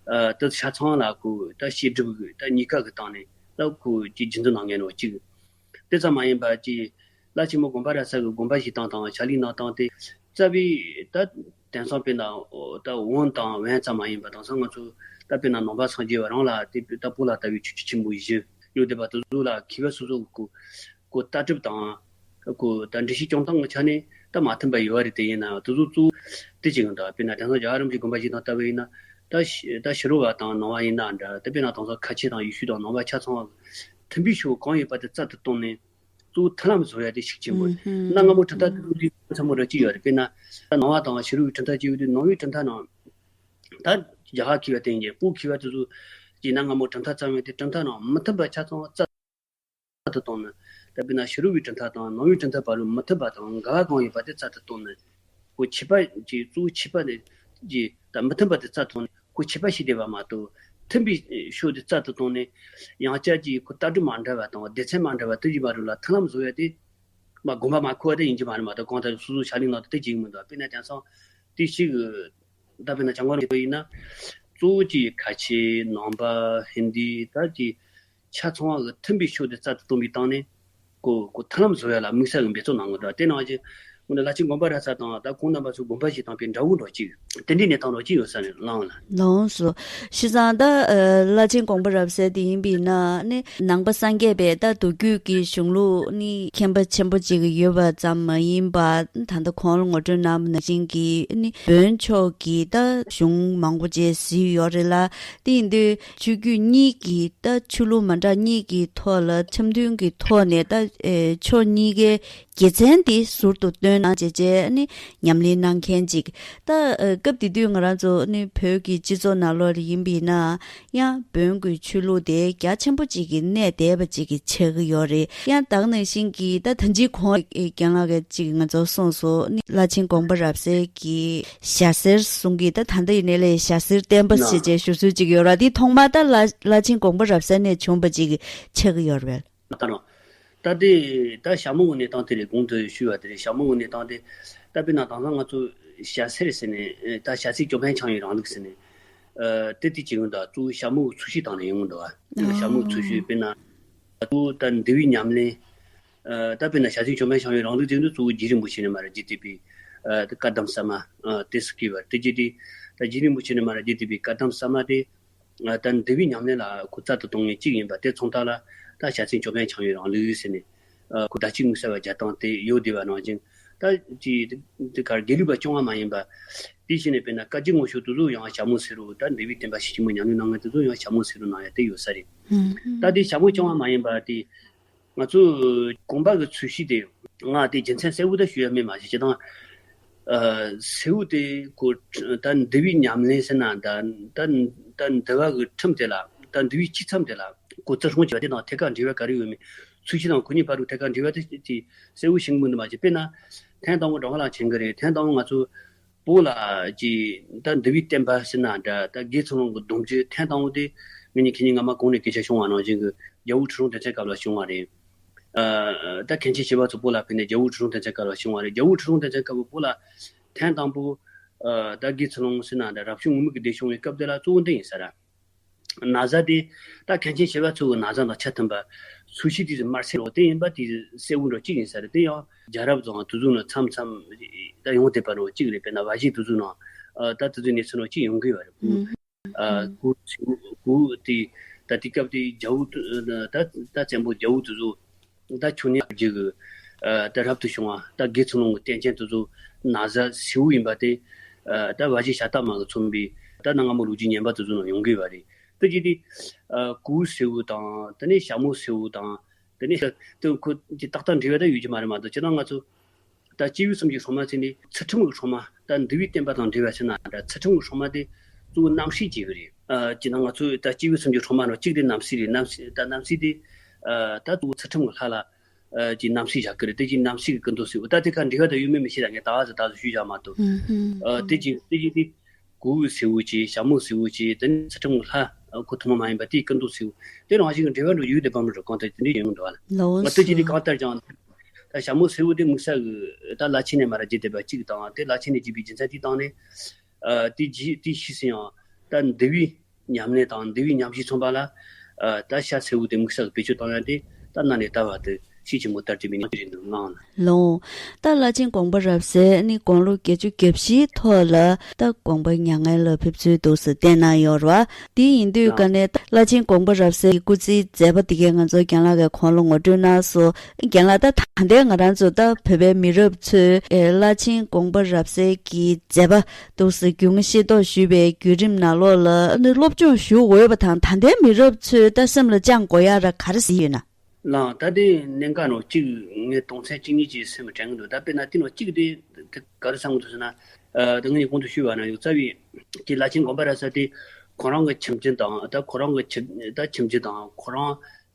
ཨ་ད་ཆ་ཚང་ལ་ཁོ་ད་བཤད་སྒྲུབ་གི་ད་གཉིས་ཀ་གི་སྟེང་ནས་ད་ཁོ་ཀྱི་རྒྱུན་དུ་གནང་མཁན་ནོ་གཅིག་དེ་ཙམ་མ་ཡིན་པ་ཀྱི་བླ་ཆེན་མོ་དགོན་པ་རབ་གསལ་གྱི་དགོན་པ་བཞེངས་སྟངས་དང་ཕྱག་ལས་གནང་སྟངས་དེ་རྩ་བའི་ད་དེང་སང་དཔེར་ན་ད་བོན་དང་བན་ཙམ་མ་ཡིན་པ་དེང་སང་ང་ཚོ་ད་དཔེར་ན་ནང་པ་སངས་རྒྱས་པ་རང་ལ་དེ་ད་བོད་ལ་ལྟ་བའི་ཆོས་བརྒྱུད་ཆེན་པོ་བཞི་ཡོད་བསྡད་པ་དེ་ཚོ་ལ་མཁས་པ་སོ་སོ་གི་གོ་ལྟ་གྲུབ་དང་། ཁོ་ད་འགྲེལ་བཤད་སྐྱོང་སྟངས་ཀྱི་ཆ་ནས་ད་མ་མཐུན་པ་ཡོད་རེད། དེ་ཡིན་ན་དེ་ཚོ་གཙོ་བོ་དེ་གཅིག་ཡིན། ད་དཔེར་ན་དེང་སང་རྒྱལ་བ་རིན་པོ་ཆེའི་དགོན་པ་ཞིག་དང་ལྟ་བུ་ཡིན་ན་ད་ཤི་ད་ཕྱི་རོལ་བ་དང་ནང་བ་ཡིན་ན་འདྲ། ད་དཔེར་ན་དེང་སང་ཁ་ཆེ་དང་ཡེ་ཤུ་དང་ནང་བ་ཆ་ཚང་བ་མཐུན་པའི་ཕྱོགས་གང་ཡོད་པ་དེ་རྩལ་དུ་བཏོན་ནས་གཙོ་བོ་མཐུན་ལམ་བཟོ་ཡ་དེ་ཤུགས་ཆེན་པོ་རེད། གནའ་སྔ་མོ་གྲུབ་མཐའ་དེ་ཚོ་དེ་ཚང་མ་འདྲ་གཅིག་ཡོད་རེད། དཔེར་ན་ད་ནང་བ་དང་ཕྱི་རོལ་བའི་གྲུབ་མཐའ་གཅིག་ཡོད་དུས་ནང་བའི་གྲུབ་མཐའ་ནང་ད་རྒྱ་གར་མཁས་པ་དེ་ཡིན་གྱི་བོད་མཁས་པ་དེ་ཚོ་གི་གནའ་སྔ་མོ་གྲུབ་མཐའ་ཚང་བའི་དེ་གྲུབ་མཐའ་ནང་མི་མཐུན་པ་ཆ་ཚང་བ་རྩལ་རྩལ་དུ་བཏང་ནས། ད་དཔེར་ན་ཕྱི་རོལ་བའི་གྲུབ་མཐའ་དང་ནང་བའི་གྲུབ་མཐའ་བར་ལ་མི་མཐུན་པ་དང་འགལ་བ་གང་ཡོད་པ་དེ་རྩལ་དུ་བཏང་ནས། ཁོ་ཆད་པ་གྱི་གཙོ་བོ་ཆད་པ་དེ་གྱི་ད་མི་མཐུན་པ་དེ་རྩལ་བཏང་ནས་ཁོ་ཆད་པ་བྱེད་བསྡད་པ་མ་གཏོགས་མཐུན་པའི་ཕྱོགས་དེ་རྩལ་དུ་བཏང་ནས། ཡང་བསྐྱར་གྱི་ཁོ་ལྟ་གྲུབ་མ་འདྲ་བ་དང་སྡེ་ཚན་མ་འདྲ་བ་དེ་ཡི་བར་ལ་མཐུན་ལམ་བཟོ་ཡ་དེ་མ་དགོངས་པ་མ་འཁོར་བ་དེ་ཡིན་གྱི་མ་རེད་མ་གཏོགས་གང་ལྟར་སོ་སོ་ཕྱག་ལས་གནང་དེ་དེ་གཅིག་མི་འདུག་དཔེར་ན་དེང་སང་དེ་ཞིག་ད་དཔེར་ན་བྱང་ཁོ་རང་གི་ཡིན་ན་གཙོ་བོ་གྱི་ཁ་ཆེ་ནང་པ་ཧིན་དི་ད་གྱི་ཆ་ཚང་བ་གི་མཐུན་པའི་ཕྱོགས་དེ་རྩལ་དུ་གཏོང་བའི་སྟེང་ནས་ཁོ་ཁོ་མཐུན་ལམ་བཟོ་ཡ་ལ་དམིགས་བསལ་གྱི་འབད་བརྩོན་གནང་དགོས་འདུག་དེ་ནང་བཞིན་དངོས་གནས་བླ་ཆེན་དགོན་པ་ར་ས་དང་ད་ཁོང་རྣམ་པ་ཚོའི་དགོན་པ་ཞིག་དང་པའི་འདྲ་བོ་འདྲ་གཅིག་དེ་འདྲའི་གནས་སྟངས་འདྲ་གཅིག་ཡོད་ས་རེད་ལགས་ལ། ལགས་སོ། བྱས་ཙང་ད་ཨ་བླ་ཆེན་དགོངས་པ་རབ་གསལ་དེ་ཡིན་པས་ན་ནི་ནང་པ་སངས་རྒྱས་པའི་ད་མདོ་རྒྱུད་ཀྱི་གཞུང་ལུགས་ནི་མཁྱེན་པ་ཆེན་པོ་ཅིག་ཡོད་པ་ཙམ་མ་ཡིན་པར་ད་ལྟ་གོང་ལ་ངོ་སྤྲོད་གནང་བ་ནང་བཞིན་གྱི་ནི་བོན་ཕྱོགས་ཀྱི་ད་གཞུང་མང་པོ་ཅིག་གཟིགས་ཡོད་རེད་ལ། དེ་ཡིན་དུས་ཆོས་བརྒྱུད་གཉིས་ཀྱི་ད་ཆོས་ལུགས་མ་འདྲ་གཉིས་ཀྱི་ཐོག་ལ་འཆམ་མཐུན་གྱི་ཐོག་ནས་ད་ཨེ་ཕྱོགས་གཉིས་ཀའི་དགེ་མཚན་དེ་ཟུར་དུ་བཏོན་གནང་བྱས་བྱས་ནི་ཉམས་ལེན་གནང་མཁན་ཅིག་ད་ཨ་སྐབས་དེ་དུས་ང་རང་ཚོ་ནི་བོད་ཀྱི་སྤྱི་ཚོགས་ནང་ལོགས་ལ་ཡིན་པས་ན་ཡང་བོན་གྱི་ཆོས་ལུགས་དེ་རྒྱ་ཆེན་པོ་ཅིག་གི་གནས་བསྡད་པ་ཅིག་གི་ཆགས་ཀྱི་ཡོད་རེད། ཡང་ད་ག་ནང་བཞིན་གྱི་ད་ད་ཅི་གོང་རྒན་ལགས་ཀྱིས་ཅིག་ང་ཚོར་གསུངས་སོང་ནི་བླ་ཆེན་དགོངས་པ་རབ་གསལ་གྱི་ཞྭ་སེར་གསུང་གི་ད་ད་ལྟ་ཡིན་ནའི་ལས་ཞྭ་སེར་བསྟན་པ་ཟེར་བྱས་ཞུ་སྲོལ་ཅིག་ཡོད་ར། དེ་ཐོག་མར་ད་བླ་བླ་ཆེན་དགོངས་པ་རབ་གསལ་ནས་བྱུང་བ་ཅིག་ཆགས་ཀྱི་ཡོད་རེད། ད་ནང་ད་དེ་ད་ཞྭ་མོ་གི་གནས་སྟངས་དེ་རེད། གོང་དུ་ཞུས་པ་དེ་རེད། ཞྭ་མོ་གི་གནས་སྟངས་དེ་ད་དཔེར་ན་དེང་སང་ང་ཚོ་ཞྭ་སེར་ཟེར་ནས་ད་ཞྭ་སེར་ཅོ་ཕན་ཆང་ཡི་རིང་ལུགས་ཟེར་ནས་དེ་དེ་བྱེད་ཀྱི་འདུག་གཙོ་བོ་ཞྭ་མོ་གི་ཚོས་གཞི་དང་ནས་ཡོང་གི་འདུག་ཞྭ་མོ་གི་ཚོས་གཞི་དཔེར་ན་གཙོ་བོ་ད་འདུལ་བའི་ཉམས་ལེན། ད་དཔེར་ན་ཞྭ་སེར་ཅོ་ཕན་ཆང་ཡི་རིང་ལུགས་དེ་ཚོ་གཙོ་བོ་རྗེ་རིན་པོ་ཆེ་ནས་མར་རྒྱས་བསྡད་པའི་ད་བཀའ་གདམས་གསར་མ་དེ་སུ་སྐྱེ་བ་དེ་རྗེས་དེ་ད་རྗེ་རིན་པོ་ཆེ་ནས་མར་རྒྱས་བསྡད་པའི་བཀའ་གདམས་གསར་མ་དེ། ད་འདུལ་བའི་ཉམས་ལེན་ལ་ཁོ་རྩལ་དུ་གཏོང་མཁན་གཅིག་ཡིན་པ་དེ་མཚོན་རྟགས་ལ་ད་ཞྭ་སེར་ཅོ་ཕན་ཆང་ཡི་རིང་ལུགས་ཟེར་ནས་ཁོ་ཟླ་གཅིག་དངུལ་གསར་བ་རྒྱག་སྟངས་དེ་ཡོད་བསྡད་པ་ནང་བཞིན། ད་ཅི་དེ་གར་དགེ་ལུགས་པ་རྐྱང་བ་མ་ཡིན་པ། དེ་བཞིན་ནས་དཔེར་ན་བཀའ་བརྒྱུད་ངོ་ཤོས་དེ་ཚོ་ཡང་ཞྭ་མོ་སེར་རུ། ད་འདུལ་བའི་བསྟན་པ་ཞེ་ཆེན་མོ་ཉམས་ལེན་གནང་མཁན་དེ་ཚོ་ཡང་ཞྭ་མོ་སེར་རུ་གནང་ཡ་དེ་ཡོད་ས་རེད། ད་དེ་ཞྭ་མོ་རྐྱང་བ་མ་ཡིན་པ་དེ། ང་ཚོ་དགོན་པ་གི་ཚོས་གཞི་དེ་ང་དེ་རྒྱུ་མཚན་གསལ་བོ་ད་ཞུ་ཡ་མེད། མ་གཞི་སྤྱིར་བཏང་ཨ་གསལ་བོ་དེ་ཁོ་ད་འདུལ་བའི་ཉམས་ལེན་ཟེར་ན་ད་ད་ད་འདུལ་བ་གི་ཁྲིམས་དེ་ལ་ད་འདུལ་བའི་སྤྱི་མཚམས་དེ་ལ་ཁོ་བརྩི་སྲུང་བྱེད་པ་དེ་དང་ཐད་ཀར་འབྲེལ་བ་ག་རེ་ཡོད་མེད། ཚུལ་ཤིང་དང་གོ་སྙིང་བར་དུ་ཐད་ཀར་འབྲེལ་བ་དེ་དེ་གསལ་བོ་ཤེས་མི་འདུག་མ་གཞི། དཔེར་ན་ཐེངས་དང་པོ་འགྲོ་ཁ་ལ་ཆེན་གི་རེད། ཐེངས་དང་པོ་ང་ཚོ་བོད་ལ་ཀྱི་ད་འདུལ་བའི་བསྟན་པ་ཟེར་ན་འདྲ། ད་དགེ་ཚུལ་སློང་གི་སྡོམ་རྒྱུན་ཐེངས་དང་པོ་དེ་ངེད་གཉིས་ཁེ་ཉིན་སྔ་མ་གོང་ནས་སྐད་ཆ་བྱུང་བ་ནང་བཞིན་གྱི་རྒྱལ་པོ་ཁྲི་སྲོང་ལྡེ་བཙན་སྐབས་ལ་བྱུང་བ་རེད། ཨ་ད་མཁན་ཆེན་ཞི་བ་འཚོ་བོད་ལ་ཕེབས་ནས་རྒྱལ་པོ་ཁྲི་སྲོང་ལྡེ་བཙན་སྐབས་ལ་བྱུང་བ་རེད། རྒྱལ་པོ་ཁྲི་སྲོང་ལྡེ་བཙན་སྐབས་བོད་ལ་ཐེངས་དང་པོ་ཨ་ད་དགེ་ཚུལ་སློང་ཟེར་ན་འདྲ་རབ་བྱུང་ངུར་སྨྲིག་གི་སྡེ་བྱུང་བའི་སྐབས་དེ་ལ་གཙོ་བོ་འདི་ཡིན་ས་ར། ན་བཟའ་དེ་ད་མཁན་ཆེན་ཞི་བ་འཚོ་གི་ན་བཟའ་དང་ཆ་མཐུན་པ། ཚོས་གཞི་དེ་དམར་སེར་འོ་དེ་ཡིན་པ་དེ་གསལ་བོ་འདྲ་གཅིག་ཡིན་ས་རེད། དེ་ཡང་རྒྱལ་རབས་དང་དེ་ཚོ་ནང་མཚམས་མཚམས་ད་ཡོང་བསྡད་པ་འདྲ་གཅིག་རེད། དཔེར་ན་བ་ཞིག་དེ་ཚོ་ནང་ཨ་ད་དེ་ཚོའི་གནས་ཚུལ་འདྲ་གཅིག་ཡོང་གི་ཡོད་རེད། ཨུམ། ཨ་ཧུམ། གུ་གུ་དེ་ད་དེ་སྐབས་དེ་རྒྱལ་པོ་ད་ད་བཙན་པོ་རྒྱལ་པོ་དེ་ཚོ་ད་ཁྱོད་ནི་རྒྱུ་གི་ཨ་ད་རབ་ཏུ་བྱུང་བ་ད་དགེ་ཚུལ་སློང་གི་བསྟན་ཅན་དེ་ཚོ་ན་བཟའ་སེར་པོ་ཡིན་པ་དེ་ཨ་ད་བ་ཞིག་ཤ་སྟག་མ་གིས་མཚོན་པའི་ད་གནའ་སྔ་མོ་ལོ་རྒྱུས་ཉན་པ་དེ་ཚོ་ནང་ཡོང་གི་ཡོད་རེད། དེ་རྗེས་དེ་ཨ་གུར་སེར་པོ་དང་དེ་ནས་ཞྭ་མོ་སེར་པོ་དང་དེ་ནས་དེ་ཁོ་ཀྱི་ཏག་ཏག་འབྲེལ་བ་ད་ཡོད་ཀྱི་མ་རེད་མ་གཏོགས། ཁྱེད་རང་ང་ཚོ་ད་སྐྱེས་བུ་གསུམ་གྱི་སྲུང་མ་ཟེར་ནས་ཚུལ་ཁྲིམས་ཀྱི་སྲུང་མ་ད་འདུལ་བའི་བསྟན་པ་དང་འབྲེལ་བ་ཕྱིན་ན་འདྲ། ཚུལ་ཁྲིམས་ཀྱི་སྲུང་མ་དེ་གཙོ་བོ་རྣམ་ཤེས་ཀྱི་རེད། ཨ་ཅེ་ན་ང་ཚོ་ད་སྐྱེས་བུ་གསུམ་གྱི་སྲུང་མ་ནང་གཅིག་དེ་རྣམ་སྲས་རེད། རྣམ་སྲས་ད་རྣམ་སྲས་དེ་ཨ་ད་གཙོ་བོ་ཚུལ་ཁྲིམས་ཀྱི་ལྷ་ལ་ཨ་ཅེ་རྣམ་སྲས་བཞག་གི་རེད། དེ་ཅེ་རྣམ་སྲས་ཀྱི་སྐུ་མདོག་སེར་པོ། ད་དེ་ག་འབྲེལ་བ་ད་ཡོད་མེད་མི་ཤེས་ད། ངས་ད་ག་ཟེ་ད་གཟོད་ཞུས་བཞག་མ་གཏོགས། ཨ་དེ་ཅེ་དེ་ཅེ་དེ་གུར་སེར་པོ་ཅེ་ཞྭ་མོ་སེར་པོ་ཅེ་དེ་ནི་ཚུལ་ཁྲིམས་ཀྱི་ལྷ་ཁོ་ཐུན་མོང་མ་ཡིན་པ་དེའི་སྐུ་མདོག་སེར་པོ་དེ་རང་བཞིན་གྱི་འབྲེལ་བ་འགྲོ་ཡོད་དེ་བམ་རུ་གང་ལྟར་དེ་འདྲ་ཡོང་གི་འདུག་ལ། ལོ་ཨ་དེ་ཅེ་དེ་གང་ལྟར་ཀྱང་ད་ཞྭ་མོ་སེར་པོ་དེ་དམིགས་བསལ་གྱི་ད་བླ་ཆེན་ནས་མར་ར་བརྒྱུད་བསྡད་པ་གཅིག་དང་། དེ་བླ་ཆེན་ནས་བརྒྱུད་པའི་རྒྱུ་མཚན་དེའི་སྟེང་ནས་ཨ་དེ་རྗེས་དེ་ཤེས་སུ་ཡང་ད་འདུལ་བའི་ཉམས་ལེན་དང་འདུལ་བའི་ཉམས་ཞིབ་མཚོན་པ་ལ་ཨ་ད་ཞྭ་སེར་པོ་དེ་དམིགས་བསལ་གྱི་བེད་སྤྱོད་བཏང་ཡ་དེ་ད་གནའ་ནས་ད་བར་དུ་ཤེས་ཆེན་མོ་ལྟར་གྱི་མི་ཉམས་རེད་འདུག་ངང་ལ། ལོ། ད་བླ་ཆེན་དགོངས་པ་རབ་གསལ་ནི་དགུང་ལོ་བརྒྱད་ཅུ་གྱ་བཞིའི་ཐོག་ལ་ད་དགོངས་པ་མྱ་ངན་ལ་ཕེབས་ཚུལ་འདུག་སེ་བསྟན་གནང་ཡོད་རེད་བ། དེ་ཡིན་དུས་ཀ་ནས་ད་བླ་ཆེན་དགོངས་པ་རབ་གསལ་གྱི་སྐུ་ཚེའི་མཛད་པ་དེ་གས་ང་ཚོ་རྒན་ལགས་ཀྱིས་གོང་ལ་ངོ་སྤྲོད་གནང་སོང་། རྒན་ལགས། ད་ད་ལྟའི་ང་རང་ཚོ་ད་བོད་པའི་མི་རབས་ཚོས་ཨེ་བླ་ཆེན་དགོངས་པ་རབ་གསལ་གྱི་མཛད་པ་འདུག་སེ་རྒྱུས་མངའ་ཤེས་རྟོགས་ཞུས་པའི་བརྒྱུད་རིམ་ནང་ལོགས་ལ་ནི་སློབ་སྦྱོང་ཞུ་འོས་པ་དང་། ད་ལྟའི་མི་རབས་ཚོས་ད་སེམས་ལ་བཅངས་དགོས་ཡ་ར་ག་རེ་ཟིན་ཡོད་ན། ལགས། ད་དེ་གནད་འགག་ནང་གཅིག་ངས་དོན་ཚན་གཅིག་གཉིས་ཀྱི་སེམས་དྲན་གྱི་འདུག་ད་དཔེར་ན་དེ་ནང་གཅིག་དེ་དེ་ག་རེ་བསམ་གྱི་འདུག་ཟེར་ན། ཨ་ད་ངས་གོང་དུ་ཞུས་པ་ནང་བཞིན་རྩ་བའི་གི་བླ་ཆེན་དགོངས་པ་རབ་གསལ་དེ་ཁོ་རང་གི་ཁྱིམ་རྒྱུད་དང་། ད་ཁོ་རང་གི་ཁྱིམ་ད་ཁྱིམ་རྒྱུད་དང་ཁོ་རང་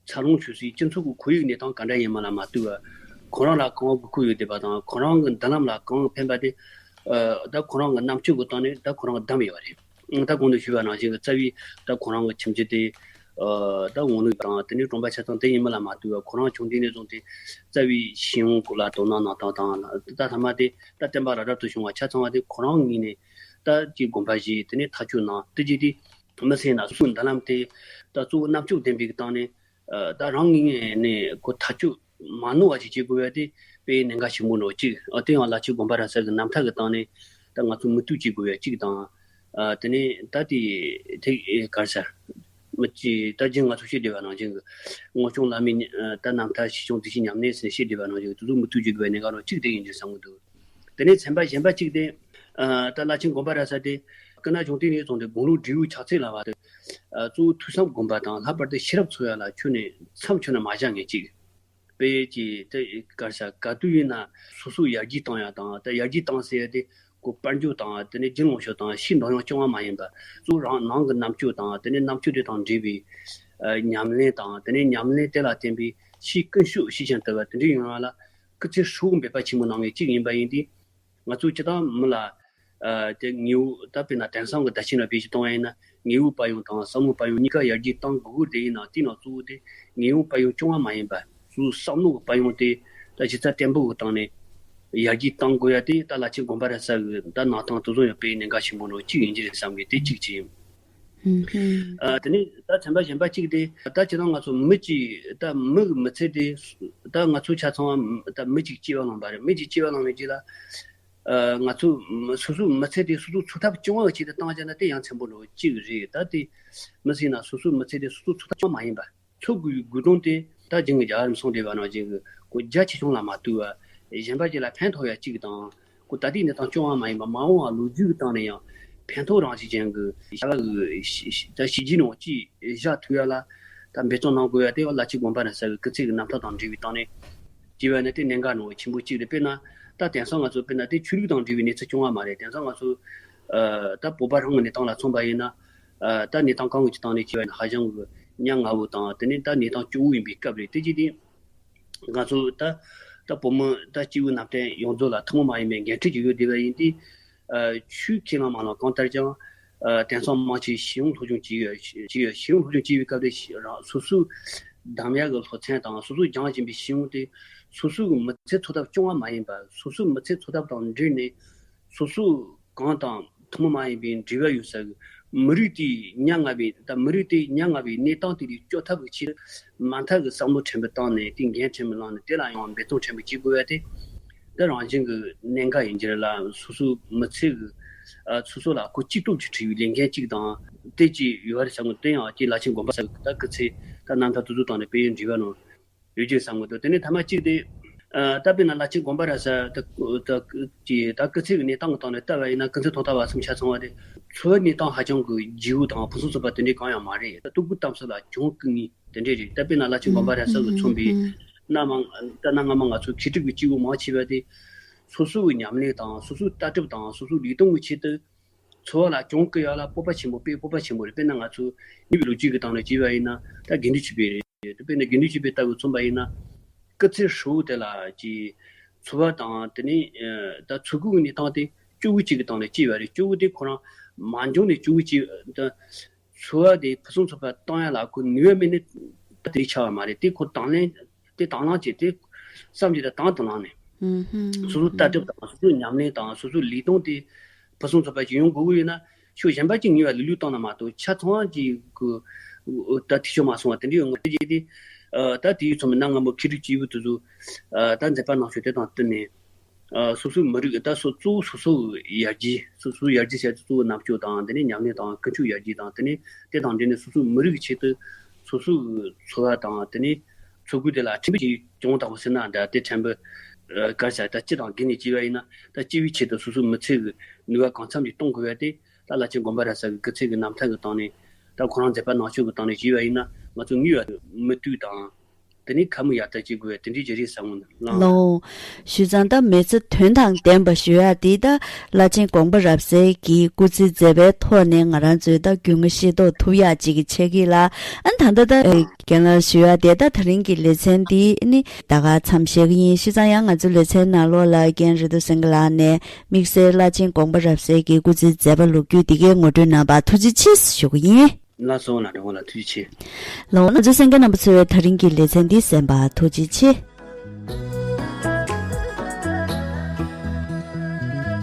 འཚར་ལོངས་བྱུང་སའི་སྤྱི་ཚོགས་ཀྱི་ཁོར་ཡུག་གནས་སྟངས་ག་འདྲ་ཡིན་མིན་ལ་མ་ལྟོས་པར་ཁོ་རང་ལ་གང་དགོས་མཁོ་ཡོད་བསྡད་པ་དང་། ཁོ་རང་གི་མདུན་ལམ་ལ་གང་ཕན་པ་དེ་ཨ་ད་ཁོ་རང་གི་རྣམ་དཔྱོད་ཀྱི་སྟེང་ནས་ད་ཁོ་རང་གིས་བདམས་ཡོད་པ་རེད། ད་གོང་དུ་ཞུས་པ་ནང་བཞིན་གྱི་རྩ་བའི་ད་ཁོ་རང་གི་ཁྱིམ་རྒྱུད་དེ་ཨ་ད་འོང་ལུགས་དང་། དེ་ནས་གྲོང་པ་ཆ་ཚང་དེ་ཡིན་མིན་ལ་མ་ལྟོས་པར་ཁོ་རང་ཆུང་དུས་ནས་བཟུང་སྟེ་རྩ་བའི་ཤེས་ཡོན་སྐོར་ལ་དོ་སྣང་གནང་སྟངས་དང་། ད་ཐ་མ་དེ་ད་བསྟན་པ་རབ་རབ་ཏུ་བྱུང་བ་ཆ་ཚང་བ་དེ་ཁོ་རང་ངོས་ནས་ད་ཀྱི་དགོངས་པ་བཞེས། དེ་ནས་ཐག་གཅོད་གནང་། དེ་རྗེས་དེ་མི་ཚེ་ན་སོ་སོའི་མདུན་ལམ་དེ་ད་གཙོ་བོ་རྣམ་དཔྱོད་ལྡན་པའི་སྟེང་ནས་ཨ་ད་རང་ངོས་ནས་ཁོ་ཐག་གཅོད་མ་ནོར་བ་ཞིག་བྱེད་དགོས་པ་དེ་དཔེ་གནད་འགག་ཆེན་པོ་འདྲ་གཅིག་ཨ་དེ་ཡང་བླ་ཆེན་དགོངས་པ་རབ་གསལ་གྱི་རྣམ་ཐར་གྱི་སྟེང་ནས་ད་ང་ཚོས་མུ་མཐུད་བྱེད་དགོས་པ་གཅིག་དང་། ཨ་དེ་ནས་ད་དེ་དེ་གར་ས་མི་གཅིག་ད་རྒྱུན་ང་ཚོ་བཤད་བསྡད་པ་ནང་བཞིན་གྱི་དངོས་བྱུང་བླ་མའི་ཨ་ད་རྣམ་ཐར། ཞི་བྱུང་བདེ་གཤེགས་ཉམས་ལེན་ཟེར་བཤད་བསྡད་པ་ནང་བཞིན་གྱི་དེ་ཚོ་མུ་མཐུད་བྱེད་དགོས་པའི་གནད་འགག་འདྲ་གཅིག་དེ་ཡིན་གྱི་བསམ་གྱི་འདུག་དེ་ནས་ཚན་པ་གཞན་པ་གཅིག་དེ། ཨ་ད་བླ་ཆེན་དགོངས་པ་རབ་གསལ་དེ་སྐུ་ན་ཆུང་དུས་ནས་བཟུང་སྟེ་དགུང་ལོ་བགྲེས་པོའི་ཕྱག་ཚད་ལ་བར་དུ་ཨ་གཙོ་བོ་ཐོས་བསམ་སྒོམ་པ་དང་། ལྷག་པར་དུ་ཤེས་རབ་འཚོལ་ཡ་ལ་ཁྱོན་ནས་མཚམས་ཁྱོན་ནས་མ་བཞག་མཁན་གཅིག་དཔེ་ཀྱི་དེ་གར་ས་ག་དུས་ཡིན་ན་སོ་སོ་ཡར་རྒྱས་བཏང་ཡ་དང་། ད་ཡར་རྒྱས་བཏང་ཟེར་ཡ་དེ་ཁོ་དཔལ་འབྱོར་དང་། དེ་ནས་རྒྱུ་ནོར་ཤོག་དང་ཕྱིའི་འདང་ཡང་སྐྱོང་བ་མ་ཡིན་པ། གཙོ་བོ་རང་ནང་གི་རྣམ་དཔྱོད་དང་། དེ་ནས་རྣམ་དཔྱོད་དེ་དང་འབྲེལ་བའི་ཨ་ཉམས་ལེན་དང་། དེ་ནས་ཉམས་ལེན་དེ་ལ་བརྟེན་པའི་ཕྱིའི་ཀུན་སྤྱོད་ཤེས་བྱ་ལྟ་བུ་དེ་འདྲ་ཡོང་ཡ་ལ་སྐུ་ཚེ་ཧྲིལ་པོ་འབད་པ་ཆེན་པོ་གནང་མཁན་གཅིག་ཡིན་པ་ཡིན་དུས། ང་ཚོ་སྤྱིར་བཏང་མི་ལ་ཨ་དེ་དངོས་པོ་ད་དཔེར་ན་དེང་སང་གི་བརྡ་ཆད་ནང་བེད་སྤྱོད་གཏོང་བ་ཡིན་ན། དངོས་པོའི་དཔལ་ཡོན་དང་བསམ་བློའི་དཔལ་ཡོན་གཉིས་ཀ་ཡར་རྒྱས་གཏང་དགོས་ཀྱི་དེ་ཡིན་ན། དེའི་ནང་གཙོ་བོ་དེ་དངོས་པོའི་དཔལ་ཡོན་སྐྱོང་བ་མ་ཡིན་པ། སོ་སོའི་བསམ་བློ་གི་དཔལ་ཡོན་དེ་ད་གཞི་རྩ་བརྟན་པོ་གི་སྟེང་ནས་ཡར་རྒྱས་གཏང་དགོས་ཡ་དེ་ད་བླ་ཆེན་དགོངས་པ་རབ་གསལ་གྱི་ད་གནང་སྟངས་དེ་ཚོ་ཡང་དཔེ་གནད་འགག་ཆེན་པོ་འདྲ་གཅིག་ཡིན་གྱི་རེད་བསམ་གི། དེ་གཅིག་བྱས། ཨ་དེ་ནས་ད་ཚན་པ་གཞན་པ་གཅིག་དེ། ད་ཁྱེད་རང་ང་ཚོ་མི་གཅིག་ད་མི་གི་མི་ཚེ་དེ་ད་ང་ཚོ་ཆ་ཚང་ད་མི་གཅིག་སྐྱེ་བ་བླངས་པ་རེད། མི་གཅིག་སྐྱེ་བ་བླངས་པའི་རྗེས་ལ་ཨ་ང་ཚོ་སོ་སོའི་མི་ཚེ་དེ་སོ་སོ་འཚོ་ཐབས་སྐྱོང་བ་གི་ཆེད་དུ་བཏང་བྱས་ན་དེ་ཡང་ཚན་པོ་འདྲ་གཅིག་རེད། ད་དེ་མི་ཚེ་ན་སོ་སོའི་མི་ཚེ་དེ་སོ་སོ་འཚོ་ཐབས་སྐྱོང་མ་ཡིན་པ། འཚོ་དགོས་པའི་དགོས་དོན་དེ་ད་རྒྱུན་གྱི་རྒྱལ་བ་རིམ་བྱོན་བསྡད་པ་ནང་བཞིན་གྱི་ཁོ་རྒྱ་ཆེ་ཆུང་ལ་མ་ལྟོས་པར་གཞན་པ་ཅིག་ལ་ཕན་ཐོགས་ཡ་གཅིག་དང་། ཁོ་ད་ལྟའི་གནས་སྟངས་སྐྱོང་བ་མ་ཡིན་པར་མ་འོངས་པ་ལོ་རྒྱུས་ཀྱི་སྟེང་ནས་ཡང་ཕན་ཐོགས་རང་བཞིན་ཅན་གྱི་བྱ་བ་གི་ད་བྱས་རྗེས་ནང་ཅིག་བཞག་ཐུབ་ཡ་ལ་ད་འབད་བརྩོན་གནང་དགོས་ཡ་དེ་བླ་ཆེན་དགོངས་པ་རབ་གསལ་གྱི་སྐུ་ཚེ་གི་རྣམ་ཐར་དང་འབྲེལ་བའི་སྟེང་ནས་བྱས་པ་ནི་དེ་གནད་འགག་ནང་ཆེན་པོ་གཅིག་རེད། དཔེར་ན་ད་དེང་སང་ང་ཚོ་དཔེར་ན་དེ་ཆོས་ལུགས་དང་འབྲེལ་བའི་གནས་ཚུལ་སྐྱོང་བ་མ་རེད། དེང་སང་ང་ཚོ་ཨ་ད་བོད་པ་རང་གི་གནས་སྟངས་ལ་མཚོན་པ་ཡིན་ན། ཨ་ད་གནས་སྟངས་གང་གི་སྟེང་ནས་བྱས་པ་ཡིན་ན་ཧ་ཅང་གི་ཉ་ང་བོ་དང་། དེ་ནས་ད་གནས་སྟངས་སྐྱོ་བོ་ཡིན་པའི་སྐབས་རེད། དེ་རྗེས་དེ་ ང་ཚོ་ད་ད་བོད་མི་ད་སྐྱེས་བུ་རྣམས་དེ་ཡོངས་རྫོགས་ལ་ཐུན་མོང་མ་ཡིན་པའི་འགན་འཁྲི་ཅིག་ཡོད་བསྡད་པ་ཡིན་དུས། ཆོས་ཁས་བླངས་མ་བླངས་གང་ལྟར་ཀྱང་། དེང་སང་མང་ཆེ་ཤེས་ཡོན་སློབ་སྦྱོང་བྱས་ཡོད་བྱས་ཡོད། ཤེས་ཡོན་སློབ་སྦྱོང་བྱས་པའི་སྐབས་དེ་རང་སོ་སོའི་འདམ་ཡག་གི་སློབ་ཚན་དང་སོ་སོས་སྦྱངས་བཞིན་པའི་ཤེས་ཡོན་དེ་སོ་སོའི་མི་ཚེ་འཚོ་ཐབས་སྐྱོང་བ་མ་ཡིན་པར། སོ་སོའི་མི་ཚེ་འཚོ་ཐབས་དང་འབྲེལ་ནས་སོ་སོའི་གང་དང་ཐུན་མོང་མ་ཡིན་པའི་འབྲེལ་བ་ཡོད་ས་གི་མི་རིགས་དེའི་ཉ་ང་བའི་ད་མི་རིགས་དེའི་ཉ་ང་བའི་གནས་སྟངས་དེ་ལས་སྐྱོབ་ཐབས་ཀྱི་ཆེད་དུ་མ་མཐའ་གི་བསམ་བློ་ཕྲན་བུ་བཏང་ནས་དེ་འགན་ཕྲན་བུ་བླངས་ནས་དེ་ལ་ཡང་འབད་བརྩོན་ཕྲན་བུ་བྱེད་དགོས་པ་དེ། ད་རང་བཞིན་གྱི་གནད་འགག་ཡིན་གྱི་རེད་ལ། སོ་སོའི་མི་ཚེ་གི་ཨ་སོ་སོ་ལ་ཁོ་གཅིག་སྟོབས་ཀྱིས་ཁྲིད་པའི་ལས་འགན་གཅིག་དང་དེ་གཅིག་ཡོད་རེད་བསམ་གི། དེ་ཡང་ཀྱི་བླ་ཆེན་དགོན་པ་ཟེར་གི་ད་སྐུ་ཚེ་ད་རྣམ་ཐར་དེ་ཚོ་དང་ནི་དཔལ་ཡོན་འབྲེལ་བ་ནང་ཡོད་ཀྱི་བསམ་གི་འདུག་དེ་ནས་ཐ་མ་གཅིག་དེ་ཨ་ད་དཔེར་ན་བླ་ཆེན་དགོན་པ་ར་ཟེར་ད་ད་ཀྱི་ད་སྐུ་ཚེ་གི་གནས་སྟངས་གི་སྟེང་ནས་ལྟ་བ་ཡིན་ན་སྐུ་ཚེ་ཐོག་མཐའ་བར་གསུམ་ཆ་ཚང་བ་དེ་འཚོ་བའི་གནས་སྟངས་ཧ་ཅང་གི་ལྗིད་པོ་དང་ཕུན་སུམ་ཚོགས་པ་དེ་འདྲའི་གང་ཡང་མ་རེད། ད་སྟུག་པོ་གཏམ་སོགས་ལ་གྱོང་གུན་ངེས། དེ་འདྲས་རེད། ད་དཔེར་ན་བླ་ཆེན་དགོན་པ་ར་ས་གི་མཚོན་པའི་གནའ་མ་ད་གནའ་སྔ་མོ་ང་ཚོ་མཁས་གྲུབ་ཀྱི་སྐྱེས་བུ་མང་ཆེ་བ་དེ་སོ་སོའི་ཉམས་ལེན་དང་སོ་སོའི་ལྟ་གྲུབ་དང་སོ་སོའི་ལུས་སྟོབས་ཀྱི་ཆེད་དུ་འཚོ་བ་ལ་གྱོང་གུན་ཡ་ལ་སྤོབས་པ་ཆེན་པོ་དཔེ་སྤོབས་པ་ཆེན་པོ་རེད། དཔེར་ན་ང་ཚོ་ནུས་པའི་ལོ་རྒྱུས་ཀྱི་སྟེང་ནས་བྱས་པ་ཡིན་ན་ད་དགེ་འདུན་ཆོས་འཕེལ་རེད། དཔེར་ན་དགེ་འདུན་ཆོས་འཕེལ་ལྟ་བུ་མཚོན་པ་ཡིན་ན་སྐུ་ཚེ་ཧྲིལ་བོ་དེ་ལ་ཀྱི་འཚོ་བ་དང་དེ་ནས་ད་འཚོ་གོས་ཀྱི་གནས་སྟངས་དེ་སྐྱོ་བོ་གཅིག་གི་སྟེང་ནས་སྐྱེས་པ་རེད། སྐྱོ་བོ་དེ་ཁོ་རང་མ་འབྱུང་ནས་སྐྱོ་བོ་གཅིག་ད། འཚོ་བ་དེ་ཕུན་སུམ་ཚོགས་པ་གཏོང་ཡ་ལ་ཁོ་ནུས་པ་མེད་ནས་ད་དེ་ཆགས་པ་མ་རེད། དེ་ཁོ་དང་ལེན་དེ་དང་བླངས་བྱས་དེ་བསམ་གྱིས་ད་དང་དུ་བླངས་ནས་ཨུམ་ཧུམ། སོ་སོའི་ལྟ་གྲུབ་དང་སོ་སོའི་ཉམས་ལེན་དང་སོ་སོའི་ལུས་སྟོབས་དེ་ཕུན་སུམ་ཚོགས་པ་ཞིག་ཡོང་དགོས་ཀྱི་ཡོད་ན་ཕྱོགས་གཞན་པ་ཅིག་ངེས་པ་ལུས་ལུས་བཏང་ན་མ་གཏོགས་ཆ་ཚང་གི་ཁོ་ད་ཐེ་ཆོ་མ་སོང་བ་དེ་འདྲ་ཡོང་གི་དེ་རྗེས་དེ་ད་དེའི་ཚོམས་གནའ་སྔ་མོ་མཁས་གྲུབ་སྐྱེས་བུ་དེ་ཚོ་ད་མཛད་པ་ནང་ཆོས་དེ་དང་བསྟུན་ནས། ཨ་སོ་སོའི་མི་རིགས་ད་སོ་གཙོ་བོ་སོ་སོའི་ཡར་རྒྱས། སོ་སོའི་ཡར་རྒྱས་བྱ་རྒྱུ་གཙོ་བོ་རྣམ་དཔྱོད་དང་དེ་ནས་ཉམས་ལེན་དང་ཀུན་སྤྱོད་ཡར་རྒྱས་དང་དེ་ནས་དེ་དང་འབྲེལ་ནས་སོ་སོའི་མི་རིགས་ཀྱི་ཆེད་དུ་སོ་སོའི་འཚོ་བ་དང་དེ་ནས་འཚོ་གོས་དེ་ལ་ཕྲན་བུ་ཞིག་གྱོང་དག་པོ་ཟེར་ན་འདྲ་དེ་ཕྲན་བུ་ཨ་གར་ས་ད་སྤྱི་དང་འགལ་ནས་བྱས་པ་ཡིན་ན་ད་སྤྱི་བའི་ཆེད་དུ་སོ་སོའི་མི་ཚེ་གི་ནུས་པ་གང་འཚམ་ཞིག་གཏོང་དགོས་པ་དེ་ད་བླ་ཆེན་དགོན་པ་ར་ས་གི་སྐུ་ཚེ་གི་རྣམ་ཐར་གི་སྟེང་ནས་ད་ཁོ་རང་མཛད་པ་ནང་ཆོས་གི་སྟེང་ནས་བྱས་པ་ཡིན་ན་ང་ཚོ་ངེས་པར་དུ་མུ་མཐུད་དང་། དེ་ནི་ཁ་མུ་ཡར་ལྟ་བྱེད་དགོས་པའི་དེ་འདྲའི་བརྗོད་རེས་བཟང་བོ་ལངས། ལོ། ཞུས་ཙང་ད་མི་ཚེ་དོན་དང་ལྡན་པ་ཞུ་ཡ་དེ་ད་བླ་ཆེན་དགོངས་པ་རབ་གསལ་གྱིས་སྐུ་ཚེ་མཛད་པའི་ཐོག་ནས་ང་རང་ཚོས་ད་རྒྱུས་མངའ་ཤེས་རྟོགས་ཐུབ་ཡ་ཅིག་གི་ཆེད་ཀྱི་ལ་ཨ་ད་ད་ད་རྒན་ལགས་ཞུ་ཡ་དེ་ད་ད་རིང་གི་ལེ་ཚན་འདི་ནི་ད་ག་མཚམས་བཞག་གི་ཡིན། ཞུས་ཙང་ཡང་ང་ཚོ་ལེ་ཚན་ནང་ལོགས་ལ་རྒན་རེ་རྡོ་སེང་གེ་ལགས་ནས་དམིགས་བསལ་བླ་ཆེན་དགོངས་པ་རབ་གསལ་གྱི་སྐུ་ཚེ་མཛད་པ་ལོ་རྒྱུས་འདི་གའི་ངོ་སྤྲོད་གནང་བར་ཐུགས་རྗེ་ཆེ་ཞུ་གི་ཡིན། ལགས་སོ། ལགས་འདྲ་བ་ལ་ཐུགས་རྗེ་ཆེ། ལགས་འོ་ན་ང་ཚོ་གསན་མཁན་རྣམ་པ་ཚོས་ད་རིང་གི་ལེ་ཚན་འདི་གསན་པར་ཐུགས་རྗེ་ཆེ།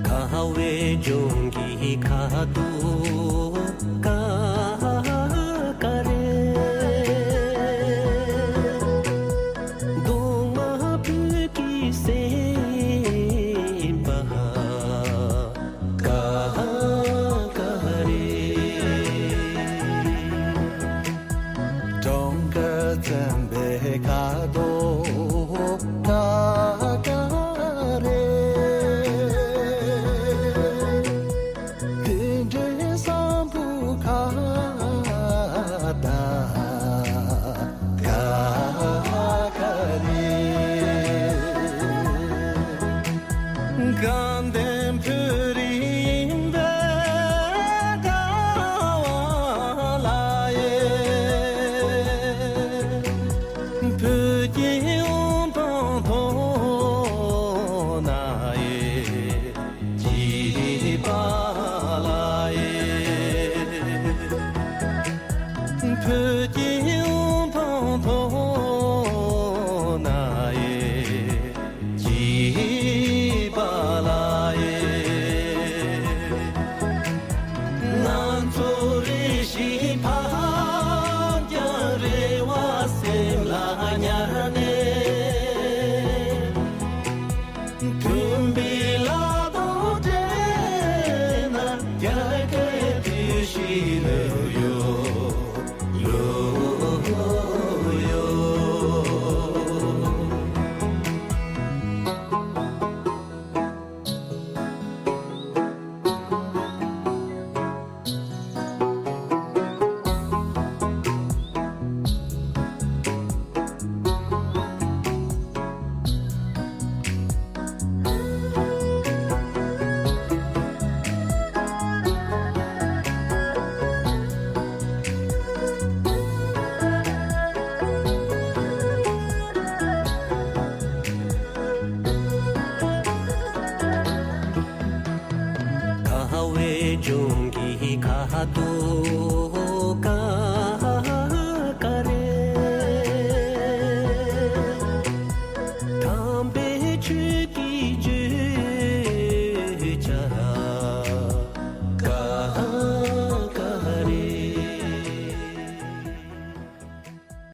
ཁ་བའི་ལྗོངས་ཀྱི་ཁ་དོག་ཀ་ཀ་རེད། གདོང་དམར་བོད་ཀྱི་སེམས་པ། ཀ་ཀ་རེད། གྲངས་ཀ་བཙན་པའི་ཁ་དོག་ཀ་ཀ་རེད། དེ་འདྲའི་བསམ་བློ་ཁ་ད། ཀ་ཀ་རེད། དགའ་ལྡན་བོད་རིགས་འདི་དགའ་བ་ལ་ཡེ། བོད་ཀྱི་དབུ་འཕང་མཐོ་ན་ཡེ། སྐྱིད་པ་ལ་ཡེ། བོད་ཀྱི་དབུ་འཕང་མཐོ་ན་ཡེ། སྐྱིད་པ་ལ་ཡེ། ང་ཚོ་རེ་ཞིག་ཕར་འགྱངས་རེ་བ་སེམས་ལ་ཉར་ནས། མཐུན་པའི་ལ་དྭགས་བྲལ་ན་རྒྱལ་ཁའི་དུས་ཤིག་ལོས་ཡོད། ལོས་ཡོད། ཨ་དུ།